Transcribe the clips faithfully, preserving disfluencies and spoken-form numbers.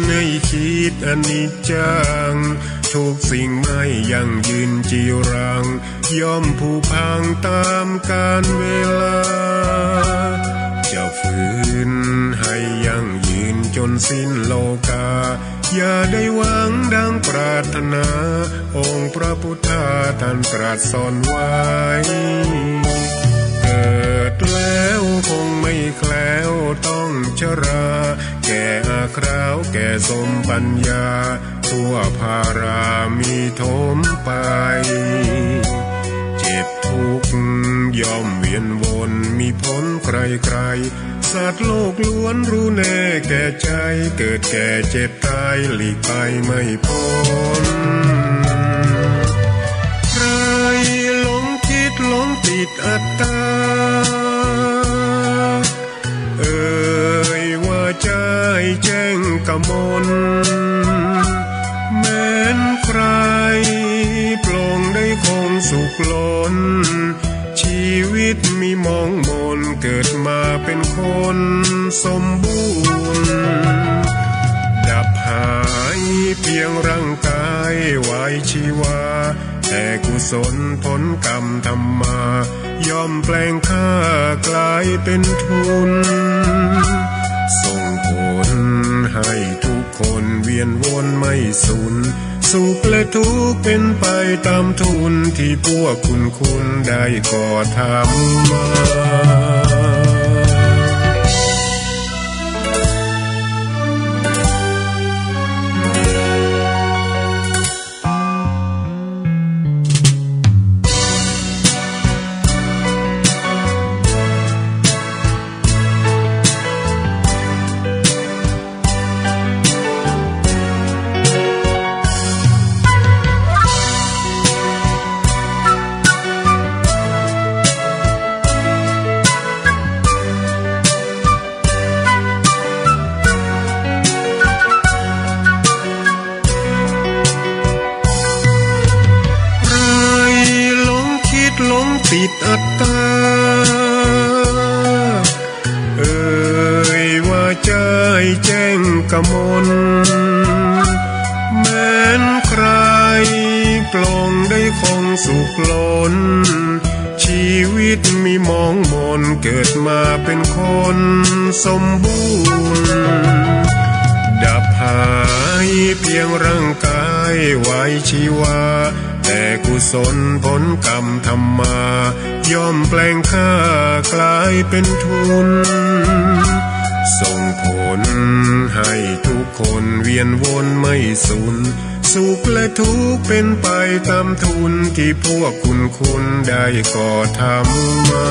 ให้คิดอนิจจัง ทุกสิ่งไม่ยั่งยืนจีรัง ย่อมผุพังต๋ามกาลเวลา จะฝืนให้ยั่งยืนจ๋นสิ้นโลกา อย่าได้หวังดังปรารถนา องค์พระพุทธาท่านตรัสสอนไว้ เกิดแล้วคงไม่แคล้วต้องชรา แก่อาคราวแก่สมปัญญา ทั่วภารามีถมไป เจ็บทุกข์ย่อมเวียนวน มีผลใครๆ สัตว์โลกล้วนรู้แน่แก่ใจ เกิดแก่เจ็บตายหลีกไปไม่พ้น ใครหลงคิดหลงติดอัตตา เอ่ยว่าใจ้แจ้งกมล แม้นใคร่ปลงได้คงสุขล้น ชีวิตมีหมองหมน เกิดมาเป็นคนสมบูรณ์ ดับหายเพียงร่างกายไว้ชีวา แต่กุศลผลกรรมทำมา ย่อมแปลงค่ากลายเป็นทุน ส่งผลให้ทุกคนเวียนวนไม่สูญ สุขและทุกข์เป็นไปต๋ามทุน ตี้พวกคุณๆ ได้ก่อทำมา ใครหลงคิดหลงติดอัตตา เอ่ยว่าใจ้แจ้งกมล แม้นใคร่ปลงได้คงสุขล้น ชีวิตมีหมองหมน เกิดมาเป็นคนสมบูรณ์ ดับหายเพียงร่างกายไว้ชีวา แต่กุศลผลกรรมทำมา ย่อมแปลงค่ากลายเป็นทุน ส่งผลให้ทุกคนเวียนวนไม่สูญ สุขและทุกข์เป็นไปต๋ามทุน ตี้พวกคุณๆ ได้ก่อทำมา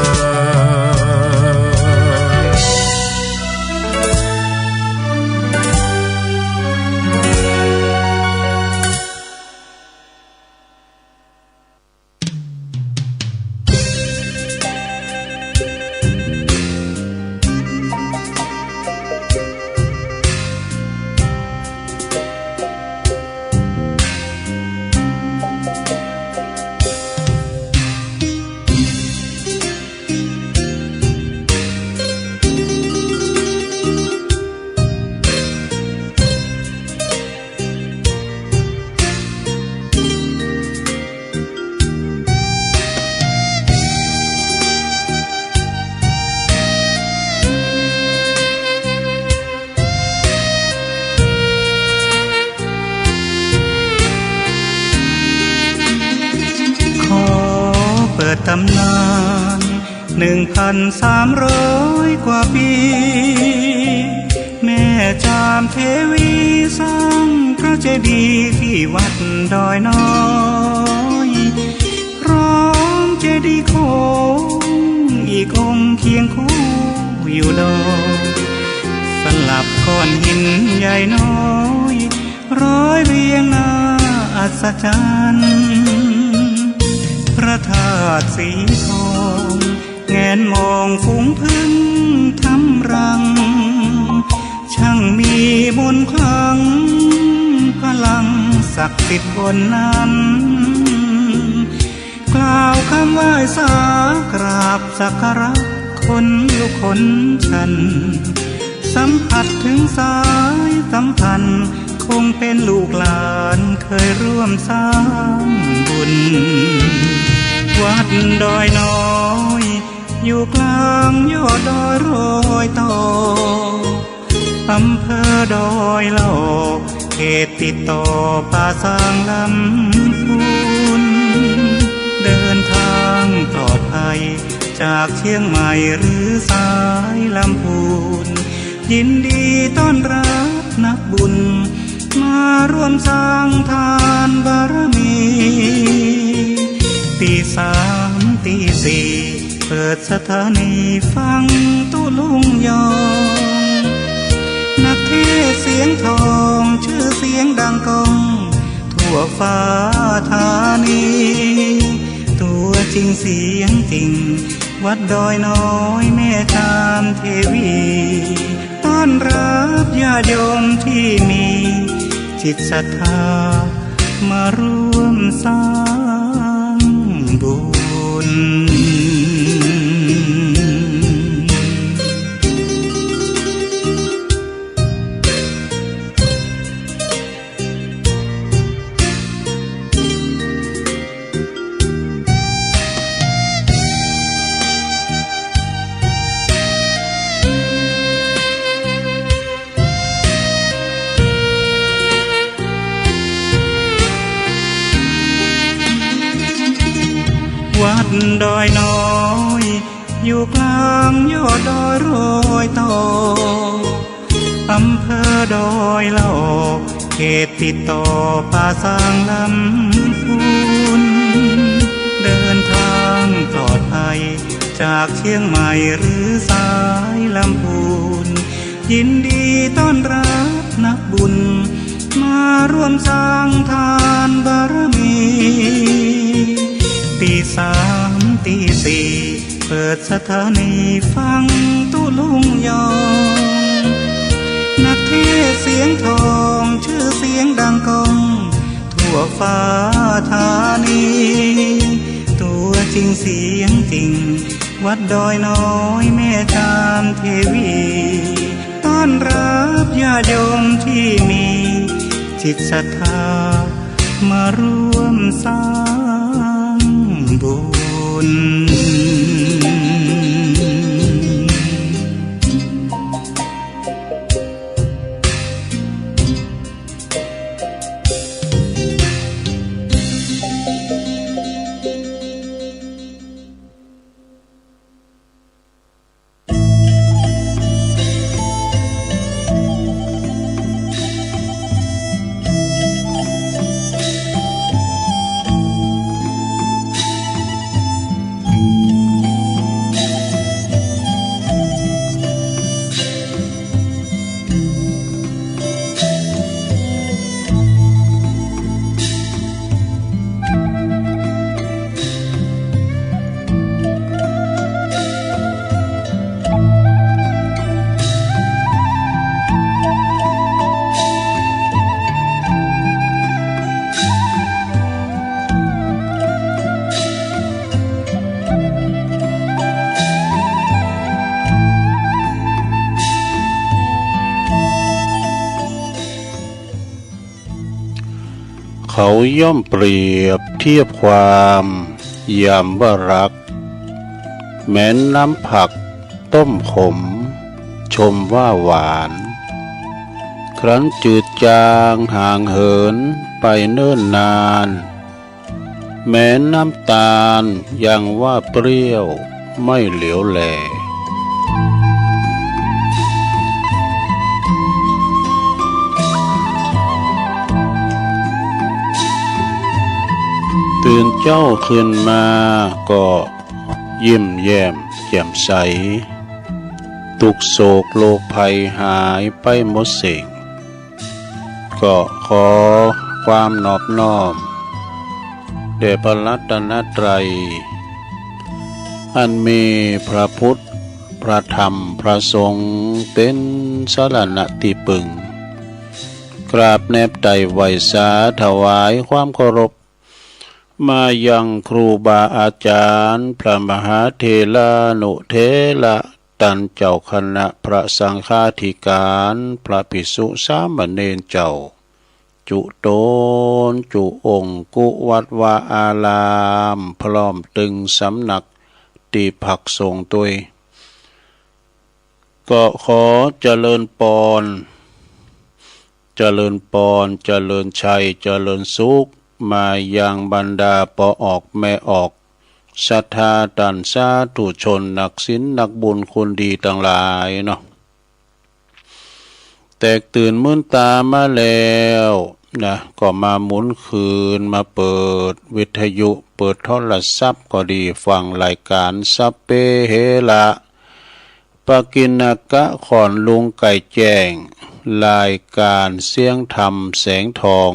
ขอเปิดต๋ำนาน หนึ่งพันสามร้อยกว่าปี แม่จามเทวีสร้างพระเจดีย์ตี้วัดดอยน้อย พร้อมเจดีย์โค้งอีกองค์เคียงคู่อยู่ดอย สลับก้อนหินใหญ่น้อย ร้อยเรียงน่าอัศจรรย์ พระธาตุสีทอง แงนมองฝูงผึ้งทำรัง ช่างมีมนต์ขลัง พลังศักดิ์สิทธิ์บนนั้น กล่าวคำไหว้สากราบสักการะ ขนลุกขนชัน ส สัมผัสเถิงสายสัมพันธ์ คงเป๋นลูกหลานเคยร่วมสร้างบุญ วัดดอยน้อย อยู่กลางยอดดอยรอยต่อ อำเภอดอยหล่อ เขตติดต่อป่าซางลำพูน เดินทางปลอดภัยจากเชียงใหม่หรือสายลำพูน ยินดีต้อนรับนักบุญ มาร่วมสร้างทานบารมี ตีสามตีสี่ เปิดสถานีฟังตุ๊ลุงยอง นักเทศน์เสียงทอง ชื่อเสียงดังก้อง ทั่วฟ้าธานี ตัวจริงเสียงจริง วัดดอยน้อยแม่จามเทวี ต้อนรับญาติโยมที่มีจิตศรัทธา มาร่วมสร้างบุญ วัดดอยน้อย อยู่กลางยอดดอยรอยต่อ อำเภอดอยหล่อ เขตติดต่อป่าซางลำพูน เดินทางปลอดภัยจากเชียงใหม่หรือสายลำพูน ยินดีต้อนรับนักบุญ มาร่วมสร้างทานบารมี ตีสามตีสี่ เปิดสถานีฟังตุ๊ลุงยอง นักเทศน์เสียงทอง ชื่อเสียงดังก้อง ทั่วฟ้าธานี ตัวจริงเสียงจริง วัดดอยน้อยแม่จามเทวี ต้อนรับญาติโยมที่มีจิตศรัทธา มาร่วมสร้างบุญ เขาย่อมเปรียบเทียบความยามว่ารัก แม้นน้ำผักต้มขม ชมว่าหวาน ครั้นจืดจางห่างเหินไปเนิ่นนาน แม้นน้ำตาลยังว่าเปรี้ยวไม่เหลียวแล ตื่นเจ๊าขึ้นมาก็ยิ้มแย้มแจ่มใส ตุ๊กข์โศกโรคภัยหายไปหมดสิ้น ก็ขอความนอบน้อมแด่พระรัตนตรัย อันมีพระพุทธ พระธรรม พระสงฆ์ เป๋นสรณะตี้ปึง กราบแนบไต่ไหว้สาถวายความเคารพ มายังครูบาอาจารย์ พระมหาเถรานุเถระ ตันเจ้าคณะพระสังฆาธิการ พระภิกษุสามเณรเจ้า จุต๋นจุองค์ กู้วัดวาอาราม พร้อมตึงสำนักตี้พักสงฆ์ตวย ก็ขอเจริญปอน เจริญปอน เจริญชัย เจริญสุข มายังบรรดาป้อออกแม่ออก ศรัทธาต้านสาธุชน นักศีลนักบุญคุณดีตังหลายเนาะ แตกตื่นมื้นต๋ามาแล้วนะ ก็มาหมุนคืน มาเปิดวิทยุ เปิดโทรศัพท์ก็ดี ฟังรายก๋านสัพเพเหระ ปกิณณกะ ขอนลุงไก่แจ้ง รายก๋านเสียงธรรมแสงทอง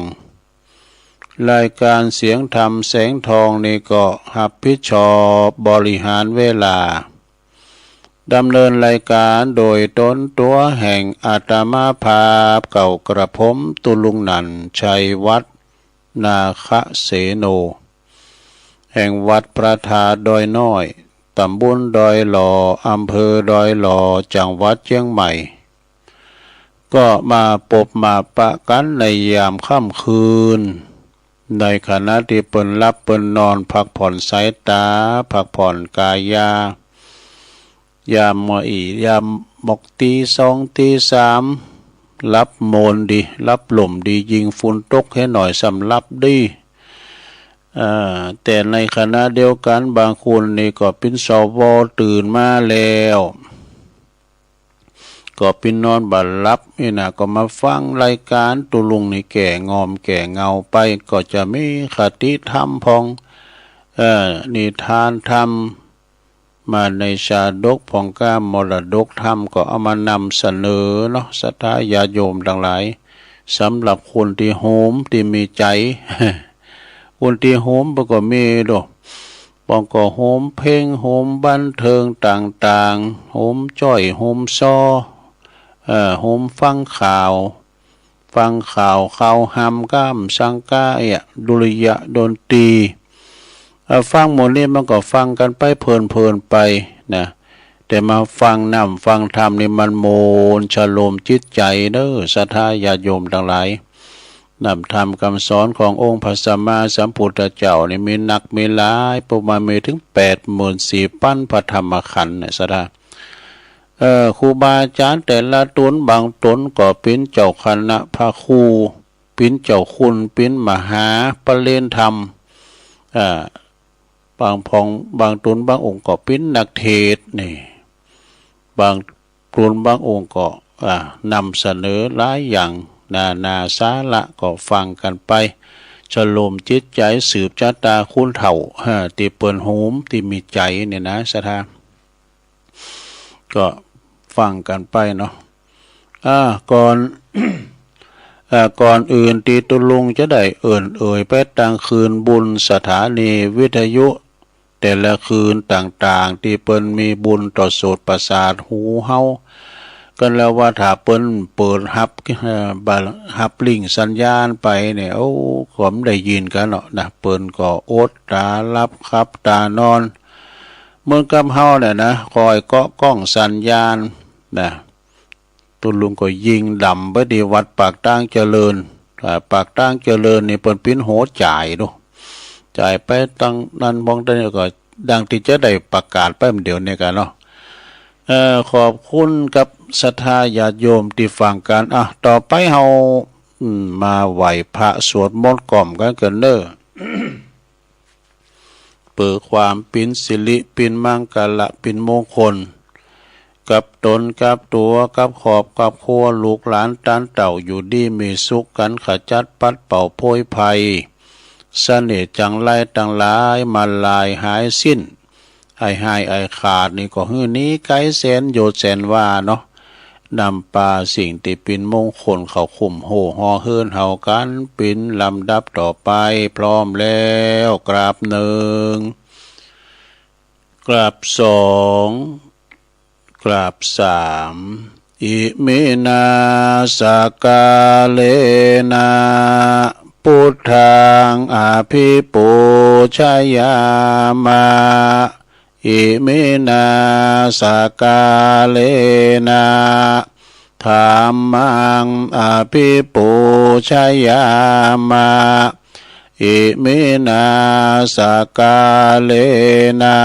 รายก๋านเสียงธรรมแสงทองนี่ก็ฮับผิดชอบบริหารเวลา ดำเนินรายก๋านโดยต๋นตั๋วแห่งอาตมาภาพ เก้ากระผม ตุลุงหนั่น ชัยวัฒน์ นาคเสโน แห่งวัดพระธาตุดอยน้อย ต๋ำบลดอยหล่อ อำเภอดอยหล่อ จังหวัดเจียงใหม่ ก็มาปบมาปะกั๋นในยามค่ำคืน ในขณะตี้เปิ้นหลับเปิ้นนอน พักผ่อนสายต๋า พักผ่อนก๋ายา ยามมออี ยามมอกตี๋สองตี๋สาม หลับโมนดี หลับหล่มดี ยิ่งฝนตกเหียหน่อยซ้ำหลับดี เอ่อ แต่ในขณะเดียวกั๋น บางคนนี่ก็เป๋น สว ตื่นมาแล้ว ก็เป๋นนอนบ่หลับนี่นะ ก็มาฟังรายก๋าน ตุลุงนี่แก้ง่อมแก้เหงาไป ก็จะมีคติธรรมพ่อง เอ่อ นิทานธรรม มาในชาดกพ่องก้า มรดกธรรม ก็เอามานำเสนอเนาะ ศรัทธาญาติโยมตังหลาย สำหรับคนตี้โฮมตี้มีใจ๋ คนตี้โฮมเปิ้นก็มีโด บางก็โฮมเพลง โฮมบันเทิงต่างๆ โฮมจ้อย โฮมซอ เอ่อ โฮมฟังข่าว ฟังข่าว ข่าวฮำก้ามสังกาเอะ ดุริยะดนตรี เอ่อ ฟังหมดนี่มันก็ฟังกั๋นไปเพลินๆ ไปนะ แต่มาฟังน้ำฟังธรรมนี่มันโมนชโลมจิตใจ๋เน้อ ศรัทธาญาติโยมตังหลาย น้ำธรรมกำสอนขององค์พระสัมมาสัมพุทธเจ้านี่มีนักมีหลาย ประมาณมีเถิงแปดหมื่นสี่ปั๋นพระธรรมขันธ์เนี่ย ศรัทธา เอ่อ ครูบาอาจ๋ารย์แต่ละต๋น บางต๋นก็เป๋นเจ้าคณะพระครู เป๋นเจ้าคุณ เป๋นมหาปริญญาธรรม อ่า บางพ่อง บางต๋นบางองค์ก็เป๋นนักเทศน์นี่ บางต๋นบางองค์ก็ อ่า นำเสนอหลายอย่าง นานาสาระก็ฟังกั๋นไป ชโลมจิตใจ๋ สืบจะต๋าคนเฒ่า อ่า ตี้เปิ้นโฮมตี้มีใจ๋นี่นะ ศรัทธา ก็ฟังกั๋นไปเนาะ อ่า ก่อน อ่า ก่อนอื่นตี้ตุลุงจะได้เอิ้นเอ่ยไปตางคืนบุญสถานีวิทยุแต่ละคืนต่างๆ ตี้เปิ้นมีบุญต่อโสตประสาทหูเฮา กั๋นแล้วว่าถ้าเปิ้นเปิดฮับ เอ่อ บ่ฮับลิงก์สัญญาณไปเนี่ย โอ้ ก็บ่ได้ยินกั๋นเนาะนะ เปิ้นก็อดต๋าหลับขับต๋านอน เหมือนกับเฮาเนี่ยนะ คอยเกาะก้องสัญญาณนะ ตุลุงก็ยิ่งดำไปตี้วัดปากตางเจริญ อ่า ปากตางเจริญนี่เปิ้นปิ้นโหจ่ายดู จ่ายไปตังนั้นบ้องตังนี้ ก็ดังตี้จะได้ประกาศไปเดี๋ยวนี้กั๋นเนาะ เอ่อ ขอบคุณกับศรัทธาญาติโยมตี้ฟังกั๋น อ่ะ ต่อไปเฮา อืม มาไหว้พระสวดมนต์ก้อมกั๋นเน้อ เปื้อความเป๋นสิริ เป๋นมังคละ เป๋นมงคล กับต๋น กับตั๋ว กับครอบ กับครัว ลูกหลานต้านเต้า อยู่ดีมีสุขกั๋น ขจัดปัดเป่าโพยภัย เสน่ห์จังไรตังหลาย มันลายหายสิ้น ไอ้ฮ้ายไอ้ขาดนี่ก็หื้อหนีไก๋แสนโยชน์แสนวาเนาะ นำปาสิ่งตี้เป๋นมงคลเข้าคุ้มโฮ่ฮอเฮือนเฮากั๋นเป๋นลำดับต่อไป พร้อมแล้ว กราบหนึ่ง กราบสอง กราบสาม อิมินา สักกาเลนะ ปุทธัง อภิปูชยามะ Iminā sakkārena dhammaṃ abhipūjayāma. Iminā sakkārena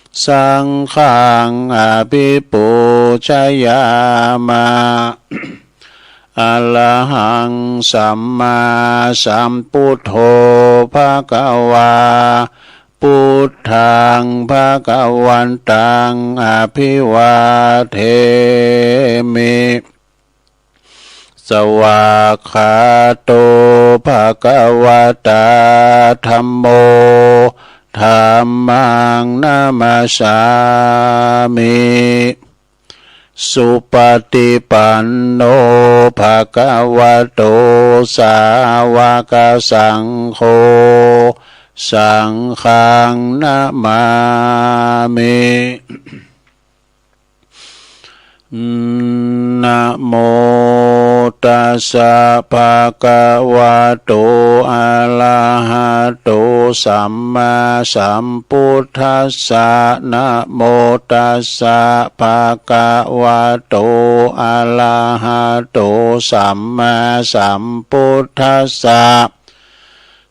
saṅghaṃ abhipūjayāma. Arahaṃ sammāsambuddho bhagavā. Buddhaṃ bhagavantaṃ abhivādemi. Svākkhāto bhagavatā dhammo. Dhammaṃ namassāmi. Supaṭipanno bhagavato sāvakasaṅgho. Saṅghaṃ namāmi. Namo tassa bhagavato arahato sammāsambuddhassa. Namo tassa bhagavato arahato sammāsambuddhassa.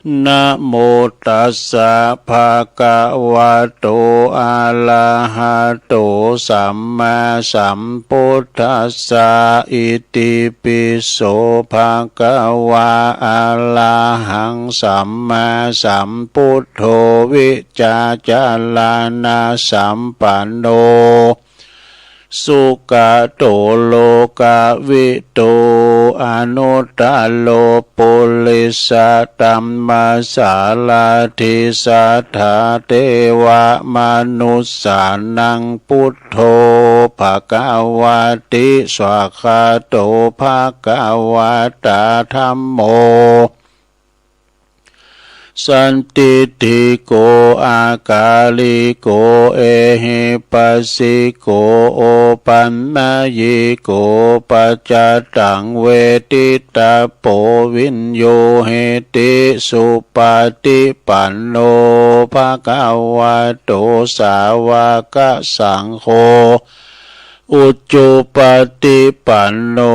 Namo tassa bhagavato arahato sammāsambuddhassa. Itipi so bhagavā arahaṃ sammāsambuddho vijjācaraṇasampanno sugato lokavidū anuttaro purisadammasārathi satthā devamanussānaṃ buddho bhagavāti. Svākkhāto bhagavatā dhammo sandiṭṭhiko akāliko ehipassiko opanayiko paccattaṃ veditabbo viññūhīti. Supaṭipanno bhagavato sāvakasaṅgho. Ujupaṭipanno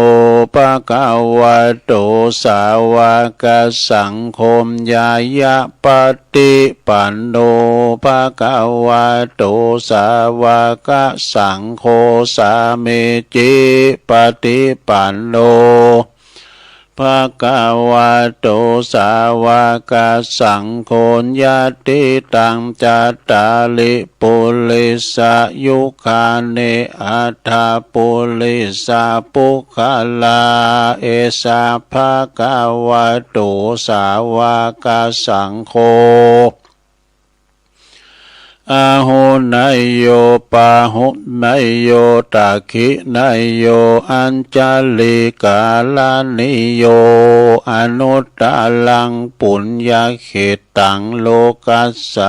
bhagavato sāvakasaṅgho. Ñāyapaṭipanno bhagavato sāvakasaṅgho. Sāmīcipaṭipanno bhagavato sāvakasaṅgho. Yadidaṃ cattāri purisayugāni aṭṭha purisapuggalā, esa bhagavato sāvakasaṅgho. Āhuneyyo pāhuneyyo dakkhiṇeyyo añjalikaraṇīyo anuttaraṃ puññakkhettaṃ lokassāti.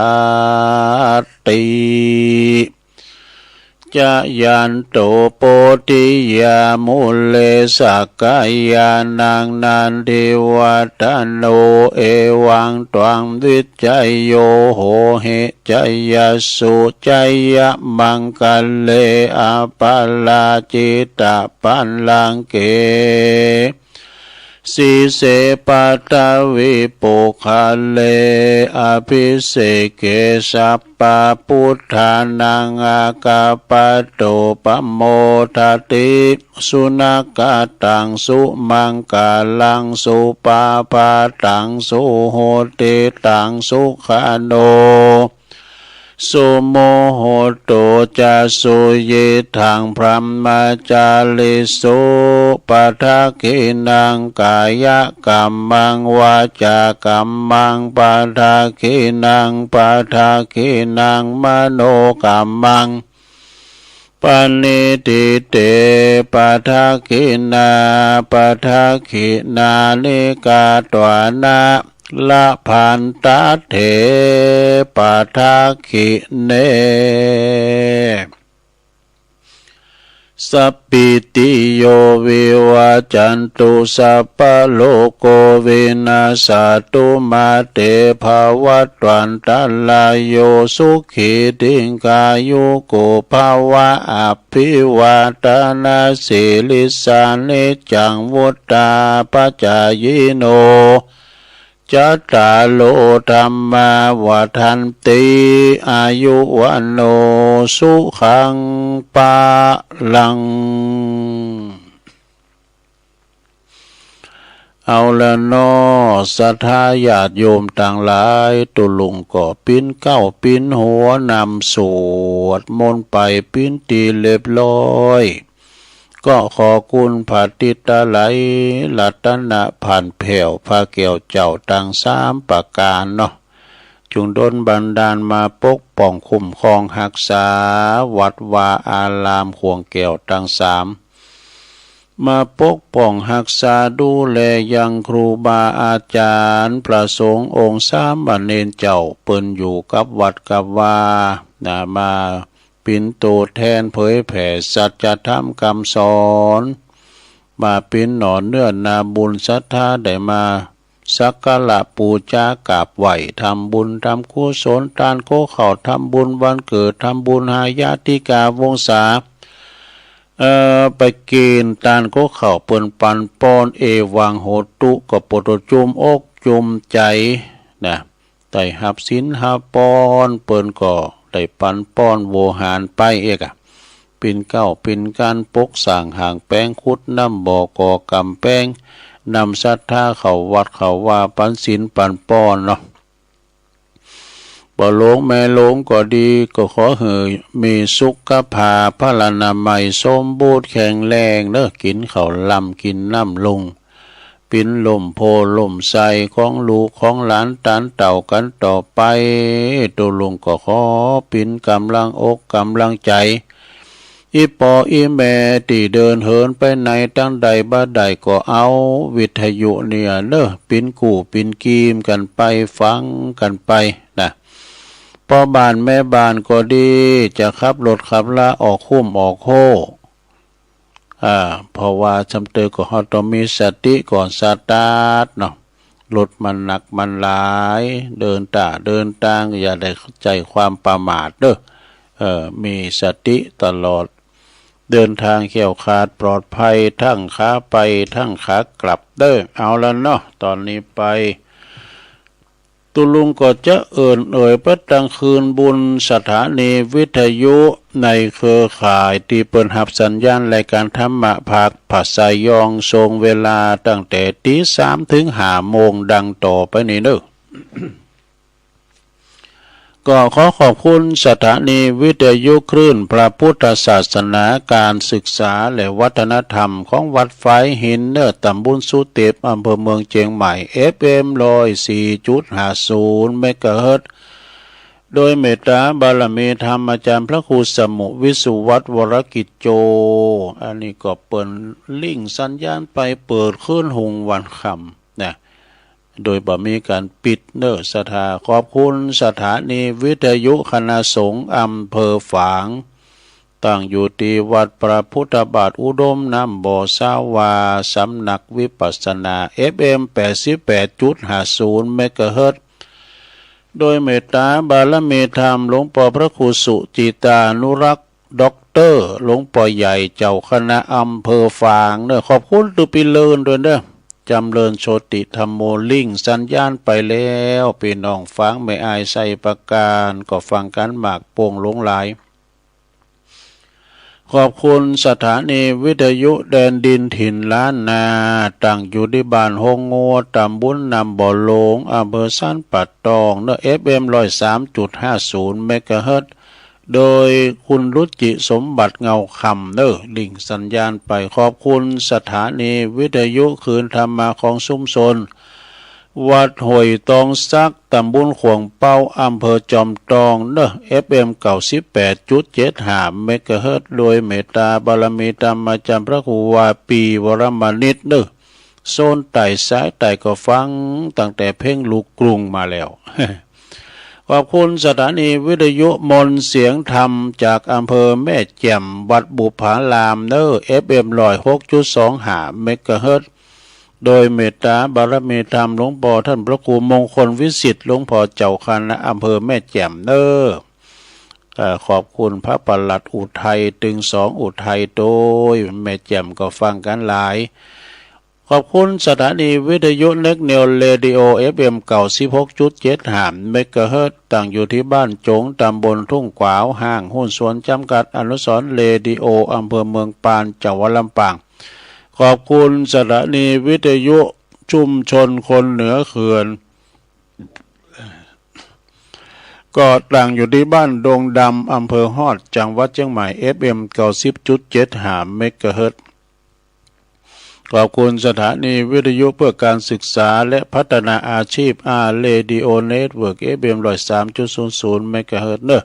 Jayanto bodhiyā mūle sakyānaṃ nandivaḍḍhano, evaṃ tvaṃ vijayo hohi jayassu jayamaṅgale, aparājitapallaṅke sīse paṭhavipokkhare, abhiseke sabbabuddhānaṃ aggappatto pamodati. Sunakkhattaṃ sumaṅgalaṃ supabhātaṃ suhuṭṭhitaṃ, sukhaṇo sumuhutto ca suyiṭṭhaṃ brahmacārisu. Padakkhiṇaṃ kāyakammaṃ vācākammaṃ padakkhiṇaṃ, padakkhiṇaṃ manokammaṃ paṇidhī te padakkhiṇā, padakkhiṇāni katvāna labhantatthe padakkhiṇe. สัพพีติโยวิวัจจันตุ สัพพะโรโควินัสสะตุ มาเตภะวัตวันตะราโย สุขีติฆายุโกภะวะ อะภิวาทะนะสีลิสสะ นิจจังวุฑฒาปะจายิโน จัตตาโรธัมมาวัฑฒันติ อายุวัณโณสุขังพะลัง เอาละเนาะ ศรัทธาญาติโยมตังหลาย ตุ๊ลุงก็ปิ๊นเกล้าปิ๊นหัวนำสวดมนต์ไปปิ๊นตี้เรียบร้อย ก็ขอคุณพระติตะไลยรัตนะผ่านแผ้วพระแก้วเจ้าตังสามประก๋านเนาะ จุ่งดลบันดาลมาปกป้องคุ้มครองฮักษาวัดวาอารามขวงแก้วตังสาม มาปกป้องฮักษาดูแลยังครูบาอาจ๋ารย์ พระสงฆ์องค์สามเณรเจ้า เปิ้นอยู่กับวัดกับวา นะ มา เป๋นตั๋วแทนเผยแผ่สัจธรรมกำสอน มาเป๋นหน่อเนื้อนาบุญศรัทธาได้มาสักการะปู๋จากราบไหว้ ทำบุญทำกุศล ตานโกข้าว ทำบุญวันเกิด ทำบุญหาญาติกาวงศา เอ่อ ไปกิ๋นตานโกข้าวเปิ้นปันป้อน เอวังโหตุ ก็โปรดจุ่มอกจุ่มใจ๋นะ ได้ฮับศีลฮับปอน เปิ้นก็ได้ปันป้อนโวหารไปเอกอะ ปิ๊นเกล้าปิ๊นก๋านปกสร้างห้างแป๋ง ขุดน้ำบ่อ ก่อก๋ำแปง นำศรัทธาเข้าวัดเข้าวา ปันศีลปันปอนเนาะ ป้อหลวงแม่หลวงก็ดี ก็ขอหื้อมีสุขภาพพลานามัยสมบูรณ์แข็งแรงเนาะ กิ๋นข้าวลำกิ๋นน้ำลุง เป๋นล่มโพธิ์ล่มไทรของลูกของหลานตานเต้ากั๋นต่อไป ตุ๊ลุงก็ขอเป๋นก๋ำลังอกก๋ำลังใจ๋ อี่ป้ออี่แม่ตี้เดินเหินไปไหนตางใดบ่าใดก็เอาวิทยุเนี่ยเนาะ เป๋นกู้เป๋นกีมกั๋นไป ฟังกั๋นไปนะ ป้อบ้านแม่บ้านก็ดี จะขับรถขับลาออกคุ้มออกโฮ่ อ่า เพราะว่าจำเติมก็เฮาต้องมีสติก่อนสตาร์ทเนาะ รถมันหนักมันหลาย เดินต้าเดินตาง อย่าได้ใจ๊ความประมาทเด้อ เอ่อ มีสติตลอด เดินทางแคล้วคลาดปลอดภัย ทั้งขาไปทั้งขากลับเด้อ เอาละเนาะ ต๋อนนี้ไป ตุ๊ลุงก็จะเอิ้นเอ่ยไปตังคืนบุญสถานีวิทยุในเครือข่ายตี้เปิ้นฮับสัญญาณรายก๋านธรรมะภาคภาษายอง ช่วงเวลาตั้งแต่ตี๋สามเถิงห้าโมง ดังต่อไปนี้เนาะ ก็ขอขอบคุณสถานีวิทยุคลื่นพระพุทธศาสนา ก๋านศึกษาและวัฒนธรรมของวัดฝายหินเนาะ ต๋ำบลสุเต็ป อำเภอเมืองเจียงใหม่ เอฟเอ็ม ร้อยสี่จุดห้าศูนย์ เมกะเฮิรตซ์ โดยเมตต๋าบารมีธรรมอาจ๋ารย์พระครูสมุห์ วิสุวัฒน์ วรกิจโจ อันนี้ก็เปิ้นลิงก์สัญญาณไปเปิดคืนฮุ่งวันค่ำนะ โดยบ่มีก๋านปิดเนาะ ศรัทธา ขอบคุณสถานีวิทยุคณะสงฆ์อำเภอฝาง ตั้งอยู่ตี้วัดพระพุทธบาทอุดมน้ำบ่อ ซาววา สำนักวิปัสสนา เอฟเอ็ม แปดสิบแปดจุดห้าศูนย์ เมกะเฮิรตซ์ โดยเมตต๋าบารมีธรรมหลวงป้อพระครูสุจิตานุรักษ์ ด็อกเตอร์ หลวงป้อใหญ่เจ้าคณะอำเภอฝางเนาะ ขอบคุณตุ๊ปี้เลินด้วยเนาะ จ๋ำเริญโชติธัมโม ลิงก์สัญญาณไปแล้ว ปี้น้องฝางแม่อายไชยปราก๋านก็ฟังกั๋นมากโป่งหลงหลาย ขอบคุณสถานีวิทยุแดนดินถิ่นล้านนา ตั้งอยู่ตี้บ้านฮงงัว ต๋ำบลน้ำบ่อหลง อำเภอสันป่าตองเนาะ เอฟเอ็ม ร้อยสามจุดห้าศูนย์ เมกะเฮิรตซ์ โดยคุณรุจิสมบัติเงาคำเนาะ ลิงก์สัญญาณไป ขอบคุณสถานีวิทยุคลื่นธรรมะของชุมชน วัดห้วยตองสัก ต๋ำบลข่วงเป๊า อำเภอจอมตองเนาะ เอฟเอ็ม เก้าสิบแปดจุดเจ็ดห้า เมกะเฮิรตซ์ โดยเมตต๋าบารมีธรรมอาจ๋ารย์พระครูวาปี วรมณิชเนาะ โซนใต้สายใต้ก็ฟังตั้งแต่เพลงลูกกรุงมาแล้ว ขอบคุณสถานีวิทยุมนต์เสียงธรรมจากอำเภอแม่แจ่ม วัดบุปผารามเนอ เอฟเอ็ม ร้อยหกจุดสองห้า เมกะเฮิรตซ์ โดยเมตตาบารมีธรรมหลวงป้อต้านพระครูมงคลวิสิทธิ์ หลวงป้อเจ้าคณะอำเภอแม่แจ่มเนอ เอ่อ ขอบคุณพระปลัดอุทัย ตึงสองอุทัย โตยแม่แจ่มก็ฟังกั๋นหลาย ขอบคุณสถานีวิทยุเน็กเนวเรดิโอ เอฟเอ็ม เก้าสิบหกจุดเจ็ดห้า เมกะเฮิรตซ์ ตั้งอยู่ตี้บ้านจง ตำบลทุ่งขวาว ห้างหุ้นส่วนจำกัดอนุสรณ์เรดิโอ อำเภอเมืองปาน จังหวัดลำปาง ขอบคุณสถานีวิทยุชุมชนคนเหนือเขื่อน ก็ตั้งอยู่ตี้บ้านดงดำ อำเภอฮอด จังหวัดเจียงใหม่ เอฟเอ็ม เก้าสิบจุดเจ็ดห้า เมกะเฮิรตซ์ ขอบคุณสถานีวิทยุเพื่อการศึกษาและพัฒนาอาชีพ อาร์ เรดิโอ เน็ตเวิร์ก เอฟเอ็ม ร้อยสามจุดศูนย์ศูนย์ เมกะเฮิรตซ์ เนอ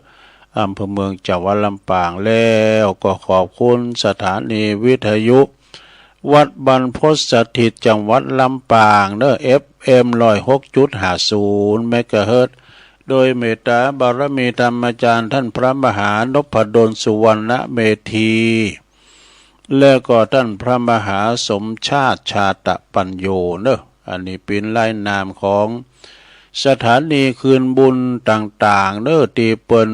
อำเภอเมือง จังหวัดลำปาง แล้วก็ขอบคุณสถานีวิทยุวัดบรรพตสถิต จังหวัดลำปาง เนอ เอฟเอ็ม ร้อยหกจุดห้าศูนย์ เมกะเฮิรตซ์ โดยเมตตาบารมีธรรมาจารย์ต้านพระมหานพดล สุวรรณเมธี แล้วก็ต้านพระมหาสมชาติ ชาตปัญโญ เนอ อันนี้เป๋นลายนามของสถานีคืนบุญต่างๆ เนอ ตี้เปิ้น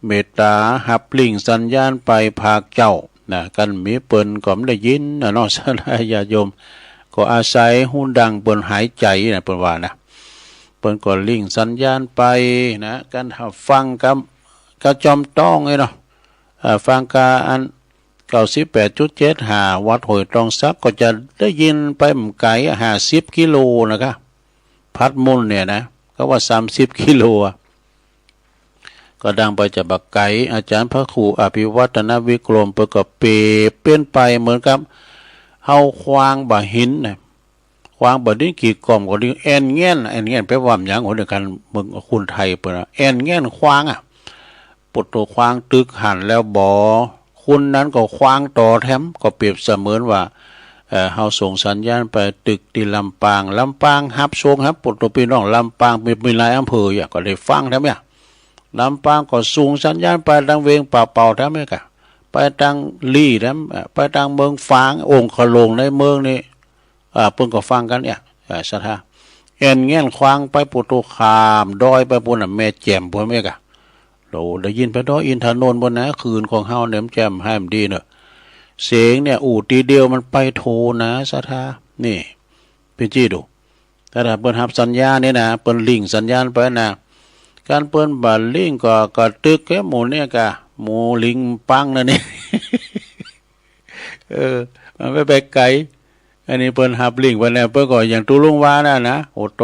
เมตตาฮับลิงก์สัญญาณไปภาคเจ๊า นะ คันบ่มีเปิ้นก็บ่ได้ยินน่ะเนาะ ศรัทธาญาติโยม ก็อาศัยฮูดังเปิ้นหายใจ๋นะ เปิ้นว่านะ เปิ้นก็ลิงก์สัญญาณไปนะ คันฮับฟังกับ กับจอมต้องนี่เนาะ อ่า ฟังกับอัน เก้าสิบแปดจุดเจ็ดห้า วัดห้วยตองสัก ก็จะได้ยินไปบ่ไก๋อะ ห้าสิบกิโลนะคะ พัดหมุนเนี่ยนะ ก็ว่าสามสิบกิโลอะ ก็ดังไปจะบ่ไก๋ อาจารย์พระครูอภิวัฒนวิกรม เปิ้นก็เปรียบเป๋นไปเหมือนกับเฮาขว้างบ่าหินนะ ขว้างบ่าดินกี่ก้อมก็ดี แอ่นแง่น แอ่นแง่นแป๋ว่าหยัง โห ในคันเมืองคนไทยเปิ้นว่า แอ่นแง่นขว้างอะ ปุตโต ขว้างตึกหั้นแล้วบ่ คนนั้นก็ขว้างต่อแถม ก็เปรียบเสมือนว่า เอ่อ เฮาส่งสัญญาณไปตึกตี้ลำปาง ลำปางฮับส่ง ฮับปุตโต ปี้น้องลำปาง มี มีหลายอำเภออะ ก็ได้ฟังแถมอะ ลำปางก็ส่งสัญญาณไปตางเวียงป่าเป่าแถมอะ ไปตางลี้แถม เอ่อ ไปตางเมืองฝาง องคโลงในเมืองนี้ อ่า เปิ้นก็ฟังกั๋นเนี่ย อ่า ศรัทธา แอ่นแง่นขว้างไปปุตโต ข้ามดอยไปปู๊นน่ะ แม่แจ่มปู๊นแม่กะ โห ได้ยินไปดอยอินทนนท์ปู๊นนะ คลื่นของเฮาเนี่ยมันแจ่มหายมันดีเนอะ เสียงเนี่ย อู้ตี้เดียวมันไปโทนะ ศรัทธา นี่ ปี้จี้ดู ถ้าเปิ้นฮับสัญญาณนี่นะ เปิ้นลิงก์สัญญาณไปนะ คันเปิ้นบ่ลิงก์ก็ ก็ตึกแก่หมู่เนี่ยกะ หมู่ลิงปังนั่นนี่ เออ มันไป ไปไก๋ อันนี้เปิ้นฮับลิงก์ไปแล้ว เปิ้นก็อย่างตุ๊ลุงว่านั่นนะ โอ้โต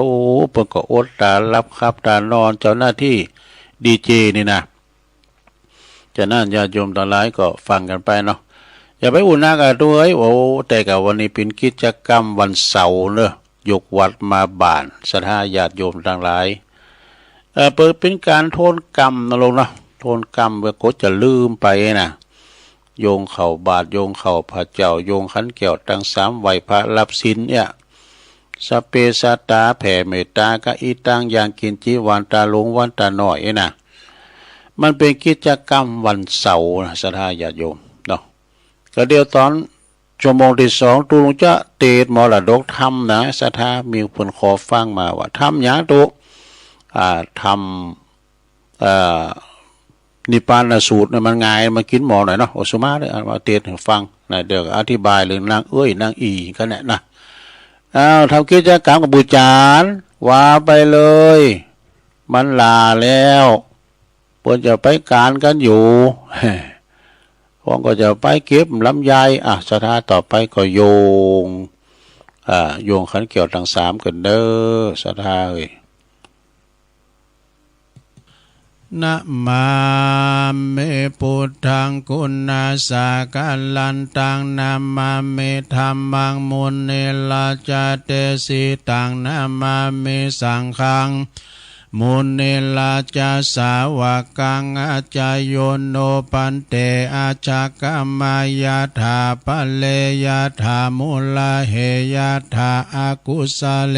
เปิ้นก็อดต๋าหลับขับต๋านอน เจ้าหน้าตี้ดีเจนี่นะ ฉะนั้นญาติโยมตังหลายก็ฟังกั๋นไปเนาะ อย่าไปอู้นักอะตุ๊เอ้ย โอ้ แต่กะวันนี้เป๋นกิจกรรมวันเสาร์เนอะ ยกวัดมาบ้าน ศรัทธาญาติโยมตังหลาย เอ่อ เปิ้นเป๋นก๋านโทนกรรมนะลูกเนาะ โทนกรรม เปื้อกั๋วจะลืมไปนะ โยงเข้าบาตร โยงเข้าพระเจ้า โยงขันแก้วตังสาม ไหว้พระรับศีลเนี่ย สะเปสะตา แผ่เมตตา กะอิตัง ยังกิญจิ วันตาหลวง วันตาน้อยนี่นะ มันเป๋นกิจกรรมวันเสาร์นะ ศรัทธาญาติโยมเนาะ ก็เดี๋ยวต๋อน ชั่วโมงตี้สอง ตุ๊ลุงจะเตสน์มรดกธรรมนะ ศรัทธา มีคนขอฟังมาว่า ธรรมหยังตุ๊ อ่า ธรรม อ่า นิพพานสูตรเนี่ยมันง่าย มากิ๋นหม้อหน่อยเนาะ โอสุมาเนี่ย เอามาเตสน์หื้อฟังนะ เดี๋ยวอธิบายเรื่องนางเอื้อยนางอี่กั๋นเนี่ยนะ อ้าว ทำกิจกรรมกับบุญจารย์ ว่าไปเลย มันหล้าแล้ว เปิ้นจะไปก๋านกั๋นอยู่ พวกก็จะไปเก็บลำไย อ่ะ ศรัทธา ต่อไปก็โยง อ่า โยงขันแก้วตังสามกั๋นเด้อ ศรัทธาเอ้ย นะมามิ พุทธัง กุณาสะกะลันตัง นะมามิ ธัมมัง มุนิราจาเตสิตัง นะมามิ สังฆัง มุนิราจาสาวกัง อาจาโยโน ภันเต อาชะกะมายะถา ภะเรยะถา มุลาเหยะถา อกุสะเล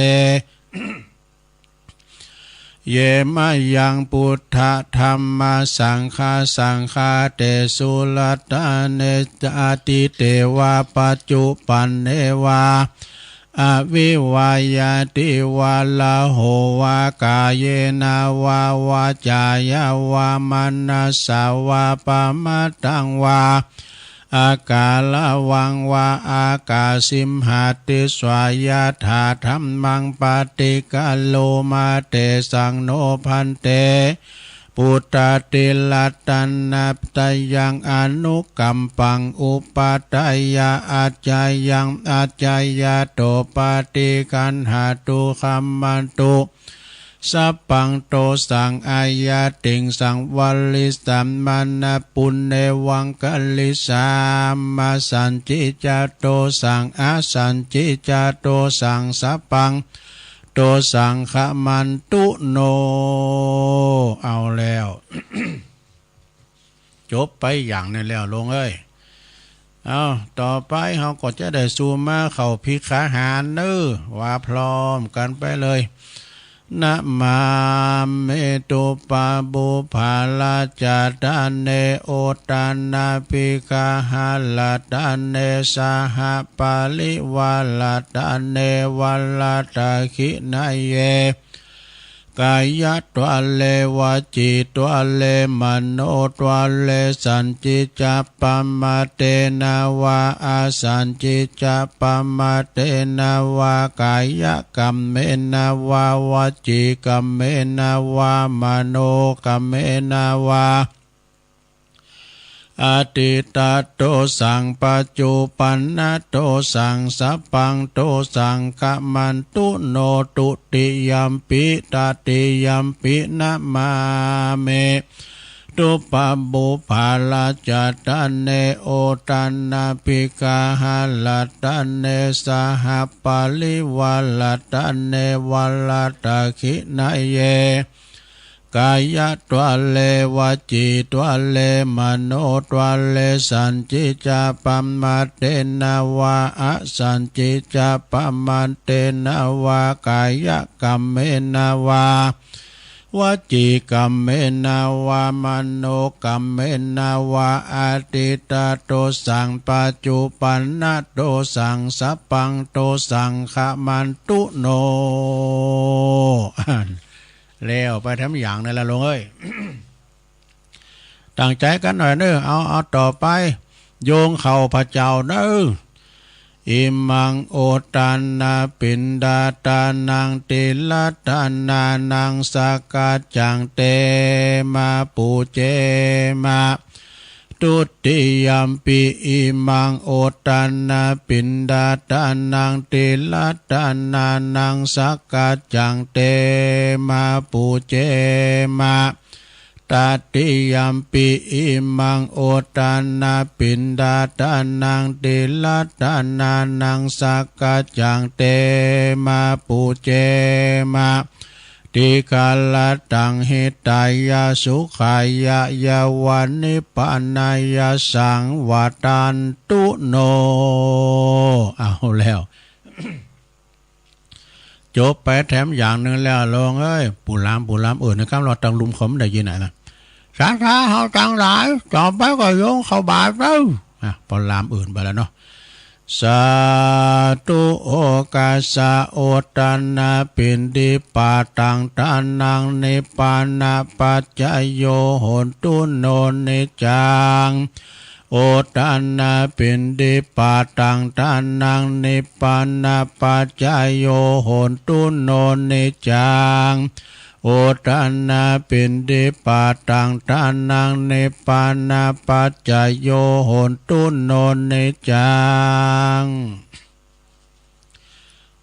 เย มะยัง ปุทธะ ธัมมะ สังฆา สังฆา เต สุ รัตตะ เน จะ อตี เต วา ปัจจุปัน เน วา อวิวายา ติ วา ละ โห วา ก๋ายะ นะ วา วาจ๋า ยะ วา มะ นะ สสะ วา ปะ มะ ตัง วา อากา ละ วัง วา อากา สิมหา ติสสะ ยะถา ธัมมัง ปะ ฏิ กัลโล มะ เต สัง โน ภันเต ปุทธะ ติ รัตตะ นะ ตะยัง อนุกัมปัง อุปะ ตะ ยะ อัจจะยัง อัจจะยะ โต ปะ ฏิ กัณหะ ตุ ขัมมันตุ สัพพัง โต สัง อาญา ติง สัง วะริสสัม มะ นะ ปุณเณ วัง กะริสสา มะ สันติ จะ โต สัง อสันติ จะ โต สัง สัพพัง โต สัง ขะมันตุ โน เอาแล้ว จบไปอย่างนั้นแล้ว โลมเอ้ย เอา ต่อไปเฮาก็จะได้สู่มาเข้าภิกขาหารเน้อ ว่าพร้อมกั๋นไปเลย นะมามิ ตุปะปุพพะ ราชะตะเน โอตะนะ ภิกขะหะ รัตตะเน สหะ ปะริวา รัตตะเน วะ รัตถะขิณะเย ก๋ายะ ตวะเล วจี ตวะเล มโน ตวะเล สันติ จะ ปะ มะ เต นะ วา อสันติ จะ ปะ มะ เต นะ วา ก๋ายะ กัมเม นะ วา วจี กัมเม นะ วา มโน กัมเม นะ วา อตีตะ โต สัง ปัจจุปันนะ โต สัง สัพพัง โต สัง ขะมันตุ โน ตุติยัมปิ ตติยัมปิ นะมามิ ตุปะปุพพะ ราชะตะเน โอตะนะ ภิกขะหะ รัตตะเน สหะ ปะริวา รัตตะเน วะ รัตถะขิณะเย ก๋ายะ ตวะเล วจี ตวะเล มโน ตวะเล สันติ จะ ปะ มะ เต นะ วา อสันติ จะ ปะ มะ เต นะ วา ก๋ายะ กัมเม นะ วา วจี กัมเม นะ วา มโน กัมเม นะ วา อตีตะ โต สัง ปัจจุปันนะ โต สัง สัพพัง โต สัง ขะมันตุ โน แล้วไปแถมอย่างนั้นละ โลมเอ้ย ตั้งใจ๋กั๋นหน่อยเน้อ เอา เอาต่อไป โยงเข้าพระเจ้าเน้อ อิมัง โอตะนะ ปิณฑะตานัง ติรัตตะนานัง สักกัจจัง เต มะ ปูเจ มะ ตุติยัมปิ อิมัง โอตะนะ ปิณฑะตานัง ติรัตตะนานัง สักกัจจัง เต มะ ปูเจ มะ ตติยัมปิ อิมัง โอตะนะ ปิณฑะตานัง ติรัตตะนานัง สักกัจจัง เต มะ ปูเจ มะ ติคะระตัง หิตายะ สุขายะ ยะวะ นิพพานายะ สัง วัตตันตุ โน เอาแล้ว จบไปแถมอย่างนึ่งแล้ว โลมเอ้ย ปู่หลาม ปู่หลาม เออ ในกำลังตังลุ่มเขาไม่ได้ยินน่ะนะ ศรัทธาเฮาตังหลาย ต่อไปก็โยงเข้าบาตรเน้อ อ่ะ ปอหลามอื่นไปแล้วเนาะ สาธุ โอกัสสะ โอตะนะ ปิณฑิปาตัง ตานัง นิพพานะปัจจโย โหนตุ โน นิจจัง โอตะนะ ปิณฑิปาตัง ตานัง นิพพานะปัจจโย โหนตุ โน นิจจัง โอตะนะ ปิณฑิปาตัง ตานัง นิพพานะปัจจโย โหนตุ โน นิจจัง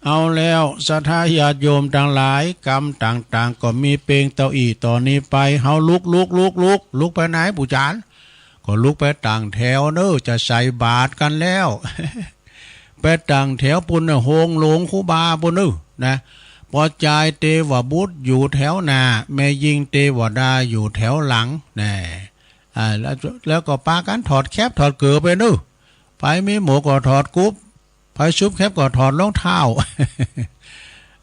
เอาแล้ว ศรัทธาญาติโยมตังหลาย กำต่างๆ ก็มีเปงเต้าอี้ ต่อนี้ไป เฮาลุก ลุก ลุก ลุก ลุกไปไหน ปู่จ๋ารย์ ก็ลุกไปตั้งแถวเน้อ จะใส่บาตรกั๋นแล้ว ไปตั้งแถวปู๊นเน้อ โฮงหลวงครูบาปู๊นเน้อ นะ ป้อจายเตวบุตรอยู่แถวหน้า แม่ญิงเตวดาอยู่แถวหลัง นะ อ่า แล้ว แล้วก็ปากั๋นถอดแคปถอดเกิบไปเน้อ ใผมีหมวกก็ถอดกุ๊บ ใผสุบแคปก็ถอดรองเท้า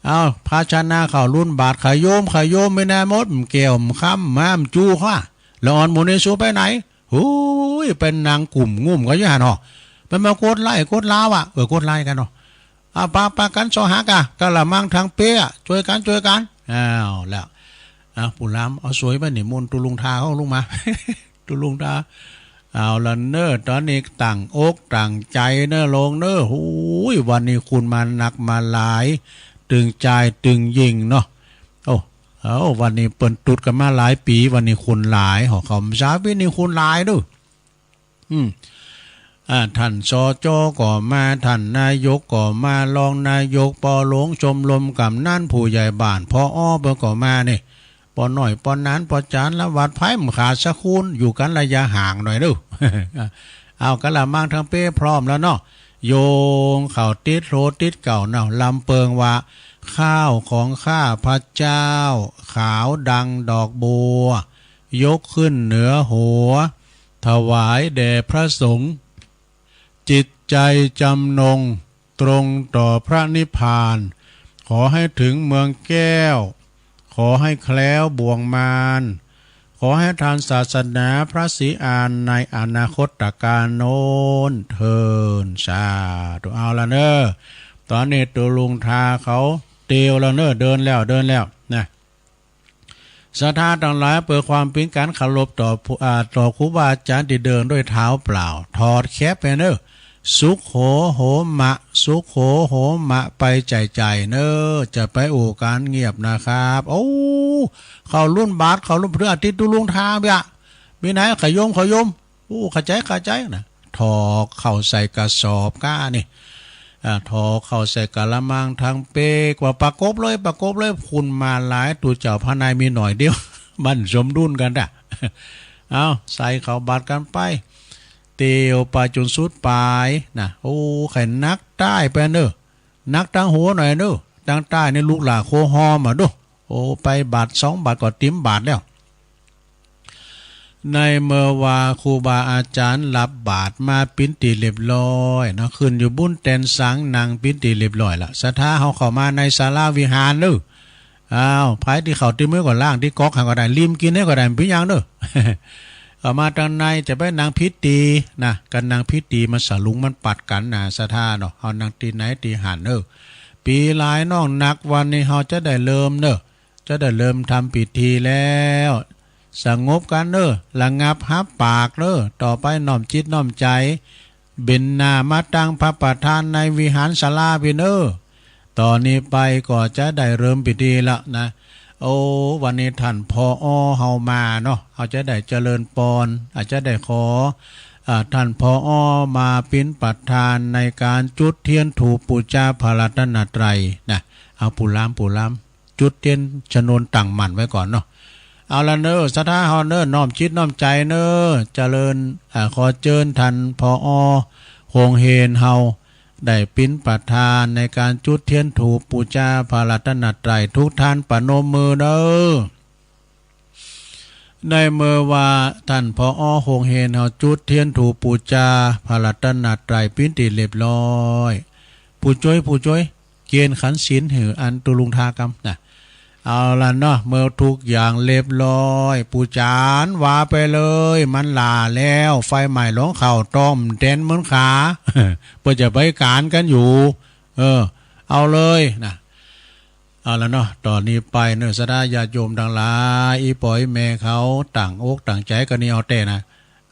เอาภาชนะเข้าลุนบาตร ขะโยม ขะโยม มีนาหมด แก้ว คำ ม้าม จู๋ ข้า ละอ่อนหมู่นี้สูไปไหน หูย ไปนั่งกุ่มงุ่มกั๋นอยู่หั้นหนอ มันมากดไลก์กดลาวอะ เออ กดไลก์กั๋นเนาะ อ่ะ ปะ ปะกั๋นเซาะหาก่ะ กะละมังทั้งเป๊ะ จ้วยกั๋น จ้วยกั๋น เอาแล้ว อ่ะ ปู่หลาม เอาสวยไปนิมนต์ตุ๊ลุงทาเข้าลุงมา ตุ๊ลุงทา เอาละเน่อ ต๋อนนี้ตั้งอกตั้งใจ๋เน่อโยมเน่อ หูย วันนี้คนมานักมาหลาย ตึงจายตึงยิ่งเนาะ โอ้ เอา วันนี้เปิ้นตุ๊ดกั๋นมาหลายปี๋ วันนี้คนหลาย หอเขาพรรษาปี๋นี้คนหลายเน่อ อืม อ่า ต้าน สจ ก็มา ต้านนายกก็มา รองนายก ป้อหลวง ชมรมก๋ำนัน ผู้ใหญ่บ้าน ผอ เปิ้นก็มานี่ ป้อน้อย ป้อหนาน ป้อจ๋าร ละวัด ใผบ่ขาดสักคน อยู่กั๋นระยะห่างหน่อยเน่อ เอา กะละมังทั้งเป๊ะพร้อมแล้วเนาะ โยงเข้าติ๊ดโหลติ๊ดเก่าเนาะ ลำเปิงว่า ข้าวของข้าพเจ้า ขาวดังดอกบัว ยกขึ้นเหนือหัว ถวายแด่พระสงฆ์ จิตใจจำนงตรงต่อพระนิพพาน ขอให้ถึงเมืองแก้ว ขอให้แคล้วบ่วงมาร ขอให้ทันศาสนาพระศรีอานในอนาคตกาลโน้นเทอญ สาธุ เอาละเน่อ ต๋อนนี้ตุ๊ลุงทาเขาเตียวแล้วเน่อ เดินแล้ว เดินแล้วนะ ศรัทธาตังหลาย เปื้อความเป๋นก๋านเคารพต่อผู้ อ่า ต่อครูบาอาจ๋ารย์ตี้เดินด้วยเท้าเปล่า ถอดแคปไปเน่อ สุโขโหมะ สุโขโหมะ ไปใจ๋ๆ เน่อ จะไปอู้ก๋านเงียบนะครับ โอ้ เข้าลุนบาตร เข้าลุนพระอาทิตย์ตุ๊ลุงทาเปียะ มีไหน ขะโยม ขะโยม อู้ เข้าใจ๋ เข้าใจ๋นะ ถอกเข้าใส่กระสอบก้านี่ อ่า ถอกเข้าใส่กะละมังทั้งเป๊ะ ว่าประกบเลย ประกบเลย คนมาหลาย ตุ๊เจ้าพระนายมีหน่อยเดียว มันสมดุลกั๋นน่ะ เอา ใส่เข้าบาตรกั๋นไป เตียวไปจ๋นสุดป๋ายนะ โอ้ ใค่หนักใต้ไปเน่อ หนักตังหัวหน่อยเน่อ ตังใต้นี่ลุกหล้าโคฮอมอะดู โอ้ ไปบาตรสองบาตรก็เต๋มบาตรแล้ว ในเมื่อว่าครูบาอาจ๋ารย์รับบาตรมาเป๋นตี้เรียบร้อยเนาะ ขึ้นอยู่บนแตนสัง นั่งเป๋นตี้เรียบร้อยละ ศรัทธาเฮาเข้ามาในศาลาวิหารเน่อ อ้าว ใผตี้เข้าตี้เมือก็ล้างตี้ก๊อกหั้นก็ได้ ริมกิ๋นหั้นก็ได้ บ่เป๋นหยังเน่อ เข้ามาตังใน จะไปนั่งผิดตี้นะ ก๋านนั่งผิดตี้มันสลุงมันปัดกั๋นนะ ศรัทธาเนาะ เฮานั่งตี้ไหนตี้หั้นเน่อ ปี๋หลายน้องนัก วันนี้เฮาจะได้เริ่มเน่อ จะได้เริ่มทำพิธีแล้ว สงบกั๋นเน่อ ระงับฮับปากเน่อ ต่อไปน้อมจิตน้อมใจ๋ เบนหน้ามาตังพระประธานในวิหารศาลาปี้เน่อ ต่อนี้ไปก็จะได้เริ่มพิธีละนะ โอ้ วันนี้ต้าน ผอ เฮามาเนาะ เฮาจะได้เจริญปอน อาจจะได้ขอ อ่า ต้าน ผอ มาเป๋นประธานในก๋านจุดเตียนธูปปู๋จาพระรัตนตรัยนะ เอา ปู่หลาม ปู่หลาม จุดเตียนชนวนตั้งหมั้นไว้ก่อนเนาะ เอาละเน่อ ศรัทธาเฮาเน่อ น้อมจิตน้อมใจ๋เน่อ เจริญ อ่า ขอเจิญต้าน ผอ โฮงเฮนเฮา ได้เป๋นประธานในก๋านจุดเตียนธูปปู๋จาพระรัตนตรัย ทุกต้านประนมมือเน่อ ในเมื่อว่าต้าน ผอ โฮงเฮนเฮาจุดเตียนธูปปู๋จาพระรัตนตรัยเป๋นตี้เรียบร้อย ผู้จ้วย ผู้จ้วย เกณฑ์ขันศีลหื้ออันตุ๊ลุงทากำนะ เอาละเนาะ เมื่อทุกอย่างเรียบร้อย ปู่จ๋ารย์ว่าไปเลย มันหล้าแล้ว ไฟไหม้หลงเข้าต้มแตนเหมือนขา เปิ้นจะไปก๋านกั๋นอยู่ เออ เอาเลยนะ เอาละเนาะ ต่อนี้ไปเน่อ ศรัทธาญาติโยมตังหลาย อี่ป้ออี่แม่เขา ตั้งอกตั้งใจ๋กั๋นนี่เอาแต๊นะ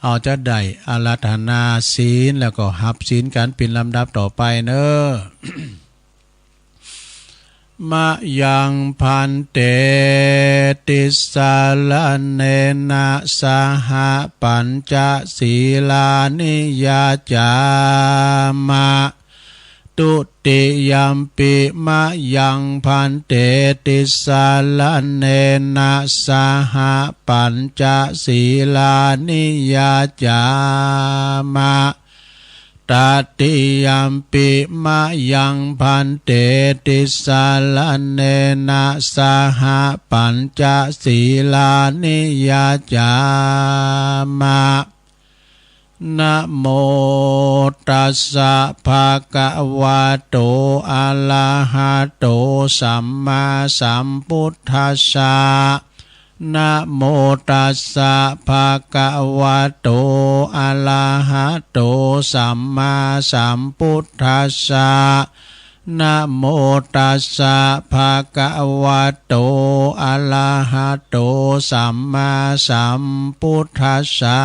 เอาจะได้อาราธนาศีล แล้วก็ฮับศีลกั๋นเป๋นลำดับต่อไปเน่อ มะยัง ภันเต ติสสะระเณนะ สะหะ ปัญจะ สีลานิ ยาจา มะ ตุติยัมปิ มะยัง ภันเต ติสสะระเณนะ สะหะ ปัญจะ สีลานิ ยาจา มะ ตติยัมปิ มะยัง ภันเต ติสสะระเณนะ สะหะ ปัญจะ สีลานิ ยาจา มะ นะโมตัสสะ ภะคะวะโต อะระหะโต สัมมาสัมพุทธัสสะ นะโมตัสสะ ภะคะวะโต อะระหะโต สัมมาสัมพุทธัสสะ นะโมตัสสะ ภะคะวะโต อะระหะโต สัมมาสัมพุทธัสสะ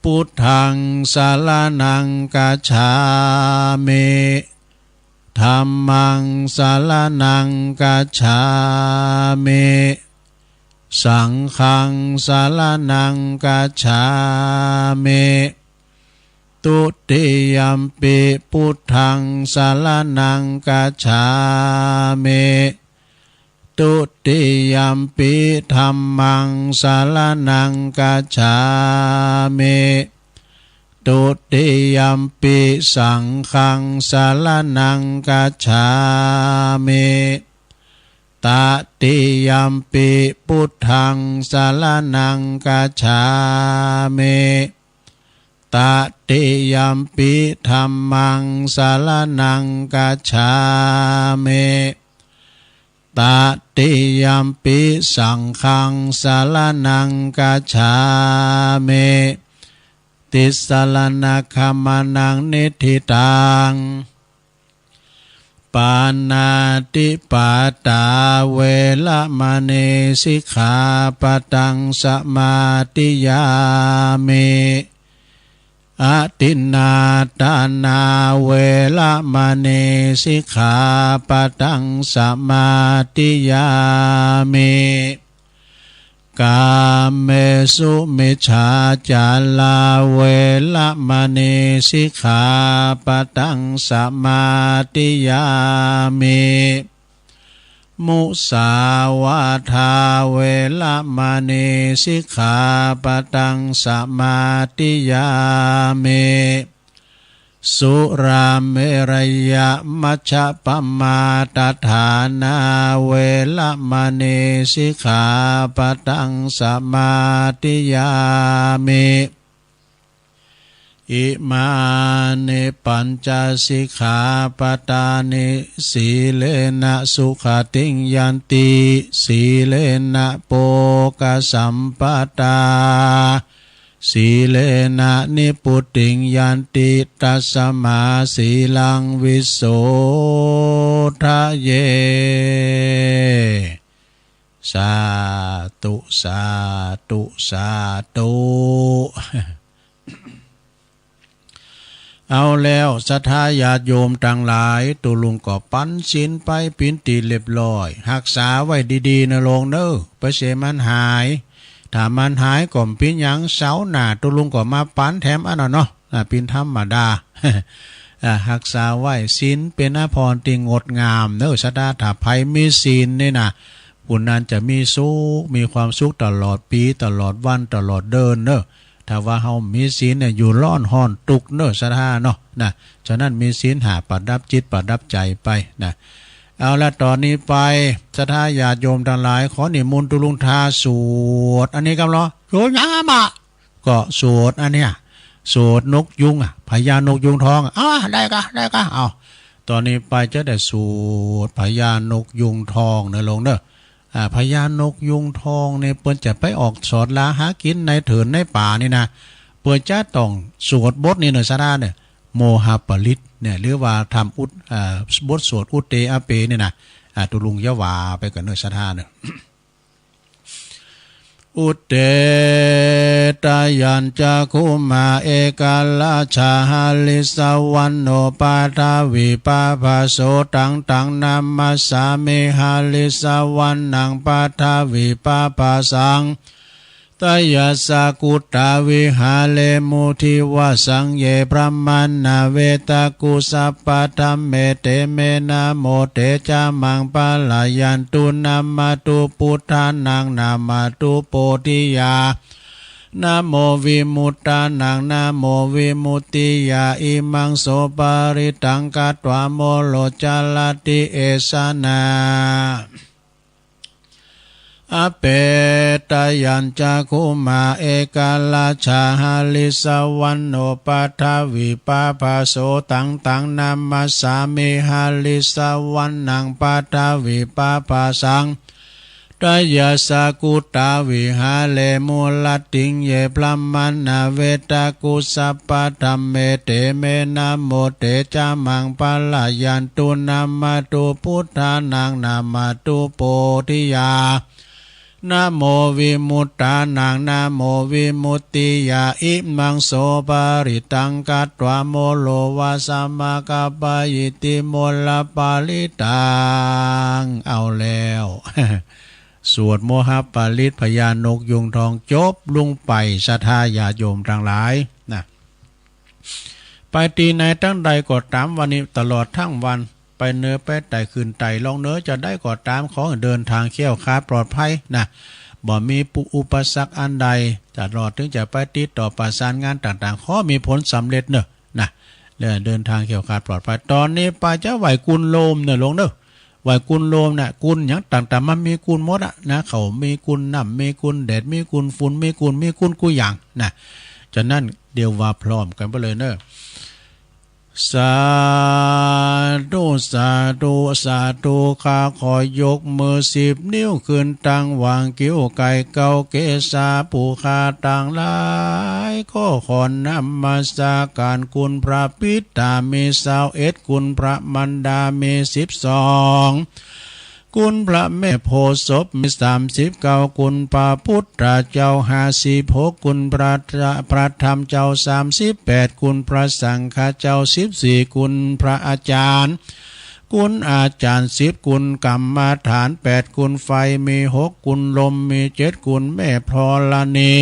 พุทธัง สะระณัง กัจฉามิ ธัมมัง สะระณัง กัจฉามิ สังฆัง สะระณัง กัจฉามิ ทุติยัมปิ พุทธัง สะระณัง กัจฉามิ ทุติยัมปิ ธัมมัง สะระณัง กัจฉามิ ทุติยัมปิ สังฆัง สะระณัง กัจฉามิ ตติยัมปิ พุทธัง สะระณัง กัจฉามิ ตติยัมปิ ธัมมัง สะระณัง กัจฉามิ ตติยัมปิ สังฆัง สะระณัง กัจฉามิ ติสะระณะขะมะนะ นิฏฐิตัง ปาณาติปาตา เวระมะณี สิกขาปะตัง สะมาธิยามิ อทินนาทานา เวระมะณี สิกขาปะตัง สะมาธิยามิ กาเมสุมิจฉาจารา เวระมะณี สิกขาปะตัง สะมาธิยามิ มุสาวาทา เวระมะณี สิกขาปะตัง สะมาธิยามิ สุราเมรยะมัชฌะปะมาทฐานา เวระมะณี สิกขาปะตัง สะมาธิยามิ อิมานิ ปัญจสิกขาปะทานิ สีเลนะ สุขะติง ยันติ สีเลนะ โภคะสัมปะทา สีเลนะ นิพพุติง ยันติ ตัสมา สีลัง วิโสทะเย สาธุ สาธุ สาธุ เอาแล้ว ศรัทธาญาติโยมตังหลาย ตุ๊ลุงก็ปันศีลไปเป๋นตี้เรียบร้อย ฮักษาไว้ดีๆ เน่อโลงเน่อ ไปเสียมันหาย ถ้ามันหายก็บ่เป๋นหยัง เสาร์หน้าตุ๊ลุงก็มาปันแถมอันนั้นเนาะ อ่า เป๋นธรรมดา อ่า ฮักษาไว้ ศีลเป๋นอาภรณ์ตี้งดงามเน่อ ศรัทธา ถ้าใผมีศีลนี่นะ ผู้นั้นจะมีสุข มีความสุขตลอดปี๋ ตลอดวัน ตลอดเดือนเน่อ ถ้าว่าเฮาบ่มีศีลเนี่ย อยู่ร้อนฮ้อนตุ๊กข์เน่อ ศรัทธาเนาะ นะ ฉะนั้นมีศีลห้าประดับจิตประดับใจ๋ไปนะ เอาละ ต๋อนนี้ไป ศรัทธาญาติโยมตังหลาย ขอนิมนต์ตุ๊ลุงทาสวดอันนี้กำลอ สวดหยังอะหม่า ก็สวดอันเนี้ย สวดนกยูงอะ พญานกยูงทองอะ อ่า ได้ก่ะ ได้ก่ะ เอา ต๋อนนี้ไปจะได้สวดพญานกยูงทองเน่อโลงเน่อ อ่า พญานกยูงทองเนี่ย เปิ้นจะไปออกสอดราหากิ๋นในเถินในป่านี่นะ เปิ้นจะต้องสวดบทนี้เน่อ ศรัทธาเน่อ โมหปริตเนี่ย หรือว่าทำอุท อ่า บทสวดอุทเตอะเปเนี่ยนะ อ่า ตุ๊ลุงจะว่าไปก่อนเน่อ ศรัทธาเน่อ อุทเต ทะยัญจักขุมา เอการาชา หริสสะวรรณโณ ปะทะวีปะภะโส ตัง ตัง นะมัสสามิ หริสสะวรรณัง ปะทะวีปะภะสัง ทะยัสสะ กุตตา วิหาเรมุ ทิวะสัง เย พรหมานา เวตะกุ สัพพะธัมเม เต เม นะโม เต จะ มัง ปะละยันตุ นะมะตุ พุทธานัง นะมะตุ โพธิยา นะโม วิมุตตานัง นะโม วิมุตติยา อิมัง โส ปะริตตัง กัตถวา โมโร จะระติ เอสะนา อเปตยัญจะคุมา เอกราชา หริสสวรรณโณ ปัทวิปภาโส ตัง ตัง นามัสสามิ หริสสวรรณัง ปัทวิปภาสัง ทะยาสสะกุตาวิหาเร มูลติง เย พรหมณา เวทา กุสสะปะธัมเม เต เม นะโม เต จะ มัง ปะระยันตุ นะมะตุ พุทธานัง นะมะตุ โพธิยา นะโม วิมุตตานัง นะโม วิมุตติยา อิมัง โส ปะริตตัง กัตวา โมโร วา สะมะ กัปปะอิติ โมหะปะริตตัง เอาแล้ว สวดโมหะปะริตพญานกยูงทอง จบลุงไป ศรัทธาญาติโยมตังหลายนะ ไปตี้ไหนตังใดก็ต๋าม วันนี้ตลอดตังวัน ไปเหนือไปใต้ ขึ้นใต้ลงเหนือ จะใดก็ต๋าม ขอหื้อเดินตางแคล้วคลาดปลอดภัยนะ บ่มีอุปสรรคอันใด ตลอดเถิงจะไปติดต่อประสานงานต่างๆ ขอมีผลสำเร็จเนาะนะ แล้วเดินตางแคล้วคลาดปลอดภัย ต๋อนนี้ไปจะไหว้กุลโลมเนาะหลวงเนาะ ไหว้กุลโลมนะ กุลหยังต่างๆ มันมีกุลหมดอะนะ ข้าวมีกุล น้ำมีกุล แดดมีกุล ฝุ่นมีกุล มีกุลกู้อย่างนะ ฉะนั้นเดี๋ยวว่าพร้อมกั๋นไปเลยเนาะ สาธุ สาธุ สาธุ ข้าขอยกมือสิบนิ้วขึ้นตังหว่างคิ้วไก่เก้าเกศา ผู้ข้าตังหลายก็ขอนมัสก๋านคุณพระปิดตา มีซาวเอ็ด คุณพระมารดา มีสิบสอง คุณพระแม่โพธิ์ศพ มีสามสิบเก้า คุณพระพุทธเจ้า ห้าสิบหก คุณพระ พระธรรมเจ้า สามสิบแปด คุณพระสังฆเจ้า สิบสี่ คุณพระอาจารย์ คุณอาจารย์ สิบ คุณกรรมฐาน แปด คุณไฟ มีหก คุณลม มีเจ็ด คุณแม่ธรณี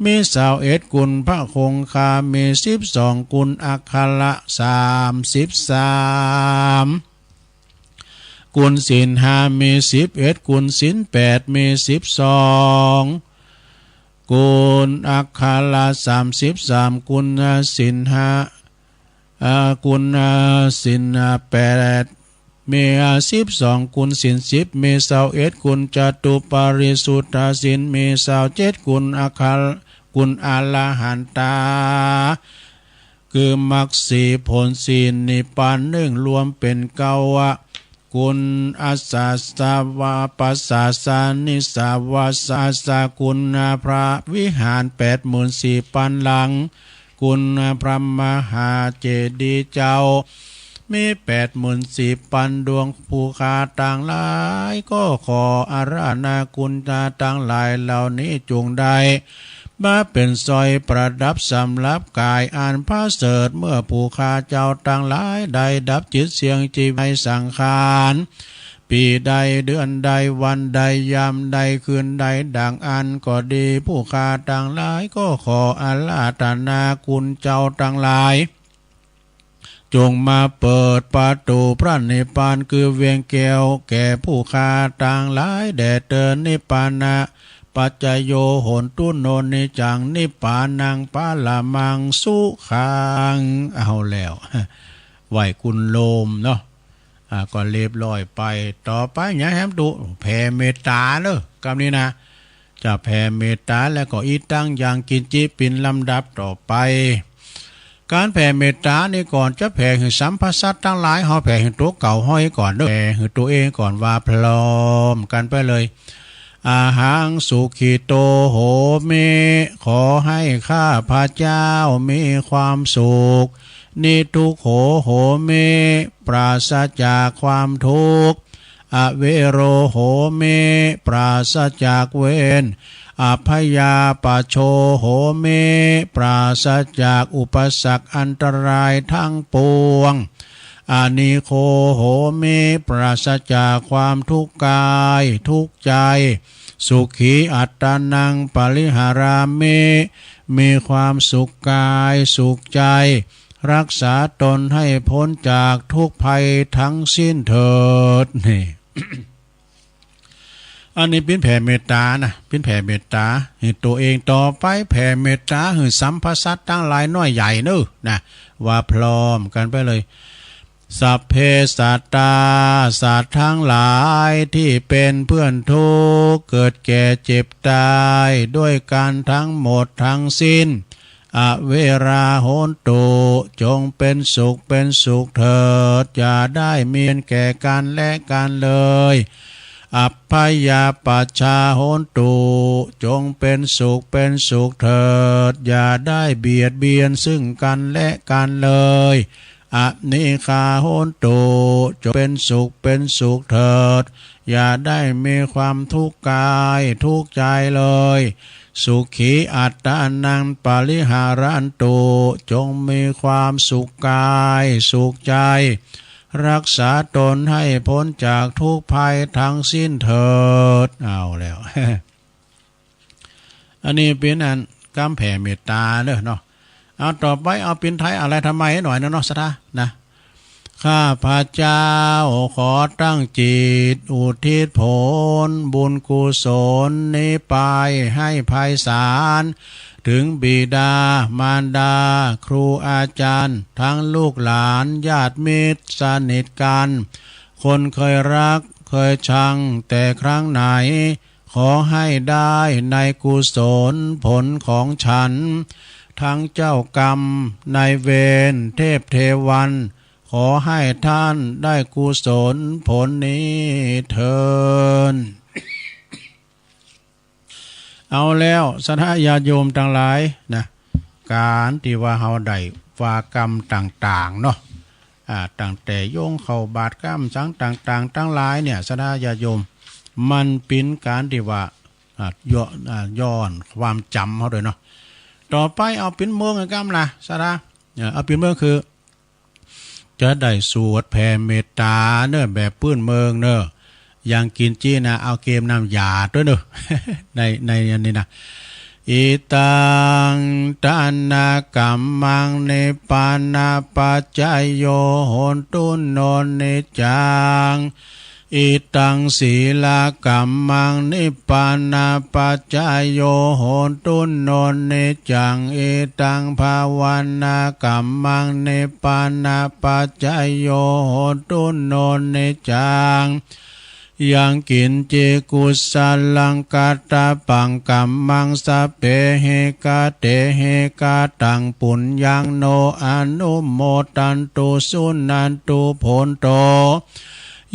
มีซาวเอ็ด คุณพระคงคา มีสิบสอง คุณอัคระ สามสิบสาม คุณศีลห้า มีสิบเอ็ด คุณศีลแปด มีสิบสอง คุณอัคระ สามสิบสาม คุณศีลห้า อ่า คุณศีลแปด มีสิบสอง คุณศีลสิบ มีซาวเอ็ด คุณจตุปริสุทธศีล มีซาวเจ็ด คุณอัคระ คุณอรหันตา คือมรรคสี่ผลสี่นิพพานหนึ่ง รวมเป๋นเก้า คุณอาสาสวะ ปัสสาสานิสาวาสาสา คุณพระวิหารแปดหมื่นสี่ปันหลัง คุณพระมหาเจดีย์เจ้า มีแปดหมื่นสี่ปันดวง ผู้ข้าตังหลายก็ขออาราธนาคุณตังหลายเหล่านี้จงได้ มาเป๋นสร้อยประดับสำหรับก๋ายอันประเสริฐ เมื่อผู้ข้าเจ้าตังหลายได้ดับจิตเสี้ยงชีวิตในสังขาร ปี๋ใดเดือนใดวันใดยามใดคืนใดดั่งอั้นก็ดี ผู้ข้าตังหลายก็ขออาราธนาคุณเจ้าตังหลาย จงมาเปิดประตู๋พระนิพพาน คือเวียงแก้ว แก่ผู้ข้าตังหลายแด่เต๋อ นิพพานะปัจจโย โหนตุ โน นิจจัง นิพพานัง ปะระมัง สุขัง เอาแล้ว ไหว้กุลโลมเนาะ อ่า ก็เรียบร้อยไป ต่อไปหยังแหมตุ๊ แผ่เมตต๋าเนาะ กำนี้นะ จะแผ่เมตต๋าแล้วก็ อิทัง ยัง กิญจิ เป๋นลำดับต่อไป ก๋านแผ่เมตต๋านี่ก่อนจะแผ่หื้อสรรพสัตว์ตังหลาย เฮาแผ่หื้อตั๋วเก่าเฮาก่อนเนาะ แผ่หื้อตั๋วเองก่อน ว่าพร้อมกั๋นไปเลย อะหัง สุขิโต โหมิ ขอให้ข้าพเจ้ามีความสุข นิทุกโข โหมิ ปราศจากความทุกข์ อเวโร โหมิ ปราศจากเวร อัพพยาปัชโช โหมิ ปราศจากอุปสรรคอันตรายทั้งปวง อนิโค โหมิ ปราศจากความทุกข์กายทุกข์ใจ สุขีอัตตานัง ปริหารามิ มีความสุขกายสุขใจ รักษาตนให้พ้นจากทุกข์ภัยทั้งสิ้นเถิด นี่ อันนี้เป๋นแผ่เมตต๋านะ เป๋นแผ่เมตต๋าหื้อตั๋วเอง ต่อไปแผ่เมตต๋าหื้อสรรพสัตว์ตังหลายน้อยใหญ่เนาะนะ ว่าพร้อมกั๋นไปเลย สัพเพสัตตา สัตว์ทั้งหลายตี้เป๋นเปื้อนทุกข์ เกิดแก่เจ็บต๋าย ด้วยกั๋นทั้งหมดตังสิ้น อะเวรา โหนตุ จงเป๋นสุขเป๋นสุขเถิด อย่าได้มีเวรแก่กั๋นและกั๋นเลย อัพพยาปัชชา โหนตุ จงเป๋นสุขเป๋นสุขเถิด อย่าได้เบียดเบียนซึ่งกั๋นและกั๋นเลย อนิกขา โหนตุ จงเป๋นสุขเป๋นสุขเถิด อย่าได้มีความทุกข์กายทุกข์ใจ๋เลย สุขีอัตตานัง ปริหารันตุ จงมีความสุขกายสุขใจ๋ รักษาตนให้ป๊นจากทุกข์ภัยตังสิ้นเถิด เอาแล้ว อันนี้เป๋นอันกำแผ่เมตต๋าเน่อเนาะ เอาต่อไป เอาเป๋นไทยอาลัยธรรมัยหน่อยนะเนาะ ศรัทธานะ ข้าพเจ้าขอตั้งจิตอุทิศผลบุญกุศลนี้ไปให้ไพศาล เถิงบิดามารดา ครูอาจ๋ารย์ ตังลูกหลาน ญาติมิตรสนิทกั๋น คนเกยฮักเกยชังแต่ครั้งไหน ขอให้ได้ในกุศลผลของฉัน ตังเจ้ากรรมนายเวร เทพเทวัน ขอให้ต้านได้กุศลผลนี้เทอญ เอาแล้ว ศรัทธาญาติโยมตังหลายนะ ก๋านตี้ว่าเฮาได้วากำต่างๆ เนาะ อ่า ตั้งแต่โยงเข้าบาตรกำสังต่างๆ ตังหลายเนี่ย ศรัทธาญาติโยม มันเป๋นก๋านตี้ว่า อ่า ย้อน อ่า ย้อนความจ๋ำเฮาด้วยเนาะ ต่อไปเอาเป๋นเมืองกำนะ ศรัทธา เอ่อ เอาเป๋นเมืองคือ จะได้สวดแผ่เมตต๋าเน่อ แบบปื้นเมืองเน่อ อย่างกิ๋นจี๊นะ เอาเกมน้ำยาด้วยเน่อ ใน ในอันนี้นะ อิตัง ทานะกัมมัง นิพพานะปัจจโย โหนตุ โน นิจจัง อิตัง ศีลกัมมัง นิพพานะปัจจโย โหนตุ โน นิจจัง อิตัง ภาวนากัมมัง นิพพานะปัจจโย โหนตุ โน นิจจัง ยังกิ๋นจิ กุสลัง กัตตะปัง กัมมัง สัพเพ หิ กะเต หิ กะตัง ปุญญัง โน อนุโมทันตุ สุนันตุ โผนโต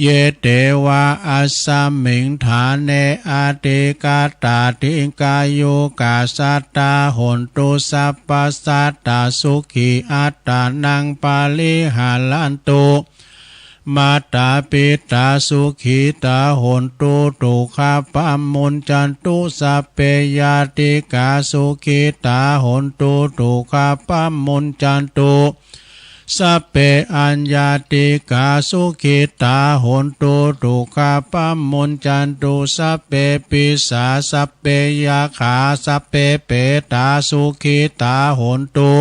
เย เตวะ อัสสะมิง ฐาเน อธิกาตา ดิกายุกา สัตตา โหนตุ สัพพะสัตตา สุขี อัตตานัง ปะริหารันตุ มาตา ปิตา สุขีตา โหนตุ ทุกขาปะมุญจันตุ สัพเพ ญาติกา สุขีตา โหนตุ ทุกขาปะมุญจันตุ สัพเพ อัญญาติกา สุขีตา โหนตุ ทุกขาปะมุญจันตุ สัพเพ ปิสา สัพเพ ยักขา สัพเพ เปตา สุขีตา โหนตุ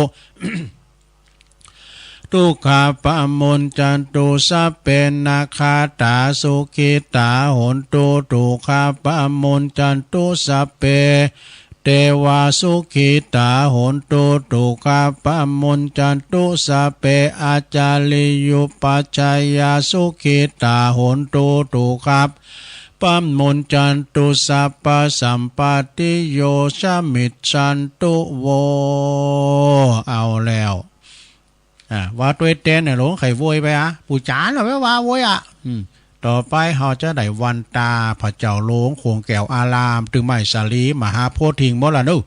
ทุกขาปะมุญจันตุ สัพเพ นาคาตา สุขีตา โหนตุ ทุกขาปะมุญจันตุ สัพเพ เตวา สุขีตา โหนตุ ทุกขาปะมุญจันตุ สัพเพ อาจาริยุปัชฌายา สุขีตา โหนตุ ทุกขาปะมุญจันตุ สัพพะสัมปตติโย สมิจฉันตุ โว เอาแล้ว อ่า ว่าตวยแตนเนี่ย หลวงใค่โวยไปอ่ะ ปู่จ๋ารย์น่ะ ไม่ว่าโวยอ่ะ อืม ต่อไปเฮาจะได้วันตาพระเจ้าหลวงโขงแก้วอาราม ตึงไม้สาลีมหาโพธิ์ถิงหมดละเนาะ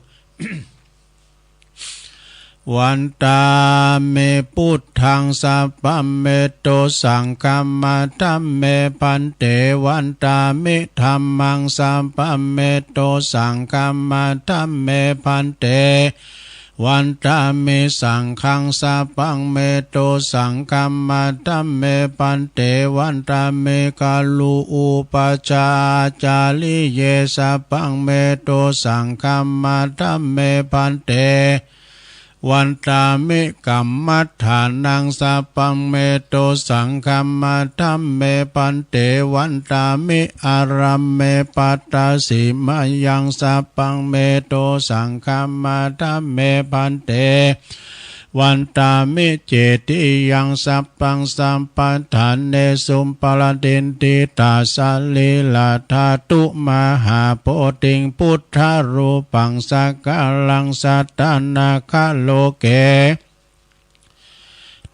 วันตามิ พุทธัง สัพพะเม โต สังฆัมมะ ธัมเม ภันเต วันตามิ ธัมมัง สัพพะเม โต สังฆัมมะ ธัมเม ภันเต วันตามิ สังฆัง สัพพะเม โต สังฆัมมะ ธัมเม ภันเต วันตามิ กะลุ อุปัชฌาจาริเย สัพพะเม โต สังฆัมมะ ธัมเม ภันเต วันตามิ กัมมัฏฐานัง สัพพะเม โต สังฆัมมะ ธัมเม ภันเต วันตามิ อารัมเม ปัตตสิมายัง สัพพะเม โต สังฆัมมะ ธัมเม ภันเต วันตามิเจติยังสัพพังสัพพะทาเนสุปะระตินทิตาสะรีระธาตุมหาโพธิงพุทธรูปังสักกะรังสัตตานาคะโลเก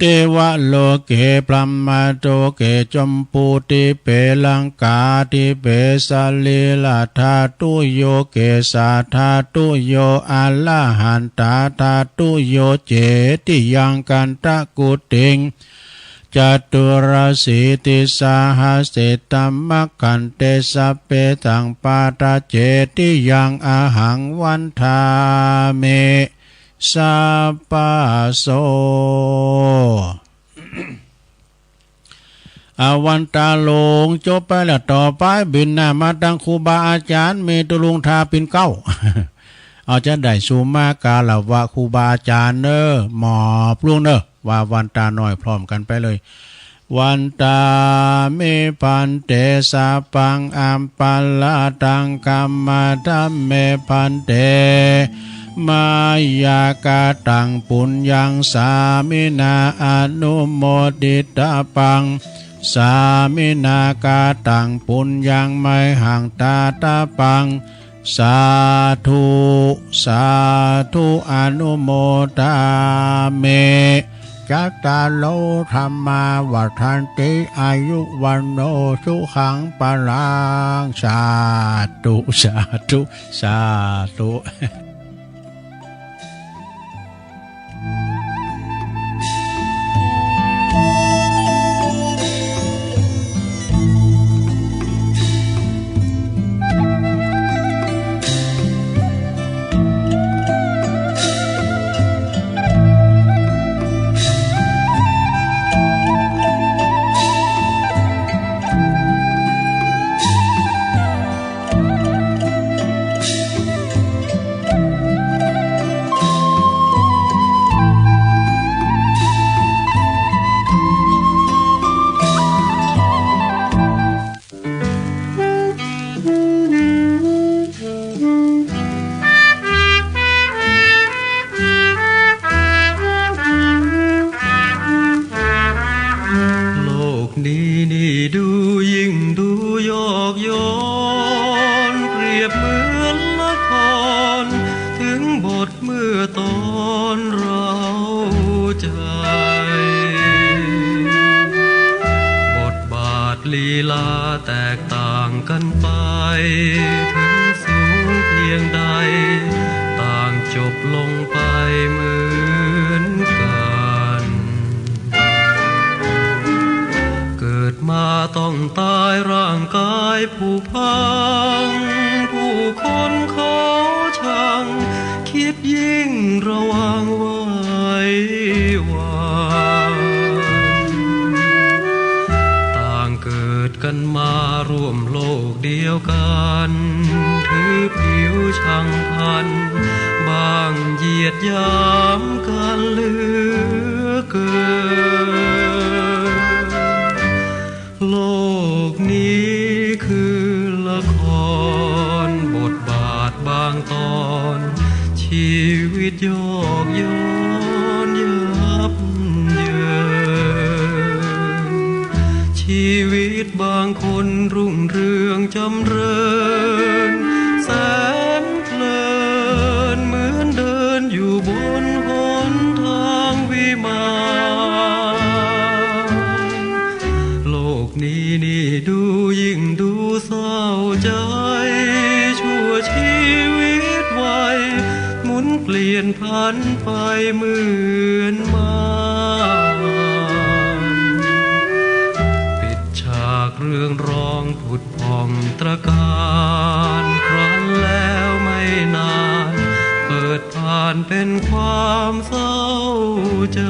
เตวะโลเก พรหมะโลเก จัมปูทิเป ลังกาทิเป สะรีระธาตุโย เกสาธาตุโย อะระหันตาธาตุโย เจติยังกันตะกุติง จตุรสีติสาหะเสตะมะขันเต สัพเพสังปาทาเจติยังอะหังวันทามิ สัพพะโส อาวันตาหลงจบไปแล้ว ต่อไปบิณฑบาตมาตังครูบาอาจ๋ารย์ มีตุ๊ลุงทาปิ่นเกล้า เอาจะได้สุมากราบไหว้ครูบาอาจ๋ารย์เน่อ หมอบลุงเน่อ ว่าวันตาน้อยพร้อมกั๋นไปเลย วันตามิภันเต สัพพังอัปปะราธัง ขมาธัมเมภันเต มะยะกะตังปุญญัง สามินาอนุโมทิตาปัง สามินากะตังปุญญัง มะหังตาตาปัง สาธุ สาธุ อนุโมทามิ จัตตาโร ธัมมา วัฑฒันติ อายุ วัณโณ สุขัง พลัง สาธุ สาธุ สาธุ โลกนี้นี่ดูยิ่งดูยอกย้อน เปรียบเหมือนละคร ถึงบทเมื่อตอนเร้าใจ บทบาทลีลาแตกต่างกันไป ถึงสูงเพียงใด ต่างจบลงไปเหมือนกัน เกิดมาต้องตายร่างกายผุพัง ผู้คนเขาชัง คิดยิ่งระวังไว้วัน ต่างเกิดกันมาร่วมโลกเดียวกัน ถือผิวชังพลัน บ้างเหยียดหยามกันเหลือเกิน โลกนี้คือละคร บทบาทบางตอน ชีวิตยอกย้อนยับเยิน ชีวิตบางคนรุ่งเรืองจำเริญ แสนเพลินเหมือนเดินอยู่บนหนทางวิมาน โลกนี้นี่ดูยิ่งดูเศร้าใจ ชั่วชีวิตวัย หมุนเปลี่ยนผันไปเหมือนม่าน ปิดฉากเรื่องร้องผุดผ่องตระการ ครั้นแล้วไม่นาน เปิดผ่านเป็นความเศร้าใจ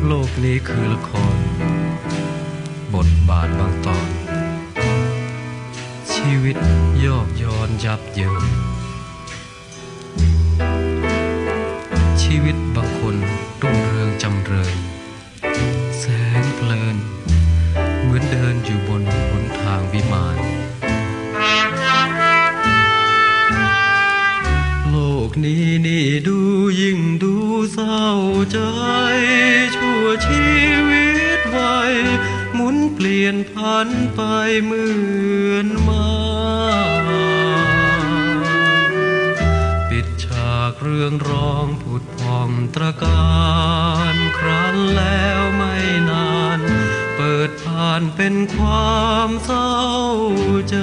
โลกนี้คือละคร บทบาทบางตอน ชีวิตยอกย้อนยับเยิน ชีวิตบางคนรุ่งเรืองจำเริญ แสนเพลิน เหมือนเดินอยู่บนหนทางวิมาน ร้องผุดผ่องตระการ ครั้นแล้วไม่นาน เปิดผ่านเป็นความเศร้าใจ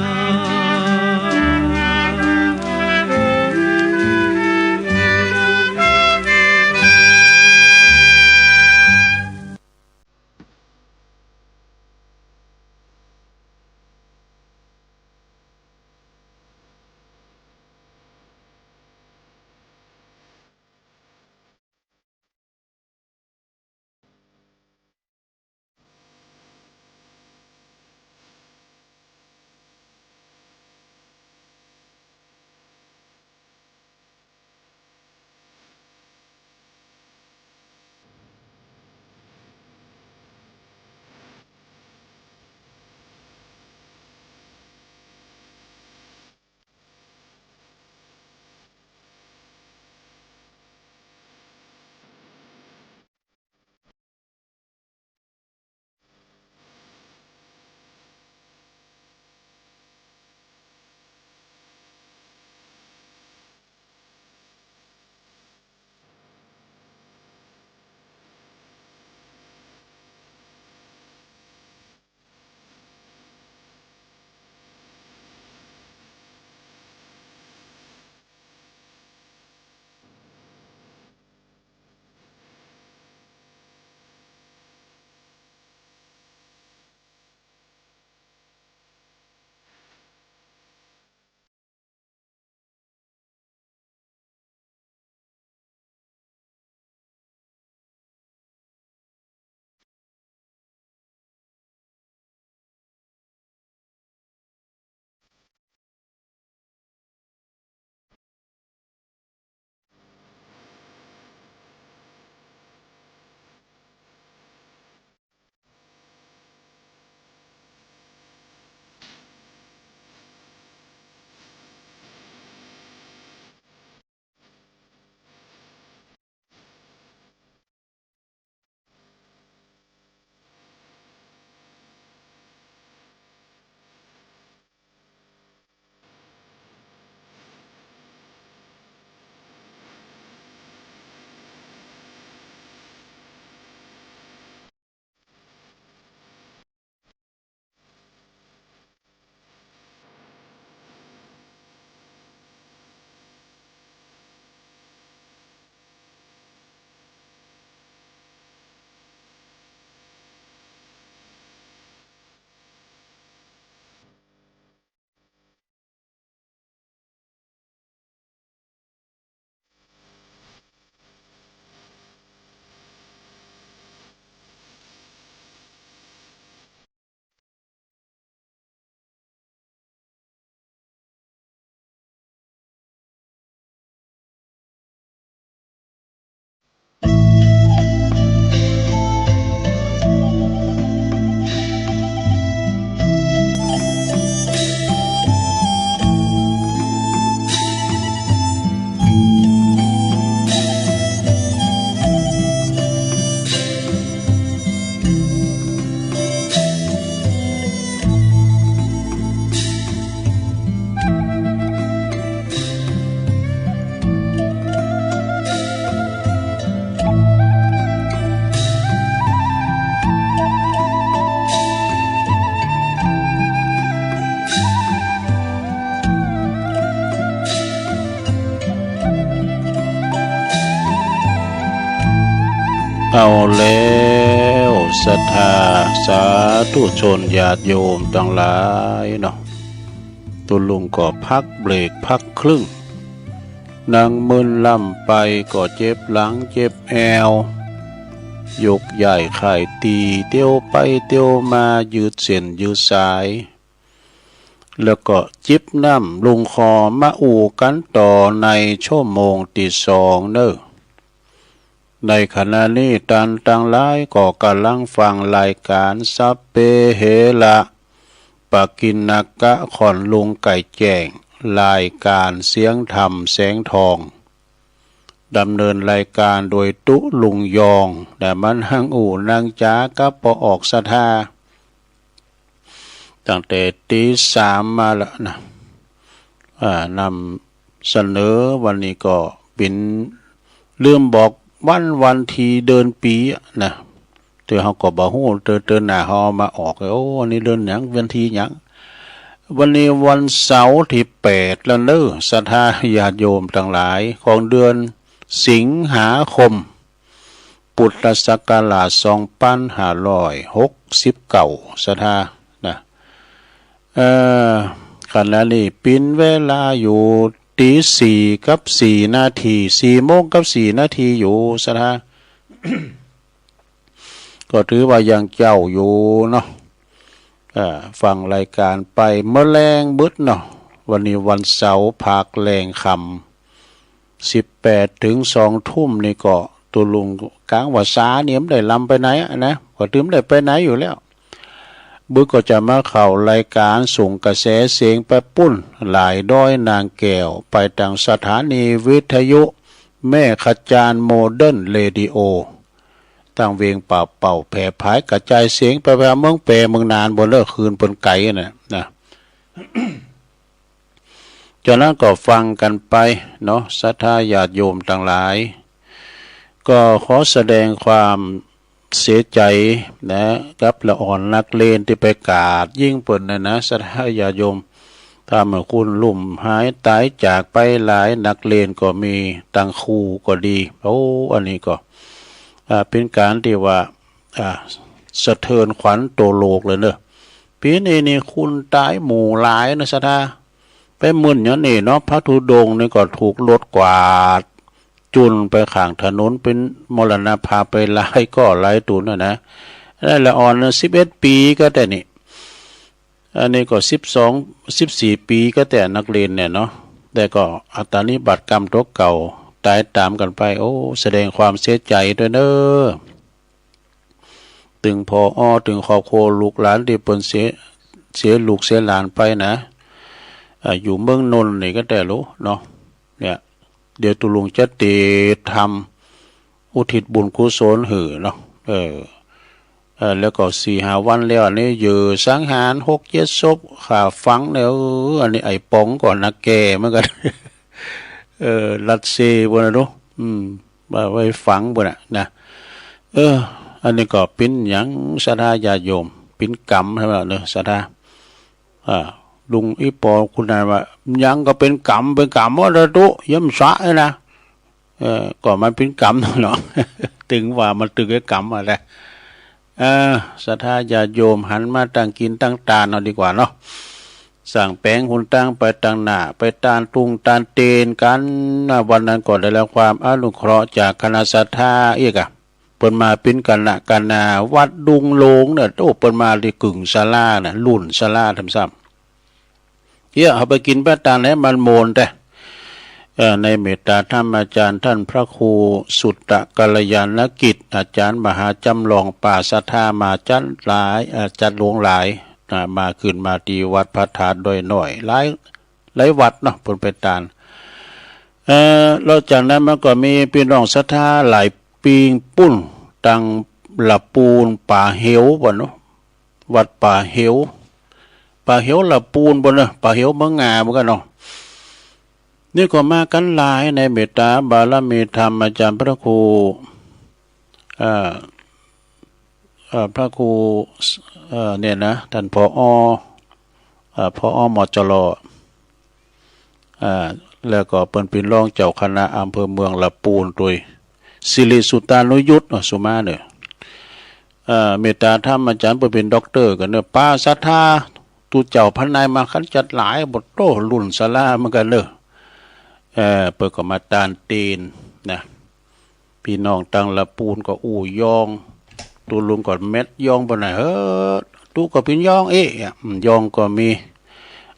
เอาแล้ว ศรัทธาสาธุชนญาติโยมตังหลายเนาะ ตุ๊ลุงก็พักเบรกพักครึ่ง นั่งมึนล่ำไปก็เจ็บหลังเจ็บแอว ยกย้ายค่ายตี้ เตียวไปเตียวมา ยืดเส้นยืดสาย แล้วก็จิบน้ำลงคอ มาอู้กั๋นต่อในชั่วโมงตี้สองเน่อ ในขณะนี้ต้านตังหลายก็ก่ำลังฟังรายก๋านสัพเพเหระ ปะกิณณกะ ค่อนลุงไก่แจ้ง รายก๋านเสียงธรรมแสงทอง ดำเนินรายก๋านโดยตุ๊ลุงยอง แต่มันนั่งอู้นั่งจ๋ากับป้อออกศรัทธา ตั้งแต่ตีสามมาละนะ อ่า นำเสนอวันนี้ก็ ปิ๋นลืมบอกวัน วันที เดือน ปี๋อะนะ เตื้อเฮาก็บ่ฮู้ เตื้อ เตื้อหน้าเฮาเอามาออก โอ้ อันนี้เดือนหยัง วันทีหยัง วันนี้วันเสาร์ตี้แปดแล้วเน้อ ศรัทธาญาติโยมตังหลาย ของเดือนสิงหาคม พุทธศักราชสองปันห้าร้อยหกสิบเก้า ศรัทธานะ เอ่อ ขณะนี้ปิ๋นเวลาอยู่ ตีสี่กับสี่นาที สี่โมงกับสี่นาทีอยู่ ศรัทธา ก็ถือว่ายังเจ๊าอยู่เนาะ เอ่อ ฟังรายก๋านไปเมื่อแลงบึดเนาะ วันนี้วันเสาร์ ภาคแลงค่ำ สิบแปดเถิงสองทุ่มนี่ก็ ตุ๊ลุงกางว่าซาเนี่ยบ่ได้ลำไปไหนอะนะ ก็ตึงบ่ได้ไปไหนอยู่แล้ว บึดก็จะมาเข้ารายก๋านส่งกระแสเสียงไปปู๊น หลายดอยนางแก้ว ไปตางสถานีวิทยุแม่ขจานโมเดิร์นเรดิโอ ตางเวียงป่าเป้า แผ่ผายกระจายเสียงไป ไปเมืองแป้ เมืองน่าน บ่อนเลิกคืนเปิ้นไก๋น่ะนะ จากนั้นก็ฟังกั๋นไปเนาะ ศรัทธาญาติโยมตังหลาย ก็ขอแสดงความเสียใจ๋นะ กับละอ่อนนักเรียนตี้ไปกราดยิงเปิ้นน่ะนะ ศรัทธาญาติโยม ทำหื้อคนลุ่มหายต๋ายจากไปหลาย นักเรียนก็มี ตังครูก็ดี โอ้ อันนี้ก็ อ่า เป๋นก๋านตี้ว่า อ่า สะเทือนขวัญตั๋วโลกเลยเนาะ ปี๋นี้นี่คนต๋ายหมู่หลายนะศรัทธา ไปเมินอย่างนี้เนาะ พระธุดงค์นี่ก็ถูกรถกวาดจุ่นไปข้างถนน เป๋นมรณภาพไปหลายก้อหลายตุ๊นน่ะนะ ได้ละอ่อนสิบเอ็ดปี๋ก็แต่นี่ อันนี้ก็สิบสอง สิบสี่ปี๋ก็แต่นักเรียนเนี่ยเนาะ แต่ก็อัตตานิบาตกรรมตั๋วเก่า ต๋ายต๋ามกั๋นไป โอ้ แสดงความเสียใจ๋ตวยเน้อ เถิง ผอ. เถิงครอบครัวลูกหลานตี้เปิ้นเสีย เสียลูกเสียหลานไปนะ อ่า อยู่เมืองนนท์นี่ก็แต่ลูกเนาะ เนี่ย เดี๋ยวตุ๊ลุงจะเตรียมทำอุทิศบุญกุศลหื้อเนาะ เออ เออ แล้วก็สี่ห้าวันแล้ว อันนี้เยื่อสังหารหกเจ็ดศพ ฆ่าฝังเนี่ย เออ อันนี้ไอ้ป๋องก็นักแก่เหมือนกั๋น เออ รัสเซียปู๊นน่ะเนาะ อืม ว่าไว้ฝังปู๊นน่ะนะ เออ อันนี้ก็เป๋นหยังศรัทธาญาติโยม เป๋นกรรมใช่ไหมล่ะเนาะศรัทธา อ่า ลุงอี้ปอคุณนายว่า หยังก็เป๋นกรรม เป๋นกรรมว่าเถอะตุ๊ เยี่ยมสะเลยนะ เออ ก็มันเป๋นกรรมเนาะ เถิงว่ามันเถิงไอ้กรรมอะนะ เออ ศรัทธาญาติโยมหันมาตั้งกิ๋นตั้งตานเอาดีกว่าเนาะ สร้างแป๋งหนตางไปตางหน้า ไปตานตุงตานเตนกั๋นนะ วันนั้นก็ได้รับความอนุเคราะห์จากคณะศรัทธาอีกอะ เปิ้นมาเป๋นคณะกั๋นนา วัดดุงหลงเนี่ย โอ้ เปิ้นมาตี้กึ่งศาลาน่ะ ลุ่นศาลาทำซ้ำ เยียะ เฮาไปกิ๋นไปตานไหนมันม่วนแต๊ เอ่อ ในเมตตาธรรมาจารย์ต้านพระครูสุตตะกัลยาณกิจ อาจ๋ารย์มหาจ๋ำลองป่าศรัทธามาจัดหลาย เอ่อ จัดหลวงหลาย อ่า มาขึ้นมาตี้วัดพระธาตุดอยน้อย หลาย หลายวัดเนาะ เปิ้นไปตาน เอ่อ แล้วจากนั้นมันก็มีปี้น้องศรัทธาหลายปี๋ปู๊น ตางละปูนป่าเหวบ่เนาะ วัดป่าเหว ป่าเหวละปูนบ่เนาะ ป่าเหวเมืองงาเหมือนกั๋นเนาะ นี่ก็มากั๋นหลายในเมตตาบารมีธรรมอาจ๋ารย์พระครู เอ่อ เอ่อ พระครู เอ่อ เนี่ยนะ ต้าน ผอ. เอ่อ ผอ. มจร. อ่า แล้วก็เปิ้นเป๋นรองเจ้าคณะอำเภอเมืองละปูนตวย สิริสุตตานุยุตเนาะ สุมาเน่อ เอ่อ เมตตาธรรมาจ๋ารย์เปิ้นเป๋นด็อกเตอร์กั๋นเน่อ ป่าศรัทธา ตุ๊เจ้าพระนายมากั๋นจัดหลาย บ่โต้ ลุ่นศาลาเหมือนกั๋นเน่อ เอ่อ เปิ้นก็มาตานเตียนนะ ปี้น้องตางละปูนก็อู้ยอง ตุ๊ลุงก็แมดยองไปหน่อย เฮ้อ ตุ๊ก็เป๋นยองเอ๊ะ อืม ยองก็มี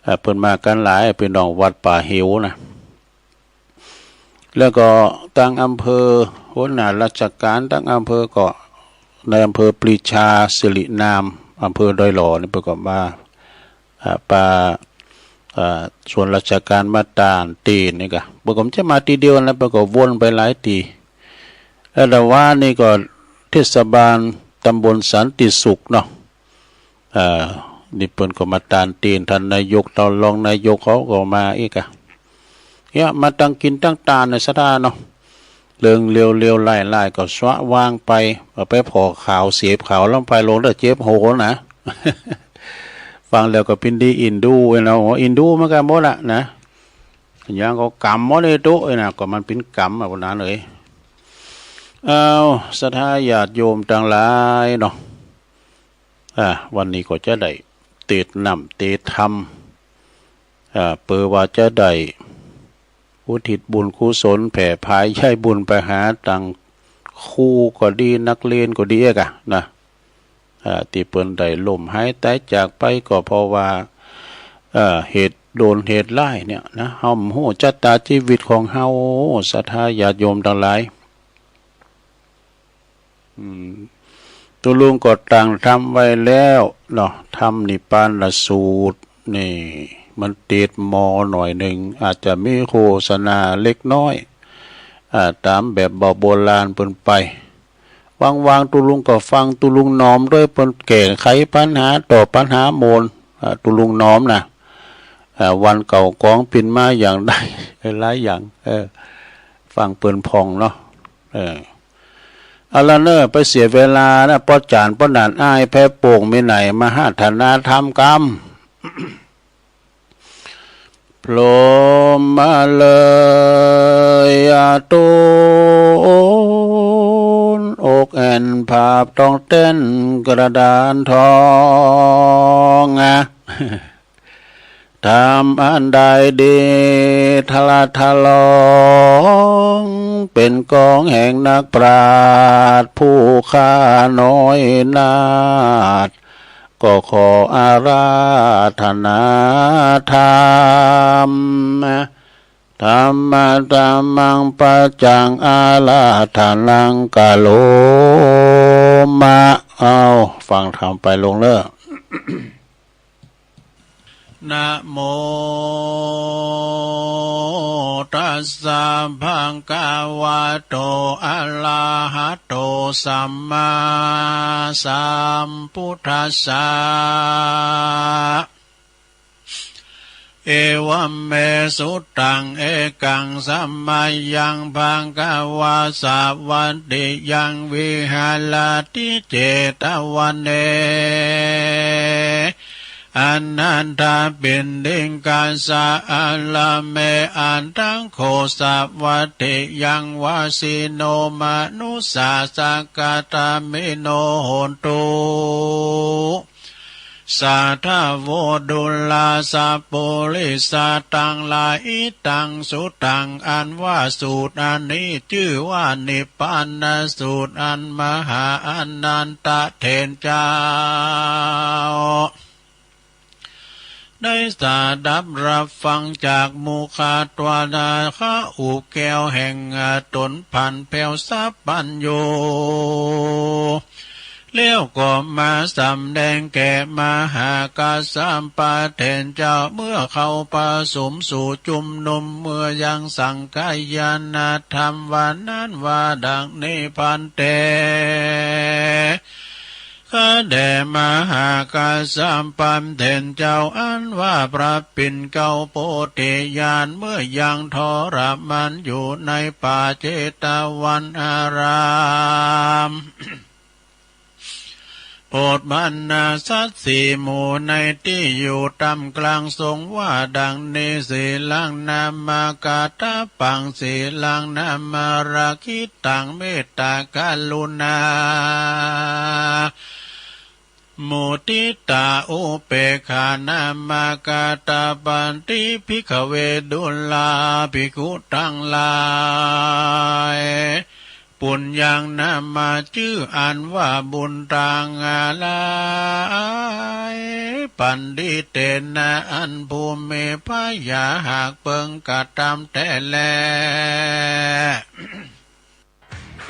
เอ่อ เปิ้นมากั๋นหลาย ปี้น้องวัดป่าเหวนะ แล้วก็ตางอำเภอ หัวหน้าราชก๋านตางอำเภอก็ นายอำเภอปรีชาสิรินาม อำเภอดอยหล่อนี่เปิ้นก็มา อ่า ปา อ่า ส่วนราชก๋านมาตานตี้นี่กะ เปิ้นก็บ่ใจ้มาตี้เดียวนะ เปิ้นก็วนไปหลายตี้ แล้วแต่ว่านี่ก็เทศบาลตำบลสันติสุขเนาะ อ่า นี่เปิ้นก็มาตานตี้ ต้านนายก ต้านรองนายกเขาก็มาอีกอะ เนี่ย มาตังกิ๋นตังตานเนี่ย ศรัทธาเนาะ เริงเลวๆ ร้ายๆ ก็ชะวางไป เอาไปผ่อขาว เสพขาวลงไป ลงแล้วเจ็บหัวนะ ฟังแล้วก็เป๋นดีอินดูเนาะ อินดูเหมือนกั๋นหมดละนะ อย่างก็กรรมหมดเลยตุ๊เอ้ยนะ ก็มันเป๋นกรรมอะ พวกนั้นเอ้ย เอา ศรัทธาญาติโยมตังหลายเนาะ อ่า วันนี้ก็จะได้เตศน์น้ำเตศน์ธรรม อ่า เปื้อว่าจะได้อุทิศบุญกุศล แผ่ผายใยบุญไปหาตังครูก็ดี นักเรียนก็ดีอะกะนะ อ่า ตี้เปิ้นได้ล้มหายต๋ายจากไปก็เพราะว่า เอ่อ เหตุด่วนเหตุร้ายเนี่ยนะ เฮาบ่ฮู้จะต๋าจีวิตของเฮา ศรัทธาญาติโยมตังหลาย อืม ตุ๊ลุงก็ตั้งธรรมไว้แล้วเนาะ ธรรมนิพพานสูตรนี่ มันติดมอหน่อยนึ่ง อาจจะมีโฆษณาเล็กน้อย อ่า ต๋ามแบบบ่าโบราณเปิ้นไป ว่างๆ ตุ๊ลุงก็ฟังตุ๊ลุงหนอมด้วย เปิ้นแก้ไขปัญหา ตอบปัญหาโมน อ่า ตุ๊ลุงหนอมนะ อ่า วันเก่าของปิ่นมาอย่างใด หลายอย่าง เออ ฟังเปิ้นพ่องเนาะ เออ เอาละเน่อ ไปเสียเวลานะ ป้อจ๋ารย์ป้อหนานอ้ายแพโป่ง มีไหนมาหาทนาธรรมกำ พรหมเลยอาตูน อกแอ่นผาบต้องเต้นกระดานทองอะ ธรรมอันใดดีทะละทะลอง เป๋นกองแห่งนักปราชญ์ผู้ข้าน้อยนาถ ก็ขออาราธนาธรรม ธัมมะธัมมังปัจจังอาราธนังกะโรมะ เอา ฟังธรรมไปลงเน่อ นะโมตัสสะภะคะวะโต อะระหะโต สัมมาสัมพุทธัสสะ เอวัมเม สุตตัง เอกัง สะมะยัง ภะคะวา สะวัตติยัง วิหะระติ เจตะวะเน อะนัตถปิณฑิกัสสะ อะระเม อัตถะโข สะวัตติยัง วะสิโน มะนุสสาสะ กะตะมิโน โหนตุ สาธะโว ดูราสะปุริสะตังหลาย อิตัง สุตตัง อันว่าสูตรอันนี้จื้อว่านิพพานสูตร อันมหาอานันทะเถรเจ้า ได้สดับรับฟังจากมุขะทวาราคะอุแก้วแห่งต๋น ผันแผ้วสัพพัญญู แล้วก็มาสำแดงแก่มหากัสสปะเถรเจ้า เมื่อเขาประสุมสู่จุมนุม เมื่อยังสังคายนธรรม ว่านั้นว่าดังนี้ ภันเต ข้าแต่มหากัสสปะเถรเจ้า อันว่าพระปิ่นเกล้าโพธิญาณ เมื่อยังทรมานอยู่ในป่าเชตวันอาราม โผฏฐัพพะสัตว์สี่หมู่ในตี้อยู่ต้ามกลาง ทรงว่าดังนี้ สีลังนามะกัตถปัง สีลังนามะระหิตัง เมตตากรุณา มุทิตา อุเปกขานามะกัตถปันติ ภิกขเว ดูราภิกขุตังหลาย ปุญญังนามะ จื้ออันว่าบุญตังหลาย ปัณฑิเตนะ อันผู้มีผญาหากเปิงกระทำแต๊แล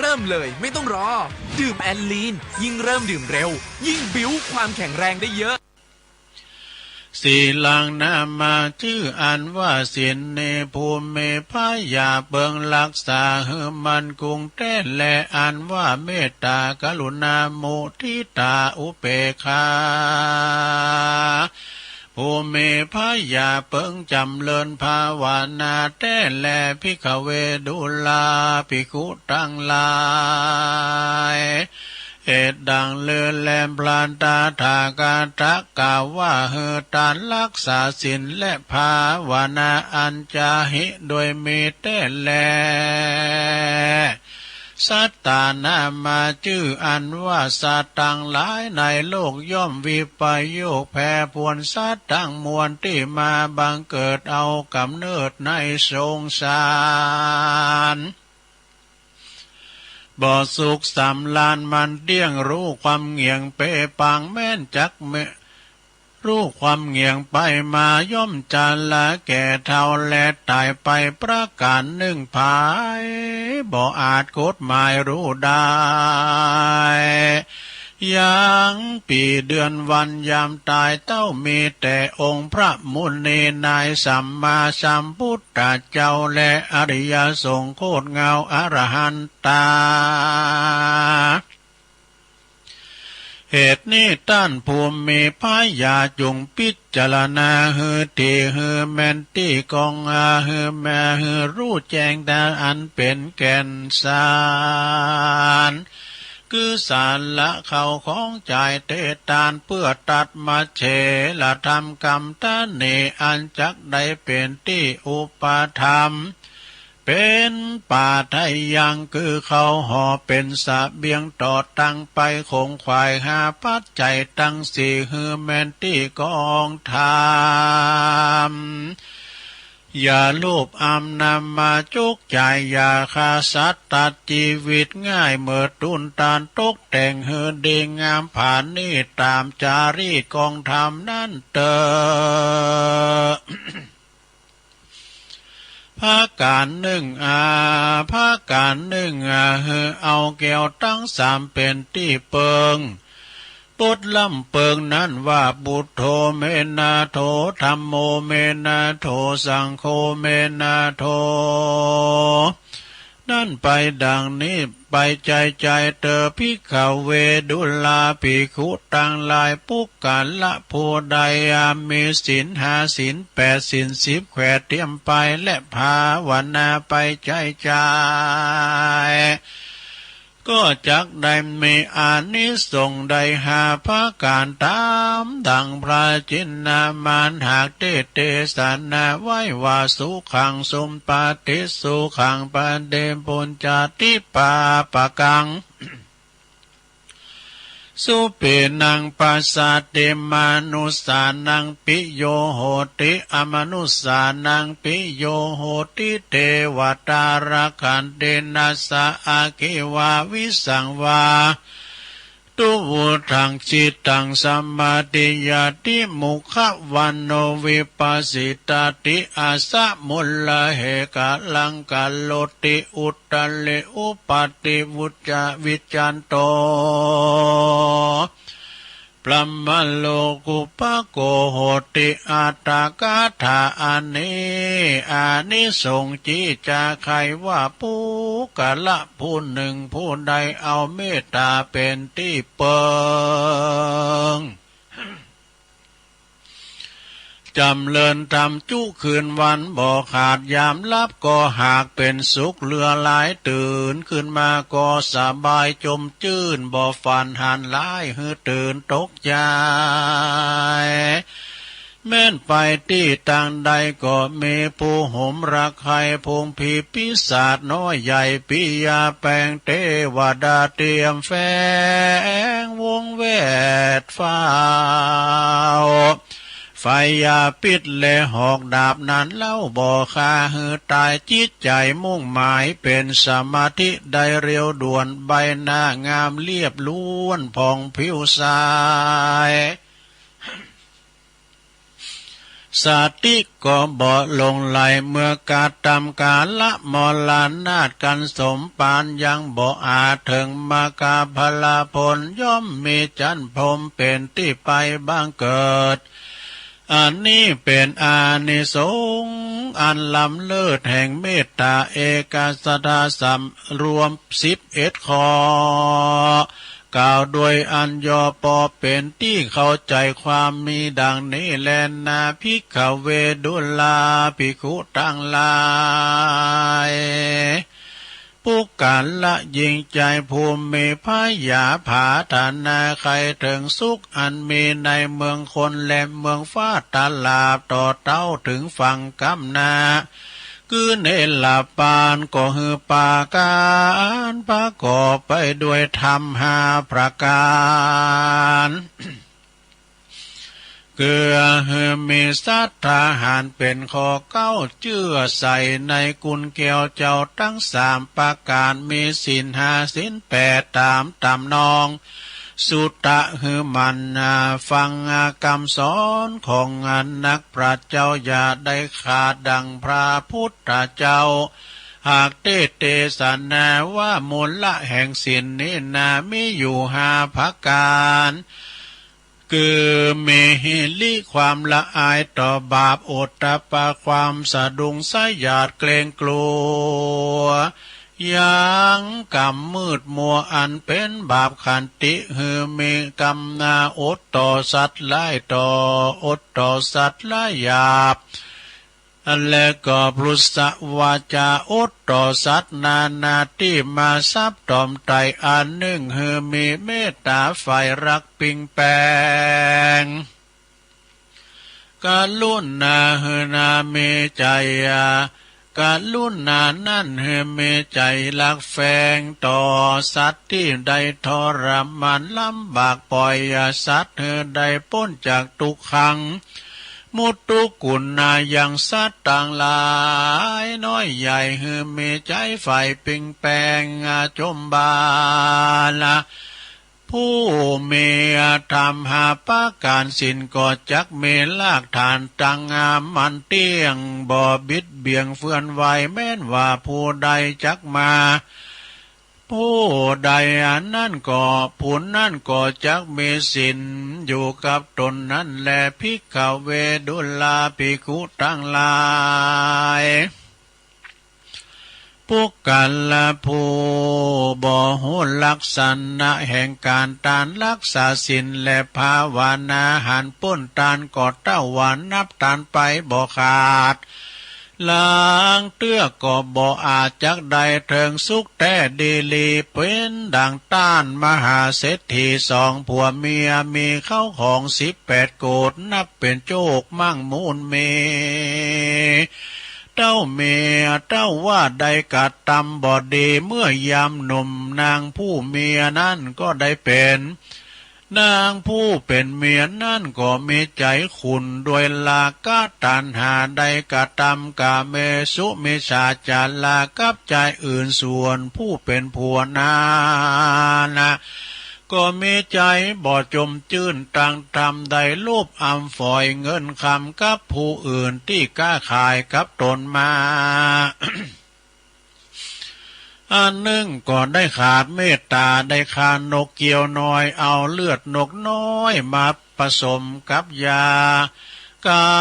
เริ่มเลย ไม่ต้องรอ ดื่มแอลลีน ยิ่งเริ่มดื่มเร็ว ยิ่งบิวความแข็งแรงได้เยอะ สีลังนามะ จื้ออันว่าศีลนี้ ผู้มีผญาเปิงฮักษาหื้อมั่นคงแต๊แล อันว่าเมตตากรุณา มุทิตา อุเปกขา ผู้มีพระญาเปิงจ๋ำเริญภาวนาแต๊แล ภิกขเว ดูราภิกขุตังหลาย เหตุดังนี้แล พระตถาคตะกล่าวว่า หื้อตานรักษาศีลและภาวนาอันจะหิโดยมีแต๊แล สัตตานามาจื้ออันว่าสัตว์ตังหลายในโลกย่อมวิปโยคแผ่ผวน สัตว์ตังมวลตี้มาบังเกิดเอาก๋ำเนิดในสงสาร บ่สุขสำราญมันเตี้ยง ฮู้ความเหงี่ยงเป๋ปางแม้นจักเม ฮู้ความเหงี่ยงไปมาย่อมจะละแก่เฒ่าและต๋ายไปประก๋านนึ่ง ใผบ่อาจกฎหมายฮู้ได้ ยังปี๋เดือนวันยามต๋ายเต้า มีแต่องค์พระมุนีนายสัมมาสัมพุทธเจ้าและอริยสงฆ์โคตรเงาอรหันตา เหตุนี้ต้านผู้มีพระญาจุ่งพิจารณาหื้อถี่หื้อแม่นตี้กอง อาหื้อแม่หื้อฮู้แจ้งต๋ามอันเป๋นแก่นสาร คือสาระเข้าของจ่ายเตตาน เปื้อตัดมัชเฉรธรรมกำตะหนี อันจักได้เป๋นตี้อุปถัมภ์ เป๋นปาทะยัง คือเข้าห่อเป๋นเสบียงต่อตังไปขงขวาย หาปัจจัยตังสี่หื้อแม่นตี้กองธรรม อย่าโลภอำนามาจุกจ่าย อย่าฆ่าสัตว์ตัดจีวิตง่าย เมิดตูนตานตกแต่งหื้อดีงามผาณีตต๋ามจารีตกองธรรมนั้นเต๊อะ ประก๋านนึ่ง อา ประก๋านนึ่ง อา หื้อเอาแก้วตังสามเป๋นตี้เปิง บทล่ำเปิงนั้นว่า พุทโธ เม นาโถ ธัมโม เม นาโถ สังโฆ เม นาโถ นั้นไปดังนี้ ไปใจ๋ใจ๋เต๊อะ ภิกขเว ดูราภิกขุตังหลาย ปุคคละผู้ใดมีศีลห้า ศีลแปด ศีลสิบแขวนเตรียมไป และภาวนาไปใจ๋ใจ๋ ก็จักได้มีอานิสงส์ได้ห้าประก๋านต๋ามดังพระชินมารหากเตสน์เตสนาไว้ว่า สุขัง สุปาฏิ สุขัง ปฏิปุญจาติ ปาปะกัง สุปิณัง ปัสสาติ มนุสสานัง ปิโย โหติ อมนุสสานัง ปิโย โหติ เตวตา รักขันติ นัสสะ อัคคี วา วิสัง วา ตุ วุฒัง จิตตัง สมาธิยาติ มุขะวัณโณ วิปปะสิตาติ อัสสะ มุลละเห กะลัง กะโรติ อุตตะเร อุปัตติ วุจจะ วิจจันโต พรหมโลกุปปะโก โหติ อัตถกถา อันนี้อานิสงส์ จิจะใค่ว่า ปุคคละผู้นึ่งผู้ใดเอาเมตต๋าเป๋นตี้เปิง จ๋ำเริญธรรมจุคืนวันบ่ขาด ยามหลับก็หากเป๋นสุขเหลือหลาย ตื่นขึ้นมาก็สบายจมจื้น บ่ฝันหันร้ายหื้อตื่นตกใจ๋ แม้นไปตี้ตางใดก็มีผู้หมระใค่ ฝูงผีปีศาจน้อยใหญ่ ปิยาแป๋งเตวดาเตียมแฝงวงแวดฟ้าว ไฟยาพิษและหอกดาบนั้นเล่าบ่ฆ่าหื้อต๋าย จิตใจ๋มุ่งหมายเป๋นสมาธิได้เร็วด่วน ใบหน้างามเรียบล้วนผ่องผิวใส สติก็บ่หลงไหล เมื่อกระทำกาละมรณาตกันสมปาน ยังบ่อาจเถิงมรรคผลผล ย่อมมีจั๊นพรหมเป๋นตี้ไปบังเกิด อันนี้เป๋นอานิสงส์อันล้ำเลิศแห่งเมตต๋าเอกัสสตาสำรวมสิบเอ็ดข้อ กล่าวโดยอันย่อปอเป๋นตี้เข้าใจ๋ความมีดังนี้แลนา ภิกขเว ดูราภิกขุตังหลาย ปุคคละหญิงจายผู้มีผยาผาถนาใค่เถิงสุขอันมีในเมืองคนและเมืองฟ้าตราบต่อเต้าเถิงฝั่งก้ำหน้า คือเนรปานก็หื้อปาก๋านประกอบไปด้วยธรรมห้าประก๋าน คือหื้อมีศรัทธาหันเป๋นข้อเก๊า เจื้อใส่ในกุณแก้วเจ้าตังสามประก๋าน มีศีลห้าศีลแปดต๋ามต๋ำนอง สุตะหื้อหมั่นนาฟังกำสอนของนักปราชญ์เจ้า อย่าได้ขาดดังพระพุทธเจ้า หากเตสน์เตสนาว่ามูละแห่งศีลนี้นา มีอยู่ห้าประก๋าน คือมีหิริความละอายต่อบาป โอตตัปปะความสะดุ้งสยาดเกรงกลัว ยังกำมืดมัวอันเป๋นบาป ขันติหื้อมีกำนาอดต่อสัตว์ร้ายต่อ อดต่อสัตว์ร้ายหยาบ และก็พรุสวาจาอดต่อสัตว์นานาตี้มาสับต๋อมไต อันนึ่งหื้อมีเมตต๋าใฝ่ฮักปิงแปง กรุณาหื้อนามีใจ๋ กรุณานั้นหื้อมีใจ๋ฮักแฝงต่อสัตว์ตี้ได้ทรมานลำบาก ป่อยสัตว์หื้อได้ป๊นจากตุ๊กขัง มุตตุกุณายังสัตว์ตังหลายน้อยใหญ่ หื้อมีใจ๋ใฝ่ปิงแปงจมบาล ผู้มีธรรมห้าประก๋าน ศีลก็จักมีรากฐานตั้งมั่นเตี้ยง บ่บิดเบี่ยงเฟือนไหว แม้นว่าผู้ใดจักมา ผู้ใดอันนั้นก็ ผู้นั้นก็จักมีศีลอยู่กับต๋นนั้นแล ภิกขเว ดูราภิกขุตังหลาย ปุคคละผู้บ่ฮู้ลักษณะแห่งก๋านตาน รักษาศีลและภาวนา หันป๊นตานก็เต้าว่านับตานไปบ่ขาด ลางเตื้อก็บ่อาจจักได้เถิงสุขแต๊ดีหลี เป๋นดังต้านมหาเศรษฐีสองผัวเมีย มีเข้าของสิบแปดโกฏ นับเป๋นโจคมั่งมูลมี เต้าเมียเต้าว่าได้กระตำบ่ดี เมื่อยามหนุ่มนางผู้เมียนั้นก็ได้เป๋น นางผู้เป๋นเมียนั้นก็มีใจ๋ขุ่นด้วยราคะตัณหา ได้กระตำก๋าเมสุมิจฉาจารากับจายอื่น ส่วนผู้เป๋นผัวนั้นนะ ก็มีใจ๋บ่จมจื้นตังธรรม ได้ลูบอำฝอยเงินคำกับผู้อื่นตี้ก๊าขายกับต๋นมา อันนึ่งก็ได้ขาดเมตต๋า ได้ฆ่านกเกี้ยวน้อย เอาเลือดนกน้อยมาผสมกับยา ก๋า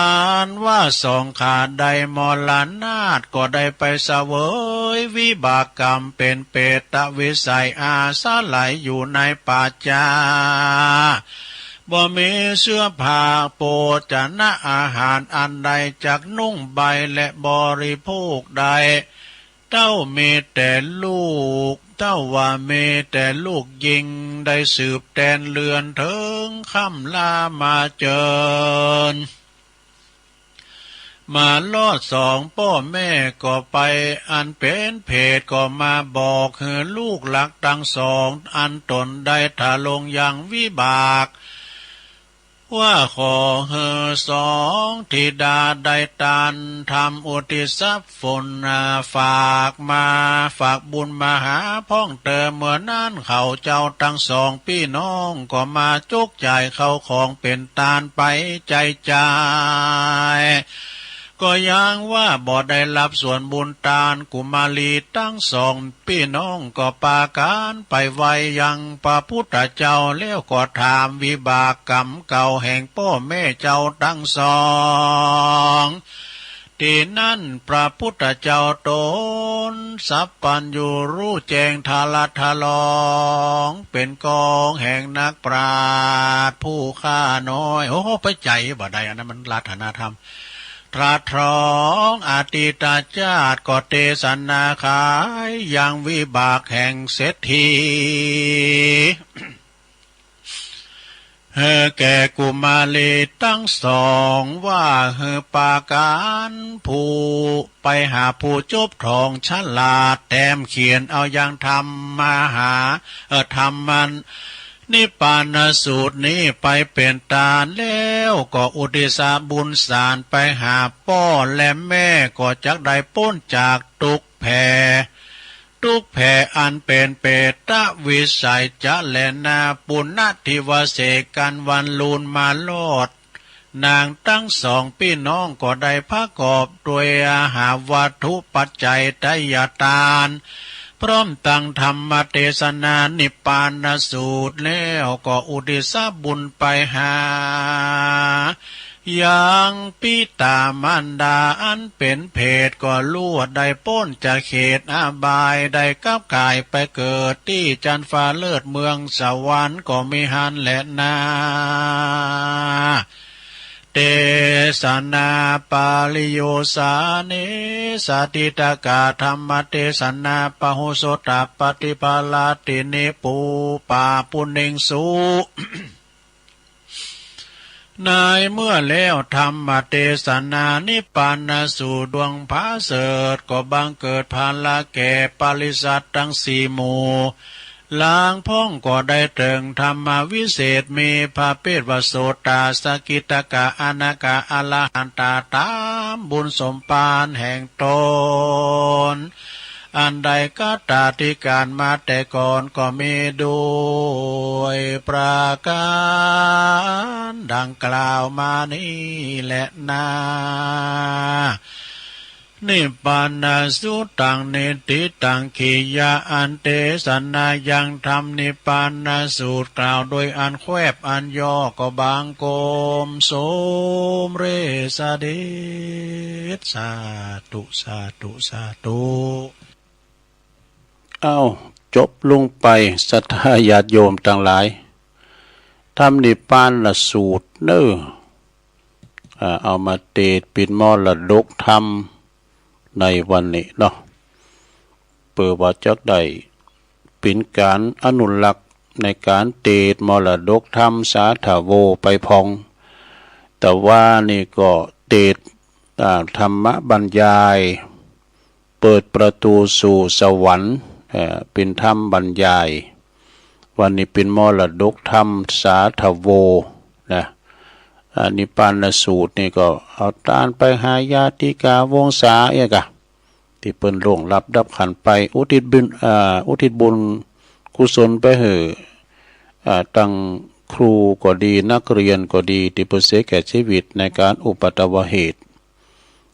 นว่าสองข้าได้มรณาต ก็ได้ไปเสวยวิบากกรรมเป๋นเปรตวิสัย อาศัยอยู่ในป่าจ๊า บ่มีเสื้อผ้า โภชนะอาหารอันใดจักนุ่งใบและบริโภคได้ เต้ามีแต่ลูก เต้าว่ามีแต่ลูกญิง ได้สืบแตนเรือนเถิงค่ำลามาเจิญ มารอดสองป้อแม่ก็ไป อันเป๋นเพศก็มาบอกหื้อลูกหลักตังสอง อันต๋นได้ทรงยังวิบาก ว่าขอหื้อสองธิดาได้ตานทำอุทิศผลฝากมา ฝากบุญมาหาพ่องเตอ เมื่อนั้นเขาเจ้าตังสองปี้น้องก็มาจกจ่ายเข้าของเป๋นตานไปใจ๊จ่าย ก็ยังว่าบ่ได้ฮับส่วนบุญตาน กุมารีตังสองปี้น้องก็ปากั๋นไปไหว้ยังพระพุทธเจ้า แล้วก็ถามวิบากกรรมเก่าแห่งป้อแม่เจ้าตังสอง ตี้นั้นพระพุทธเจ้าต๋นสัพพัญญู ฮู้แจ้งทะลัดทะลอง เป๋นกองแห่งนักปราชญ์ผู้ข้าน้อย โอ้โห ไปใจ๋บ่ได้ อันนั้นมันรัตนธรรม ตรัสถองอดีตจาติ ก็เตสนาขายยังวิบากแห่งเศรษฐี หื้อแก่กุมารีตังสอง ว่าหื้อปาการผู้ไปหาผู้จบถ่องฉลาด แถมเขียนเอายังธรรมมหา เอ่อ ธรรมนิพพานสูตรนี้ไปเป๋นตานแล้ว ก็อุทิศบุญสารไปหาป้อและแม่ ก็จักได้ป๊นจากตุ๊กข์แผ่ ตุ๊กข์แผ่อันเป๋นเปรตวิสัยจะแลนา ปุณณทิวเสก กันวันลูนมารอด นางตังสองปี้น้องก็ได้ประกอบตวยอาหารวัตถุปัจจัยไทยทาน พร้อมตังธรรมเตสนานิพพานสูตรแล้ว ก็อุทิศบุญไปหา ยังปิตามารดาอันเป๋นเปรต ก็ลวดได้ป๊นจากเขตอบาย ได้กลับก๋ายไปเกิดตี้จั๊นฟ้าเลิศเมืองสวรรค์ก็มีหั้นแลนา เตสนาปริโยสาเน สาธิตกาธรรมเตสนา ปะหุสตปฏิภาลาตินิ ปูปาปุเนงสุ ในเมื่อแล้วธรรมเตสนานิพพานสูตรดวงผาเสริฐ ก็บังเกิดผลาแก่ปริษัทตังสี่หมู่ หลังพ่องก็ได้เถิงธรรมวิเศษ มีประเภทว่าโสตา สกิทาคา อนาคา อรหันตา ต๋ามบุญสมภารแห่งต๋น อันได้คตาธิการมาแต่ก่อนก็มีด้วยประการดังกล่าวมานี้แลนา นิพพานสูตรตัง นิฏฐิตัง กิริยาอันเตสนายังธรรมนิพพานสูตรกล่าวโดยอันแควบอันย่อก็บังคมสมเร็จเสด็จ สาธุ สาธุ สาธุ เอ้า จบลงไป ศรัทธาญาติโยมตังหลาย ธรรมนิพพานสูตรเน่อ อ่า เอามาเตสน์ปิดมรดกธรรมในวันนี้เนาะ เปื้อว่าจักได้เป๋นก๋านอนุรักษ์ในก๋านเตสน์มรดกธรรมสาธโวไปพ่อง แต่ว่านี่ก็เตสน์ อ่า ธรรมบรรยาย เปิดประตู๋สู่สวรรค์ เอ่อ เป๋นธรรมบรรยาย วันนี้เป๋นมรดกธรรมสาธโวนะ อ่า นิพพานสูตรนี่ก็เอาตานไปหาญาติกาวงศาเอกอะ ตี้เปิ้นล่วงลับดับขันธ์ไป อุทิศบุญ อ่า อุทิศบุญกุศลไปหื้อ อ่า ตังครูก็ดี นักเรียนก็ดี ตี้เปิ้นเสียแก่ชีวิตในก๋านอุปัตตวเหตุ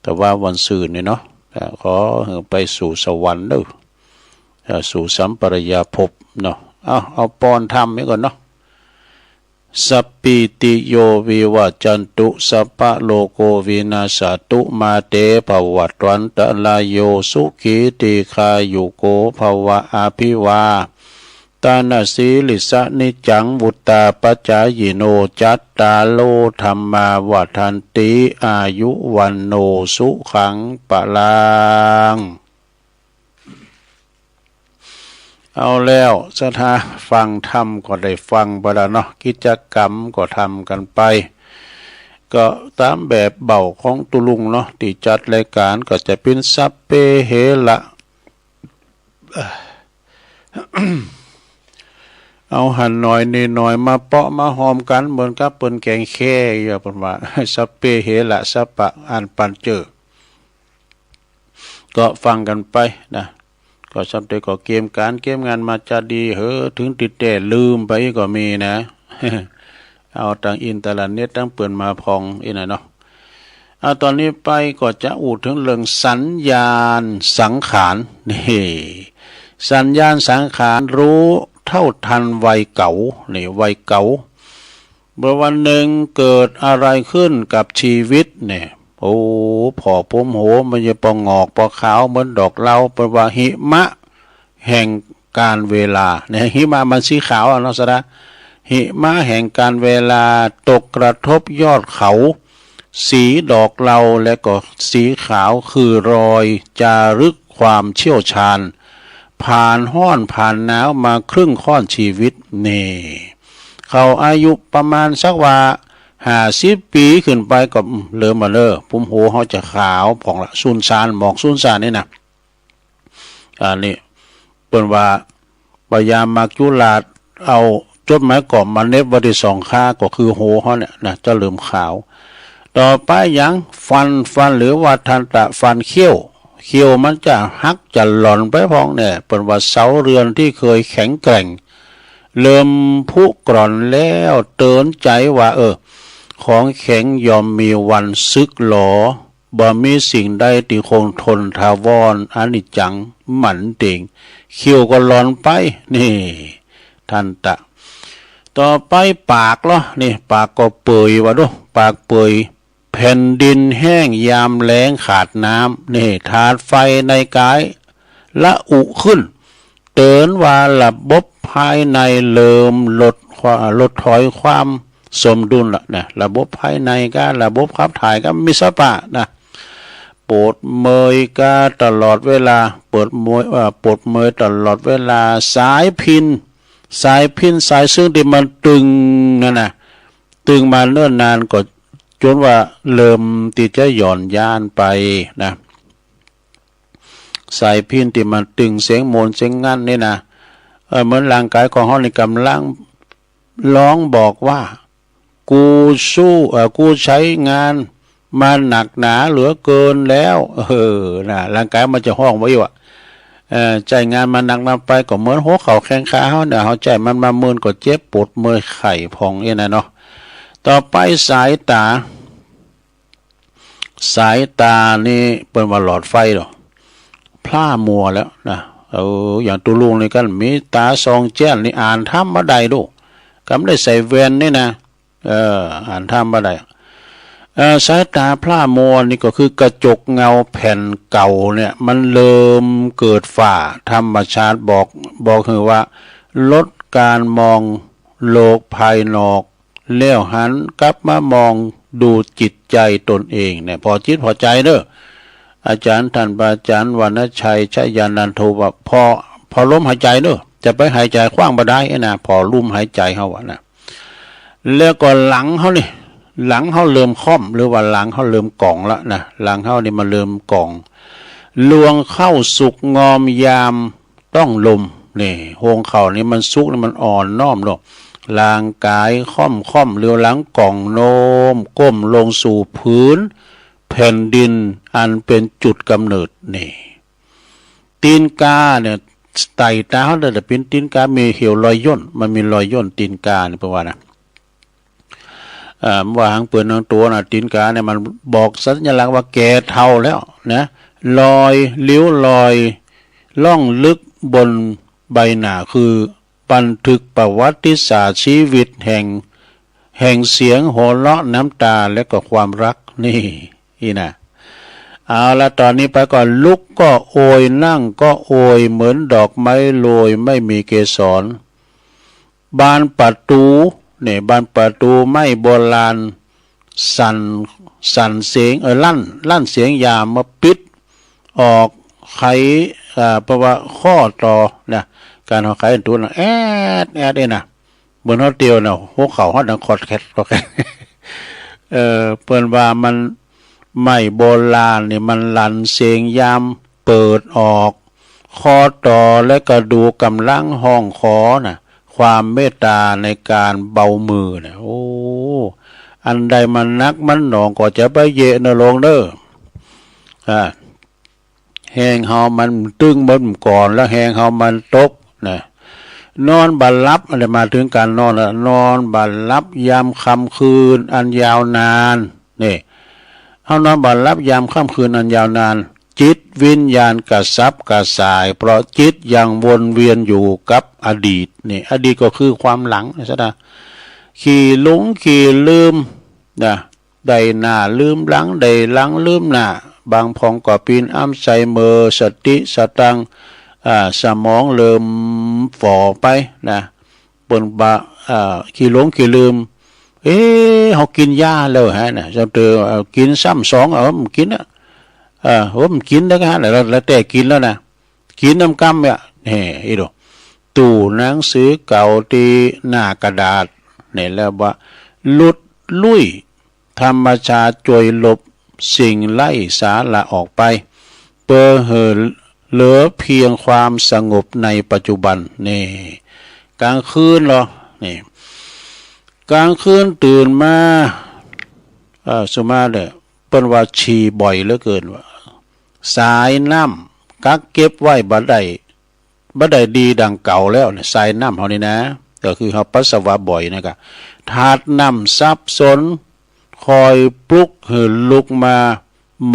แต่ว่าวันซืนนี่เนาะ อ่า ขอหื้อไปสู่สวรรค์เน่อ อ่า สู่สัมปรายภพเนาะ เอา เอาปอนธรรมไว้ก่อนเนาะ สัพพีติโยวิวัจจันตุ สัพพะโรโควินัสสะตุ มาเตภวัตวันตะราโย สุขีทีฆายุโกภวะ อภิวาทะนะสีลิสสะ นิจจังวุฑฒาปะจายิโน จัตตาโรธัมมาวัฑฒันติ อายุวัณโณสุขังพลัง เอาแล้ว ศรัทธาฟังธรรมก็ได้ฟังไปแล้วเนาะ กิจกรรมก็ทำกั๋นไป ก็ต๋ามแบบเบ้าของตุ๊ลุงเนาะ ตี้จัดรายก๋านก็จะเป๋นสัพเพเหระ เอาหันหน่อยนี่หน่อยมาเปาะมาฮอมกั๋น เหมือนกับเปิ้นแก๋งแค่อยู่ เปิ้นว่า สัพเพเหระสัพพะ อ่านปั๋นเจ้อ ก็ฟังกั๋นไปนะ ก็ซ้ำเตยก็เกียมก๋านเกียมงานมาจะดี เฮ้อ ถึงตี้แต๊ลืมไปก็มีนะ เอาตังอินเทอร์เน็ตตังเปิ้นมาพ่องอี้นะเนาะ เอา ต๋อนนี้ไปก็จะอู้เถิงเรื่องสัญญาณสังขาร นี่ สัญญาณสังขาร ฮู้เต้าตันวัยเก๋า นี่ วัยเก๋า เมื่อวันหนึ่งเกิดอะไรขึ้นกับชีวิตเนี่ย โอ้ ผ่อปุ้มโห มันจะปอหงอกปอขาวเหมือนดอกเลา เปิ้นว่าหิมะแห่งกาลเวลา เนี่ย หิมะมันสีขาวอะเนาะ สะดา หิมะแห่งกาลเวลาตกกระทบยอดเขา สีดอกเลาและก็สีขาวคือรอยจารึกความเชี่ยวชาญ ผ่านฮ้อนผ่านหนาวมาครึ่งค่อนชีวิต นี่ เขาอายุประมาณสักว่าห้าสิบปี๋ขึ้นไปก็ อืม เริ่มมาเน่อ ปุ้มโหเฮาจะขาวผ่องละ สูญสาร หมอกสูญสารนี่นะ อันนี้เปิ้นว่า ปยามัจจุราชเอาจดหมายกอบมาเหน็บไว้ตี้สองข้าง ก็คือโหเฮาเนี่ยนะ จะเริ่มขาว ต่อไปหยัง ฟัน ฟันหรือว่าทันตะ ฟันเขี้ยว เขี้ยวมันจะหักจะหล่อนไปพ่องเนี่ย เปิ้นว่าเสาเรือนตี้เคยแข็งแกร่ง เริ่มผุกร่อนแล้ว เตือนใจ๋ว่า เออ ของแข็งย่อมมีวันสึกหรอ บ่มีสิ่งใดตี้คงทนถาวร อนิจจัง หมันเต็ง เขี้ยวก็หล่อนไป นี่ ทันตะ ต่อไปปากเนาะ นี่ ปากก็เปื่อยว่าดู ปากเปื่อย แผ่นดินแห้งยามแล้งขาดน้ำ นี่ ธาตุไฟในกายระอุขึ้น เตือนว่าระบบภายในเริ่มลดความ ลดถอยความสมดุลละนะ ระบบภายในกับระบบขับถ่ายก็มีสภาพนะ ปวดเมื่อยก็ตลอดเวลา ปวดเมื่อย เอ่อ ปวดเมื่อยตลอดเวลา สายพิณ สายพิณ สายเสื่องตี้มันตึงนั่นนะ ตึงมาเนิ่นนานก็จ๋นว่าเริ่มตี้จะหย่อนยานไปนะ สายพิณตี้มันตึงเสียงโมนเสียงงั่นนี่นะ เออ เหมือนร่างกายของเฮานี่ก่ำลังฮ้องบอกว่า กูสู้ เอ่อ กูใจ๊งานมาหนักหนาเหลือเกินแล้ว เออ นะ ร่างกายมันจะฮ้องไว้อยู่อะ เอ่อ ใจ๊งานมาหนักหนาไป ก็เหมือนหัวเข่าแข้งขาเฮาเนี่ย เฮาใจ๊มันมาเมินก็เจ็บปวดเมื่อยไข้พ่องอี้นะเนาะ ต่อไปสายต๋า สายต๋านี่เปิ้นว่าหลอดไฟเหรอ พร่ามัวแล้วนะ เออ อย่างตุ๊ลุงนี่กั๋นมีต๋าสองแจ้นนี่อ่านธรรมบ่ได้ดู กำได้ใส่แว่นนี่นะ เออ อ่านธรรมบ่ได้ เอ่อ สายต๋าพร่ามัวนี่ก็คือกระจกเงาแผ่นเก่าเนี่ย มันเริ่มเกิดฝ้า ธรรมชาติบอก บอกหื้อว่า ลดการมองโลกภายนอก แล้วหันกลับมามองดูจิตใจ๋ตนเองเนี่ย ผ่อจิตผ่อใจ๋เน่อ อาจ๋ารย์ต้านพระอาจ๋ารย์วรรณชัย ชยานันโท ว่าผ่อ ผ่อลมหายใจ๋เน่อ จะไปหายใจ๋ขว้างบ่ได้นะ ผ่อลมหายใจ๋เฮาอะนะ แล้วก็หลังเฮานี่ หลังเฮาเริ่มค่อม หรือว่าหลังเฮาเริ่มก๋องละนะ หลังเฮานี่มันเริ่มก๋อง ลวงเข้าสุขงอมยามต้องลม นี่ ฮวงเข่านี่มันสุขนี่มันอ่อนน้อมลง ร่างกายค่อมๆ เรียวหลังก๋องโน้มก้มลงสู่ผืนแผ่นดินอันเป็นจุดกำเนิด นี่ ตีนกาเนี่ย ไต่ต๋าเฮาได้แต่เป๋นตีนกา มีเหี่ยวรอยย่น มันมีรอยย่นตีนกาเนี่ย เปิ้นว่านะ เอ่อ ว่าหางเปือนหางตั๋วนะ ตีนกาเนี่ยมันบอกสัญลักษณ์ว่าแก่เฒ่าแล้วนะ รอย ริ้วรอยร่องลึกบนใบหน้า คือบันทึกประวัติศาสตร์ชีวิตแห่ง แห่งเสียงหัวเราะน้ำตาและก็ความรัก นี่ นี่นะ เอาละ ต๋อนนี้ไปก็ลุกก็โอย นั่งก็โอย เหมือนดอกไม้โรยไม่มีเกสร บานประตู๋ เนี่ย บานประตู๋ไม้โบราณ สั่น สั่นเสียง เออ ลั่น ลั่นเสียงยามมาปิดออก ไข อ่า เปิ้นว่าข้อต่อนะ ก๋านเฮาไขประตู๋นะ แอด แอด เนี่ยนะ เหมือนเฮาเตียวนะ หัวเข่าเฮาดังคอดแคด คอดแคด เออ เปิ้นว่ามัน ไม้โบราณนี่มันลั่นเสียงยามเปิดออก ข้อต่อและกระดูกก๋ำลังฮ้องขอนะ ความเมตต๋าในก๋านเบามือนะ โอ้ อันใดมันหนักมันหน่วงก็จะไปเยียะเน่อลุงเน่อ อ่า แฮงเฮามันตึงเมิดก่อน แล้วแฮงเฮามันตกนะ นอนบ่หลับ อันนี้มาเถิงก๋านนอนละ นอนบ่หลับยามค่ำคืนอันยาวนาน นี่ เฮานอนบ่หลับยามค่ำคืนอันยาวนาน จิตวิญญาณกระสับกระส่าย เพราะจิตยังวนเวียนอยู่กับอดีต นี่ อดีตก็คือความหลังนะ ขี้หลงขี้ลืมนะ ได้หน้าลืมหลัง ได้หลังลืมหน้า บางพ่องก็เป๋นอัลไซเมอร์ สติสตังค์ อ่า สมองเริ่มฝ่อไปนะ เปิ้นว่า อ่า ขี้หลงขี้ลืม เอ๊ะ เฮากิ๋นยาแล้วฮะนะ เจ้าเต๋อ เอ่อ กิ๋นซ้ำสอง เออ บ่กิ๋นอะ เออ โอ้ บ่กิ๋นแล้วก็ฮะ แล้ว แล้วแต่กิ๋นแล้วนะ กิ๋นนำกำเนี่ย แหม อีโด ตู้หนังสือเก่าตี้หน้ากระดาษ นี่แหละว่า หลุดลุ่ย ธรรมชาติจ้วยลบสิ่งไร้สาระออกไป เปื้อหื้อเหลือเพียงความสงบในปัจจุบัน นี่ ก๋างคืนเหรอ นี่ ก๋างคืนตื่นมา เอ่อ ส่วนมากเนี่ย เปิ้นว่าฉี่บ่อยเหลือเกินว่า สายน้ำกักเก็บไว้บ่ได้ บ่ได้ดีดังเก่าแล้วเนี่ย สายน้ำเฮานี่นะ ก็คือเฮาปัสสาวะบ่อยนะกะ ธาตุน้ำสับสน คอยปลุกหื้อลุกมา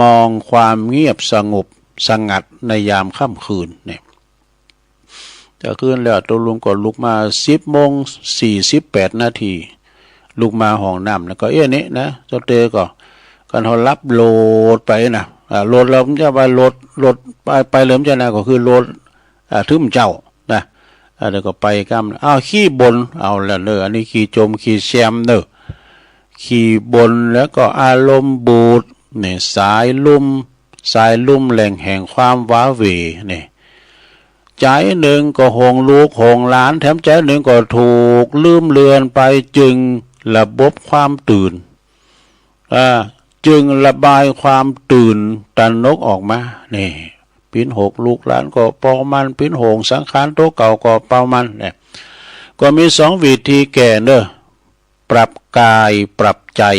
มองความเงียบสงบสงัดในยามค่ำคืนเนี่ย แต่คืนแล้วตกลงก็ลุกมาสิบโมงสี่สิบแปดนาที ลุกมาห้องน้ำแล้วก็ เอ๊ะ นี่นะ เจ้าเต๋อ ก็ คันเฮาหลับโหลดไปนะ อ่า โหลด เฮาจะว่าโหลด โหลดไป ไปเลย บ่ใจ้นะ ก็คือโหลด อ่า ถึงเจ้านะ อ่า แล้วก็ไปกำ อ้าว ขี้บ่น เอาละเน่อ อันนี้ขี้จ่มขี้แซมเน่อ ขี้บ่น แล้วก็อารมณ์บูด นี่ สายลุ่ม สายลุ่มแหล่งแห่งความว้าเหว่ นี่ ใจ๋นึ่งก็ห่วงลูกห่วงหลาน แถมใจ๋นึ่งก็ถูกลืมเลือนไป จึงระบายความตื่น อ่า จึงระบายความตื่นตระหนกออกมา นี่ เป๋นห่วงลูกหลานก็เปาะมัน เป๋นห่วงสังขารตั๋วเก่าก็เปาะมันเนี่ย ก็มีสองวิธีแก้เน่อ ปรับกายปรับใจ๋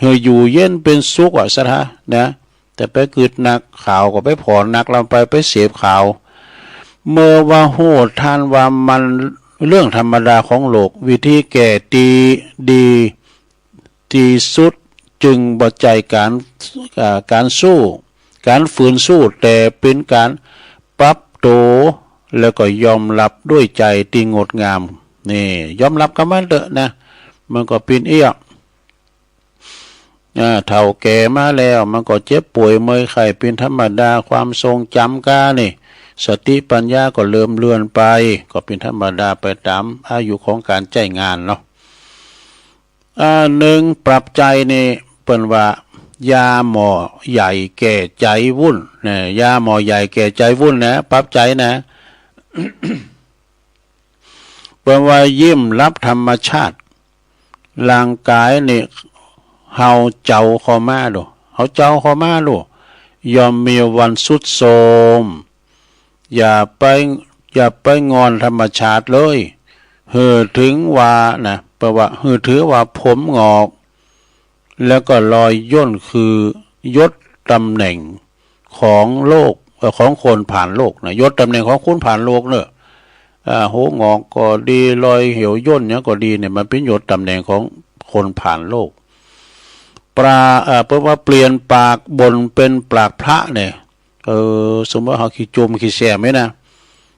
หื้ออยู่เย็นเป๋นสุขอะ ศรัทธานะ แต่ไปกึ๊ดหนัก ข่าวก็ไปผ่อหนัก ลำไป ไปเสพข่าว เมื่อว่าฮู้ทันว่ามันเรื่องธรรมดาของโลก วิธีแก้ตี้ดีตี้สุดจึงบ่ใจ้ก๋าน อ่า ก๋านสู้ ก๋านฝืนสู้ แต่เป๋นก๋านปรับตั๋ว แล้วก็ยอมฮับด้วยใจ๋ตี้งดงาม นี่ ยอมฮับกับมันเต๊อะนะ มันก็เป๋นเอี้ย อ่า เฒ่าแก่มาแล้ว มันก็เจ็บป่วยเมื่อยไข้เป๋นธรรมดา ความทรงจ๋ำก้านี่ สติปัญญาก็เริ่มเลือนไป ก็เป๋นธรรมดาไปต๋ามอายุของก๋านใจ๊งานเนาะ อ่า นึ่ง ปรับใจ๋นี่ เปิ้นว่า ยาหม้อใหญ่แก้ใจ๋วุ่น นะ ยาหม้อใหญ่แก้ใจ๋วุ่นนะ ปรับใจ๋นะ เปิ้นว่ายิ้มฮับธรรมชาติ ร่างก๋ายนี่ เฮาเจ้าเข้ามาดู เฮาเจ้าเข้ามาดู ย่อมมีวันทรุดโทรม อย่าไป อย่าไปงอนธรรมชาติเลย หื้อถือว่านะ แปลว่า หื้อถือว่าผมหงอก แล้วก็รอยย่นคือยศตำแหน่งของโลก เอ่อ ของคนผ่านโลกนะ ยศตำแหน่งของคนผ่านโลกเน่อ อ่า หัวหงอกก็ดี รอยเหี่ยวย่นหยังก็ดีเนี่ย มันเป๋นยศตำแหน่งของคนผ่านโลก ปรา เอ่อ เปิ้นว่าเปลี่ยนปากบ่นเป๋นปากพระเนี่ย เออ สมมุติเฮาขี้จ่มขี้แซมนี่นะ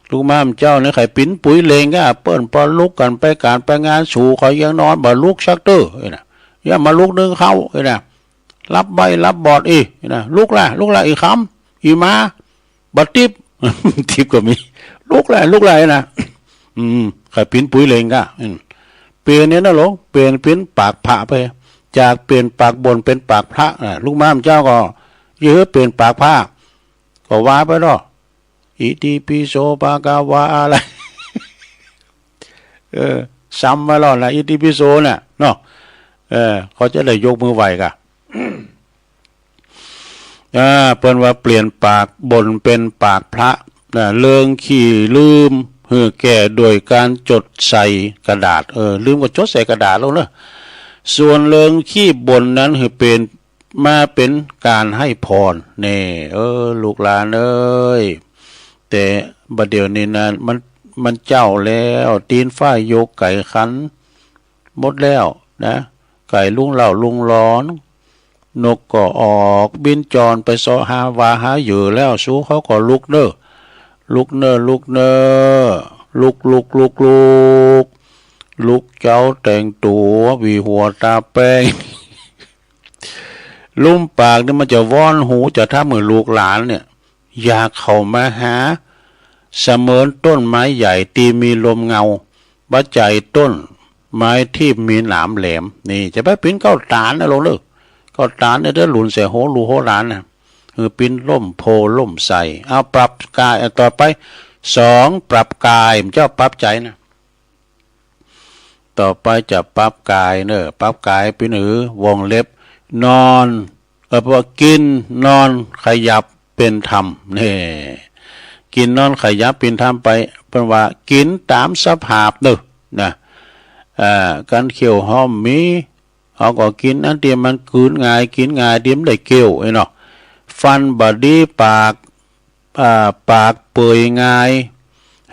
ลุกมาเมื่อเจ๊านี่ ใค่ปิ๊นปุ๋ยเหล็งก้า เปิ้นปอลุกกั๋นไปก๋านไปงาน สูเขายังนอนบ่ลุกสักเตื้อ เอ้ยนะ อย่ามาลุกนึ่งข้าว เอ้ยนะ หลับใบ้หลับบอดอี้ เอ้ยนะ ลุกละ ลุกละ อีขำ อีหมา บ่ติ๊บ ติ๊บก็มี ลุกละ ลุกละ เอ้ยนะ อืม ใค่ปิ๊นปุ๋ยเหล็งก้า อืม เปลี่ยนเนี่ยนะหลวง เปลี่ยนเป๋นปากพระไป จากเปลี่ยนปากบ่นเป๋นปากพระนะ ลุกมาเมื่อเจ๊าก็ เย้ย เปลี่ยนปากพระ ก็ว่าไปเนาะ อิติปิโสภะคะวาอะไร เออ ซ้ำไว้แล้วนะ อิติปิโสเนี่ยเนาะ เออ เขาจะได้ยกมือไหว้ก้า อ่า เปิ้นว่าเปลี่ยนปากบ่นเป๋นปากพระนะ เรื่องขี้ลืม หื้อแก้ด้วยก๋านจดใส่กระดาษ เออ ลืมก็จดใส่กระดาษลงเน่อ ส่วนเรื่องขี้บ่นนั้น หื้อเป๋น มาเป๋นก๋านให้พร แน่ เออ ลูกหลานเอ้ย แต่บัดเดี๋ยวนี้นะ มัน มันเจ๊าแล้ว ตี๋นฟ้าโยกไก่ขันหมดแล้วนะ ไก่ลุงเล่าลุงลอน นกก็ออกบินจรไปเซาะหาหว่าหาเหยื่อแล้ว สูเขาก็ลุกเน่อ ลุกเน่อ ลุกเน่อ ลุก ลุก ลุก ลุก ลุกเจ๊าแต่งตั๋ว หวีหัวตาแป้ง ลุมปากนี่มันจะว้อนหู จะทำหื้อลูกหลานเนี่ย อยากเข้ามาหา เสมือนต้นไม้ใหญ่ตี้มีร่มเงา บ่ใจ้ต้นไม้ตี้มีหนามแหลม นี่จะไปปิ๊นเก๊าต๋านนะลูกเอ้อ เก๊าต๋านเนี่ยเดี๋ยวหลุนใส่หัวลูกหัวหลานนะ หื้อปิ๊นฮ่มโพธิ์ฮ่มไทร เอาปรับกาย เอาต่อไป สอง ปรับกาย บ่ใจ้ปรับใจ๋นะ ต่อไปจะปรับกายเน่อ ปรับกายปิ๊นหื้อ วงเล็บ นอน เออ แปลว่ากิ๋น นอน ขยับ เป๋นธรรม นี่ กิ๋น นอน ขยับ เป๋นธรรมไป เปิ้นว่ากิ๋นต๋ามสภาพเน่อ นะ อ่า กั๋นเคี้ยวฮ้อมมี เฮาก็กิ๋นอันตี้มันกืนง่าย กิ๋นง่าย ตี้มันได้เคี้ยว ไอ้เนาะ ฟันบ่ดี ปาก อ่า ปากเปื่อยง่าย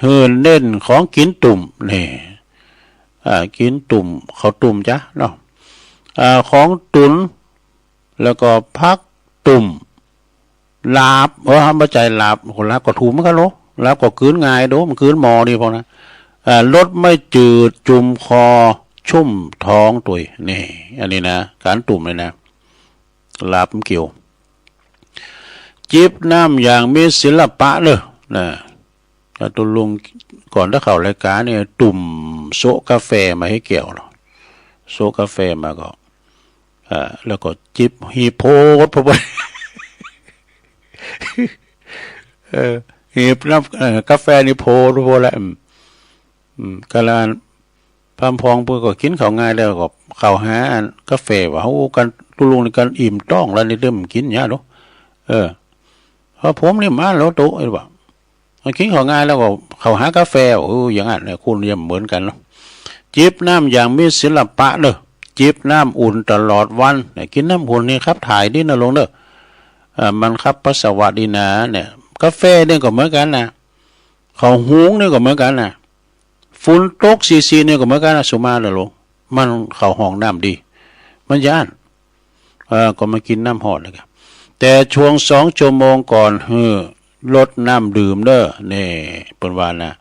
หื้อเน้นของกิ๋นตุ้ม นี่ อ่า กิ๋นตุ้ม ข้าวตุ้มจ๊ะเนาะ อ่า ของตุ๋น แล้วก็ผักตุ้ม ลาบ เออ บ่ใจ้ลาบ โห ลาบก็ถูกเหมือนกั๋นโล ลาบก็กืนง่ายโด มันกืนหม้อนี่พอนะ อ่า รสไม่จืด จุ่มคอ ชุ่มท้องตวย นี่ อันนี้นะ ก๋านตุ้มเลยนะ ลาบมันเคี้ยว จิบน้ำอย่างมีศิลปะเน่อ นะ อาตุ๊ลุงก่อนจะเข้ารายก๋านนี่ ตุ้มโซะกาแฟมาหื้อแก้วเนาะ โซะกาแฟมาก็ อ่า แล้วก็จิบหีบโพด โพด เออ หีบน้ำ เอ่อ กาแฟนี่โพด โพดแล้ว อืม อืม กาละอัน พร่ำพองเปิ้นก็กิ๋นข้าวง่ายแล้วก็เข้าหาอันกาแฟว่า โอ้ กั๋นตุ๊ลุงนี่กั๋นอิ่มต๊องแล้วนี่ เดี๋ยวมันกิ๋นหยังเนาะ เออ เพราะผมนี่มาแล้วโตะ ไอ้ว่า มันกิ๋นข้าวง่ายแล้วก็เข้าหากาแฟ เออ อย่างนั้นเนี่ย คนเนี่ยเหมือนกั๋นเนาะ จิบน้ำอย่างมีศิลปะเน่อ จิบน้ำอุ่นตลอดวัน เนี่ย กิ๋นน้ำอุ่นนี่ขับถ่ายดีนะลุงเน่อ เอ่อ มันขับปัสสาวะดีนะ เนี่ย กาแฟเนี่ยก็เหมือนกั๋นนะ ข้าวหุงนี่ก็เหมือนกั๋นนะ ฝนตกซีซีนี่ก็เหมือนกั๋นนะ สุมาเน่อลุง มันเข้าห้องน้ำดี มันย้าน เออ ก็มากิ๋นน้ำฮ้อนแล้วกั๋น แต่ช่วงสองชั่วโมงก่อนหื้อลดน้ำดื่มเน่อ นี่ เปิ้นว่านะ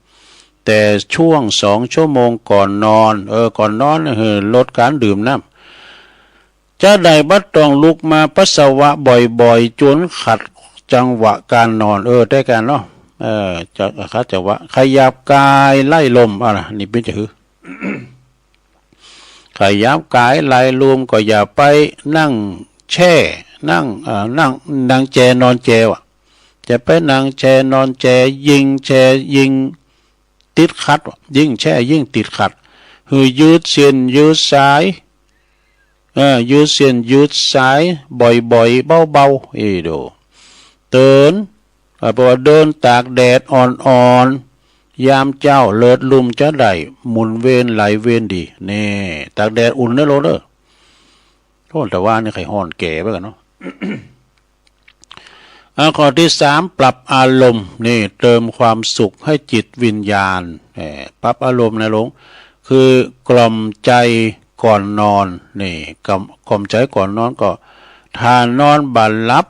แต่ช่วงสองชั่วโมงก่อนนอน เออ ก่อนนอนหื้อลดก๋านดื่มน้ำ จะได้บ่ต้องลุกมาปัสสาวะบ่อยๆ จ๋นขัดจังหวะก๋านนอน เออ ได้กั๋นเนาะ เออ จะขัดจังหวะ ขยับกายไล่ลม อ่ะนะ นี่เป๋นจะหื้อ ขยับกายไล่ลมก็อย่าไปนั่งแช่ นั่ง เอ่อ นั่ง นั่งแจนอนแจว่ะ จะไปนั่งแจนอนแจ ยิ่งแช่ยิ่งติดขัดว่ะ ยิ่งแช่ยิ่งติดขัด หื้อยืดเส้นยืดสาย เออ ยืดเส้นยืดสายบ่อยๆ เบาๆ เอ้ยโด เดิน เอ่อ แปลว่าเดินตากแดดอ่อนๆ ยามเจ๊าเลิศลุ่มจะได้หมุนเวียนไหลเวียนดี นี่ ตากแดดอุ่นเน่อลุงเน่อ โอ้ แต่ว่านี่ใค่ฮ้อนแก่ไปกั๋นเนาะ อ่า ข้อตี้สาม ปรับอารมณ์ นี่ เติมความสุขให้จิตวิญญาณ เอ่อ ปรับอารมณ์นะลุง คือกล่อมใจ๋ก่อนนอน นี่ กล่อม กล่อมใจ๋ก่อนนอนก็ ถ้านอนบ่หลับ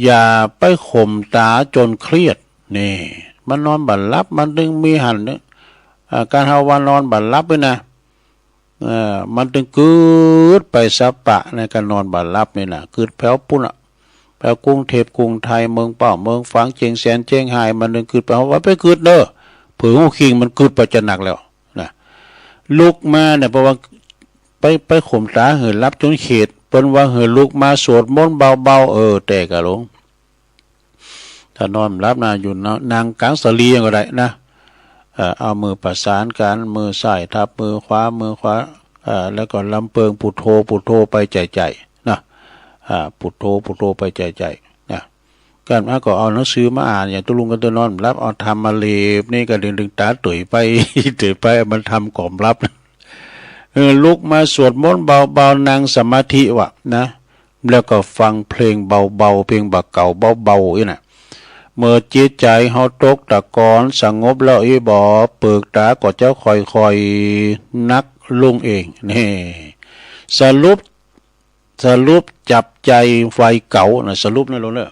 อย่าไปข่มต๋าจ๋นเครียด นี่ มันนอนบ่หลับ มันตึงมีหั้นเนี่ย อ่า ก๋านเฮาว่านอนบ่หลับนี่นะ เอ่อ มันตึงกึ๊ดไปสะปะในก๋านนอนบ่หลับนี่นะ กึ๊ดแผวปุ้นอะ แผวกรุงเทพฯ กรุงไทย เมืองเป้า เมืองฝาง เจียงแสน เจียงฮาย มันตึงกึ๊ดไป ว่าไปกึ๊ดเน่อ เผื่อฮู้คิงมันกึ๊ดไปจะหนักแล้วนะ ลุกมาเนี่ย เพราะว่าไป ไปข่มต๋าหื้อหลับจ๋นเขต เปิ้นว่าหื้อลุกมาสวดมนต์เบาๆ เออ แต่กะลุง ถ้านอนบ่หลับนะ อยู่นะ นั่งก๋างสะหลีก็ได้นะ เอ่อ เอามือประสานกั๋น มือซ้ายทับมือขวา มือขวา เอ่อ แล้วก็ลำเปิงพุทโธ พุทโธไปใจ๋ๆ นะ อ่า พุทโธ พุทโธไปใจ๋ๆ นะ กั๋นมาก็เอาหนังสือมาอ่าน อย่างตุ๊ลุงก็จะนอนบ่หลับ เอาธรรมมาเล็บนี่ก็ดึงๆ ต๋าเต๋ยไป เต๋ยไป มันธรรมก่อมหลับ เออ ลุกมาสวดมนต์เบาๆ นั่งสมาธิว่ะนะ แล้วก็ฟังเพลงเบาๆ เพลงบ่าเก๋าเบาๆ อี้นะ เมื่อจิตใจ๋เฮาตกตะกอนสงบแล้วอี้บ่ เปิกต๋าก็จะค่อยๆ หนักลงเอง นี่ สรุป สรุปจับใจ๋วัยเก๋านะ สรุปนะลุงเน่อ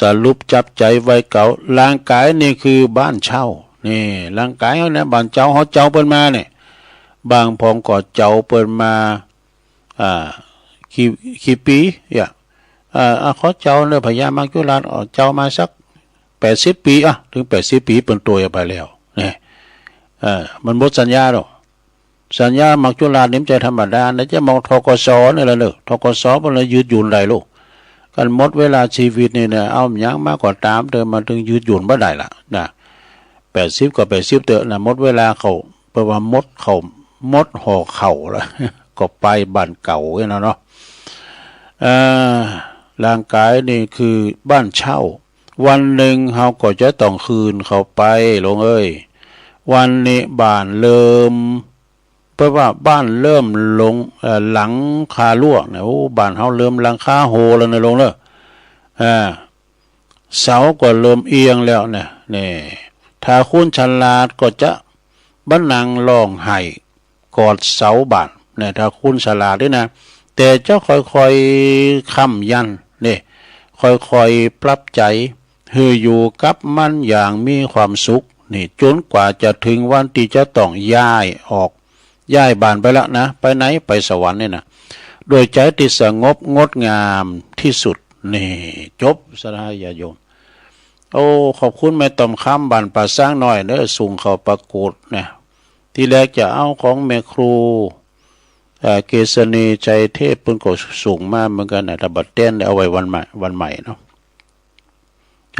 สรุปจับใจ๋วัยเก๋า ร่างก๋ายนี่คือบ้านเจ้า นี่ ร่างก๋ายเฮาเนี่ย บ้านเจ้า เฮาเจ้าเปิ้นมาเนี่ย บางพองก็เจ้าเปิ้นมา อ่า กี่ กี่ปี๋ เยียะ อ่า อ่า ขอเจ้าเน่อ พญามัจจุราช อ่า เจ้ามาสักแปดสิบปี๋ อ่ะ เถิงแปดสิบปี๋ เปิ้นตวยไปแล้ว เนี่ย เออ มันหมดสัญญาแล้ว สัญญามัจจุราชนี่มันบ่ใจ้ธรรมดานะ จะมอง ธ.ก.ส. นี่แหละเน่อ ธ.ก.ส. เปิ้นเลยยืดหยุ่นได้ลูก คันหมดเวลาชีวิตนี่นะ เอาหยังมาก็ต๋ามเต๊อะ มันเถิงยืดหยุ่นบ่ได้ละนะ แปดสิบก็แปดสิบเต๊อะนะ หมดเวลาเขา แปล๋ว่าหมดเขา หมดห่อเขาแล้ว ก็ไปบ้านเก่าเนี่ยเนาะ เอ่อ ร่างก๋ายนี่คือบ้านเช่า วันนึ่งเฮาก็จะต้องคืนเขาไป หลวงเอ้ย วันนี้บ้านเริ่ม แปล๋ว่าบ้านเริ่มลง เอ่อ หลังคาฮั่วเนี่ย โอ้ บ้านเฮาเริ่มหลังคาโหวแล้วเน่อ หลวงเน่อ อ่า เสาก็เริ่มเอียงแล้วเนี่ย นี่ ถ้าคุณฉลาดก็จะบ่านั่งฮ้องไห้กอดเสาบ้านเนี่ย ถ้าคุณฉลาดนี่นะ แต่จะค่อยๆ ค้ำยัน นี่ ค่อยๆ ปรับใจ๋ หื้ออยู่กับมันอย่างมีความสุข นี่ จ๋นกว่าจะเถิงวันตี้จะต้องย้ายออก ย้ายบ้านไปละนะ ไปไหน ไปสวรรค์นี่นะ ด้วยใจ๋ตี้สงบงดงามตี้สุด นี่ จบ ศรัทธาญาติโยม โอ้ ขอบคุณแม่ต้อมคำ บ้านป่าซางน้อยเน่อ ส่งเข้าประกวดเนี่ย ตี้แรกจะเอาของแม่ครู เอ่อ เกษณีชัยเทพ เปิ้นก็ส่งมาเหมือนกั๋นนะ ถ้าบ่แต๊นเอาไว้วันใหม่ วันใหม่เนาะ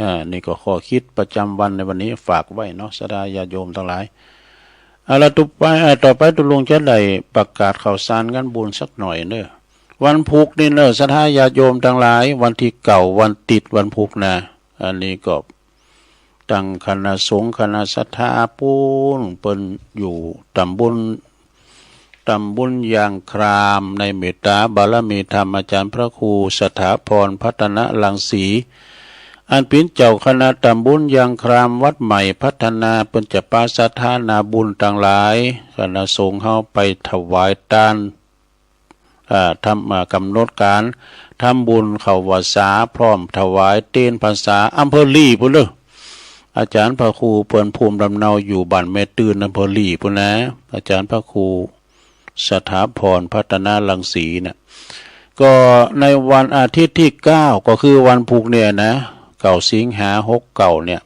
อ่า นี่ก็ข้อคิดประจ๋ำวันในวันนี้ฝากไว้เนาะ ศรัทธาญาติโยมตังหลาย อ่า แล้วต่อไป อ่า ต่อไปตุ๊ลุงจะได้ประกาศข่าวสารงานบุญสักหน่อยเน่อ วันพูกนี่เน่อ ศรัทธาญาติโยมตังหลาย วันตี้เก้า วันติดวันพูกนะ อันนี้ก็ ตังคณะสงฆ์คณะศรัทธาปู๊น เปิ้นอยู่ต๋ำบล ต๋ำบลยางคราม ในเมตต๋าบารมีธรรมอาจ๋ารย์พระครูสถาพรพัฒนรังสี อันเป๋นเจ้าคณะต๋ำบลยางครามวัดใหม่พัฒนา เปิ้นจะปะศรัทธานาบุญตังหลาย คณะสงฆ์เฮาไปถวายตาน อ่า ทำ อ่า ก๋ำหนดก๋านทำบุญเข้าพรรษา พร้อมถวายเตญพรรษา อำเภอลีปู๊นเน่อ อาจ๋ารย์พระครูเปิ้นภูมิลำเนาอยู่บ้านแม่ตื่น อำเภอลีปู๊นนะ อาจ๋ารย์พระครูสถาพรพัฒนรังสีเนี่ย ก็ในวันอาทิตย์ตี้เก้า ก็คือวันพูกเนี่ยนะ เก้าสิงหาหกเก้าเนี่ย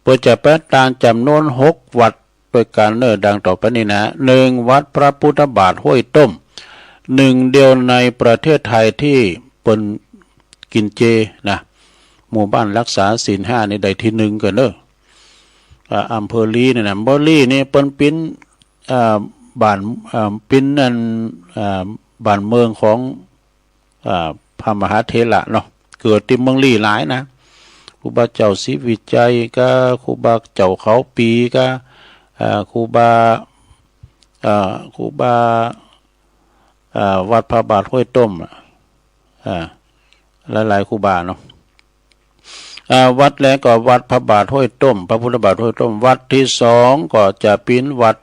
เปิ้นจะปะตานจ๋ำนวนหกวัดตวยกั๋นเน่อ ดังต่อไปนี้นะ นึ่ง วัดพระพุทธบาทห้วยต้ม นึ่งเดียวในประเทศไทยตี้เปิ้นกิ๋นเจนะ หมู่บ้านฮักษาศีลห้านี่ได้ตี้นึ่งกั๋นเน่อ อ่า อำเภอลีเนี่ยนะ อำเภอลีนี่เปิ้นเป๋น อ่า บ้าน อ่า เป๋นอัน อ่า บ้านเมืองของ อ่า พระมหาเถระเนาะ เกิดตี้เมืองลีหลายนะ ครูบาเจ้าศรีวิชัยก้า ครูบาเจ้าเขาปี๋ก้า อ่า ครูบา อ่า ครูบา อ่า วัดพระบาทห้วยต้ม อ่า หลายๆ ครูบาเนาะ อ่า วัดแรกก็วัดพระบาทห้วยต้ม พระพุทธบาทห้วยต้ม วัดตี้สองก็จะเป๋นวัด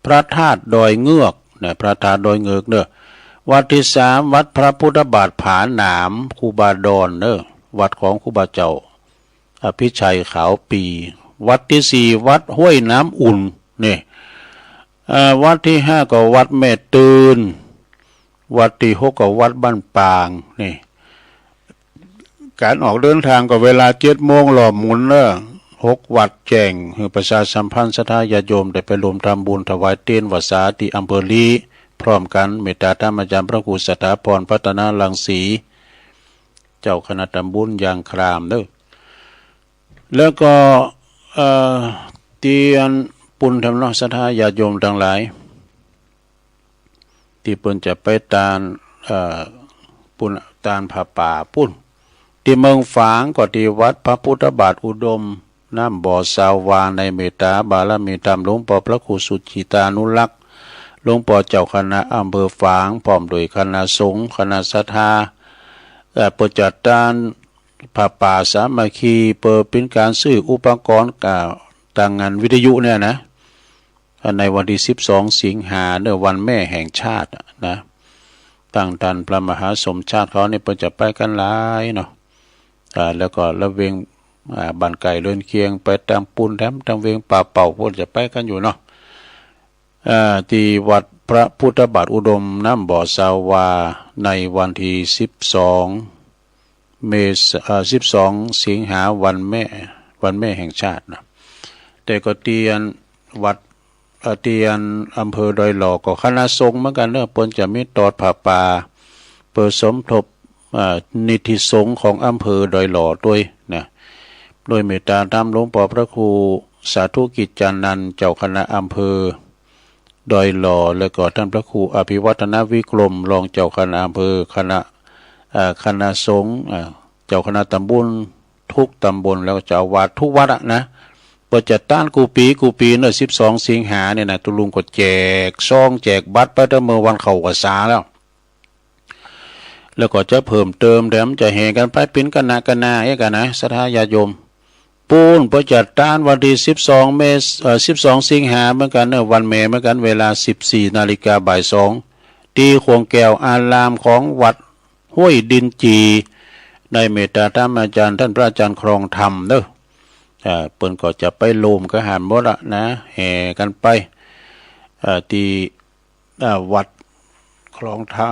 พระธาตุดอยเงือกนะ พระธาตุดอยเงือกเน่อ วัดตี้สามวัดพระพุทธบาทผาหนาม ครูบาดอนเน่อ วัดของครูบาเจ้าอภิชัยขาวปี๋ วัดตี้สี่วัดห้วยน้ำอุ่น นี่ อ่า วัดตี้ห้าก็วัดแม่ตื่น วัดตี้หกก็วัดบ้านปาง นี่ ก๋านออกเดินตางก็เวลาเจ็ดโมงล้อหมุนเน่อ หกวัดแจ้ง หื้อประชาสัมพันธ์ศรัทธาญาติโยมได้ไปร่วมทำบุญถวายเตญพรรษาตี้อำเภอลี พร้อมกั๋น เมตต๋าธรรมอาจ๋ารย์พระครูสถาพรพัฒนรังสี เจ้าคณะต๋ำบลยางครามเน่อ แล้วก็ เอ่อ ตี้อันปู๊นแถมเนาะ ศรัทธาญาติโยมตังหลาย ตี้เปิ้นจะไปตาน เอ่อ ปู๊น ตานผ้าป่าปู๊น ตี้เมืองฝางก็ตี้วัดพระพุทธบาทอุดม น้ำบ่อสาวา ในเมตต๋าบารมีธรรมหลวงป้อพระครูสุจิตานุรักษ์ หลวงป้อเจ้าคณะอำเภอฝาง พร้อมด้วยคณะสงฆ์คณะศรัทธา เอ่อ เปิ้นจัดตานผ้าป่าสามัคคี เปิ้นเป๋นก๋านซื้ออุปกรณ์ อ่า ตางงานวิทยุเนี่ยนะ ในวันตี้สิบสองสิงหาเน่อ วันแม่แห่งชาติอะนะ ตังต้านพระมหาสมชาติเขานี่เปิ้นจะไปกั๋นหลายเนาะ อ่า แล้วก็ละเวง อ่า บ้านใก้เฮือนเคียง ไปตางปู๊นแถมตางเวงป่าเป้าปู๊นจะไปกั๋นอยู่เนาะ อ่า ตี้วัด พระพุทธบาทอุดมน้ำบ่อซาวา ในวันตี้สิบสอง เมษา เอ่อ สิบสอง สิงหา วันแม่ วันแม่แห่งชาตินะ แต่ก็เตียนวัด เอ่อ เตียนอำเภอดอยหล่อก็คณะสงฆ์เหมือนกั๋นเนาะ เปิ้นจะมีตอดผ้าป่า เปื้อสมทบ เอ่อ นิธิสงฆ์ของอำเภอดอยหล่อตวยนะ โดยเมตตาธรรมหลวงป้อพระครูสาธุกิจจานันท์ เจ้าคณะอำเภอดอยหล่อ แล้วก็ต้านพระครูอภิวัฒนวิกรม รองเจ้าคณะอำเภอ คณะ เอ่อ คณะสงฆ์ เอ่อ เจ้าคณะตำบลทุกตำบล แล้วก็เจ้าอาวาสทุกวัดอะนะ เปิ้นจะต้านกู้ปี๋กู้ปี๋เนาะ สิบสอง สิงหาเนี่ยนะ ตุ๊ลุงก็แจกซองแจกบัตรไปตั้งเมื่อวันเข้าพรรษาแล้ว แล้วก็จะเพิ่มเติมแถมจะแห่กั๋นไปเป๋นคณะคณะเอกอะนะ ศรัทธาญาติโยม ปู๊นเปิ้นจะต้านวันตี้สิบสอง เมษ เอ่อ สิบสอง สิงหาเหมือนกั๋นเนาะ วันแม่เหมือนกั๋น เวลา สิบสี่ นาฬิกา บ่ายสอง ตี้ขวงแก้วอารามของวัดห้วยดินจี ในเมตตาธรรมอาจารย์ต้านพระอาจารย์ครองธรรมเนาะ เอ่อ เปิ้นก็จะไปโฮมกฐินหมดอะนะ แห่กั๋นไป เอ่อ ตี้ อ่า วัดคลองท่า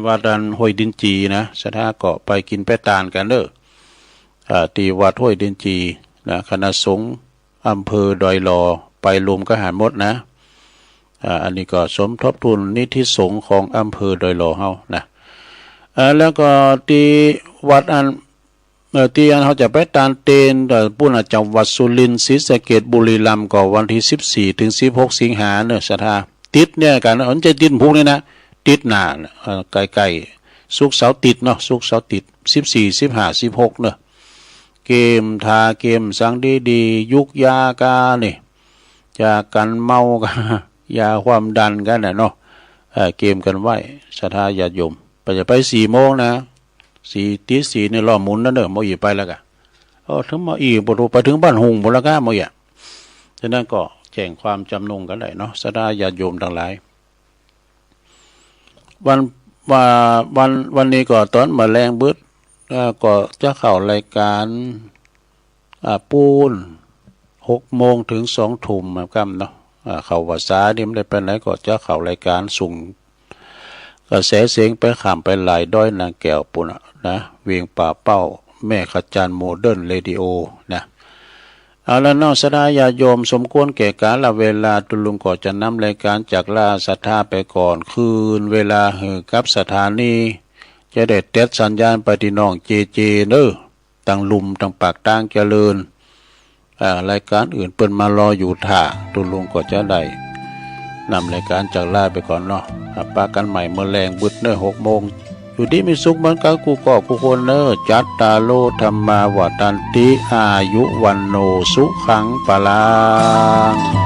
วัดอันห้วยดินจีนะ ศรัทธาก็ไปกิ๋นไปตานกั๋นเนาะ อ่า ตี้วัดห้วยดินจีนะ คณะสงฆ์อำเภอดอยหล่อ ไปโฮมกฐินหมดนะ อ่า อันนี้ก็สมทบทุนนิธิสงฆ์ของอำเภอดอยหล่อเฮานะ อ่า แล้วก็ตี้วัดอัน เอ่อ ตี้อันเฮาจะไปตานเตน เอ่อ ปู๊นอะ จังหวัดสุรินทร์ ศรีสะเกษ บุรีรัมย์ ก็วันตี้สิบสี่ เถิง สิบหก สิงหาเนาะ ศรัทธา ติดเนี่ยกั๋น เออ บ่ใจ้ติดพุกนี้นะ ติดหน้าน่ะ เอ่อ ใก้ๆ ศุกร์เสาร์ติดเนาะ ศุกร์เสาร์ติด สิบสี่ สิบห้า สิบหก เนาะ เกียมทาเกียมสังดีๆ ยุกยากานี่ ยากั๋นเมากั๋น ยาความดันกั๋นน่ะเนาะ เอ่อ เกียมกั๋นไว้ ศรัทธาญาติโยม ไปจะไปสี่โมงนะ สี่ ตี๋สี่นี่ล้อหมุนแล้วเนาะ หมออี่ไปแล้วก่ะ เออ เถิงหมออี่บ่ฮู้ไปเถิงบ้านหุ่งปู๊นแล้วก่ะ หมออี่ ฉะนั้นก็แจ้งความจำนงกั๋นได้เนาะ ศรัทธาญาติโยมตังหลาย วัน ว่า วัน วันนี้ก็ต๋อนบ่ายแลงบึด เอ่อ ก็จะเข้ารายก๋าน อ่า ปู๊น หกโมงเถิงสองทุ่มค่ำเนาะ อ่า เข้าพรรษานี่บ่ได้ไปไหน ก็จะเข้ารายก๋านส่งกระแสเสียงไปข้ามไปหลายดอยนางแก้วปู๊นน่ะนะ เวียงป่าเป้า แม่ขจารย์โมเดิร์นเรดิโอนะ เอาละเนาะ ศรัทธาญาติโยม สมควรแก่กาลเวลา ตุ๊ลุงก็จะนำรายก๋านจากลาศรัทธาไปก่อน คืนเวลาหื้อกับสถานี จะได้เต็ดสัญญาณไปตี้น้องเจเจเนาะ ตังลุ่มตังปากตางเจริญ อ่า รายก๋านอื่นเปิ้นมารออยู่ถ้า ตุ๊ลุงก็จะได้นำรายก๋านจากลาไปก่อนเนาะ อ่า ปะกั๋นใหม่เมื่อแลงบึดเนาะ หกโมง อยู่ดีมีสุขเหมือนกั๋นกู้ก้อกู้คนเนาะ จัตตาโร ธัมมา วัฑฒันติ อายุ วัณโณ สุขัง พลัง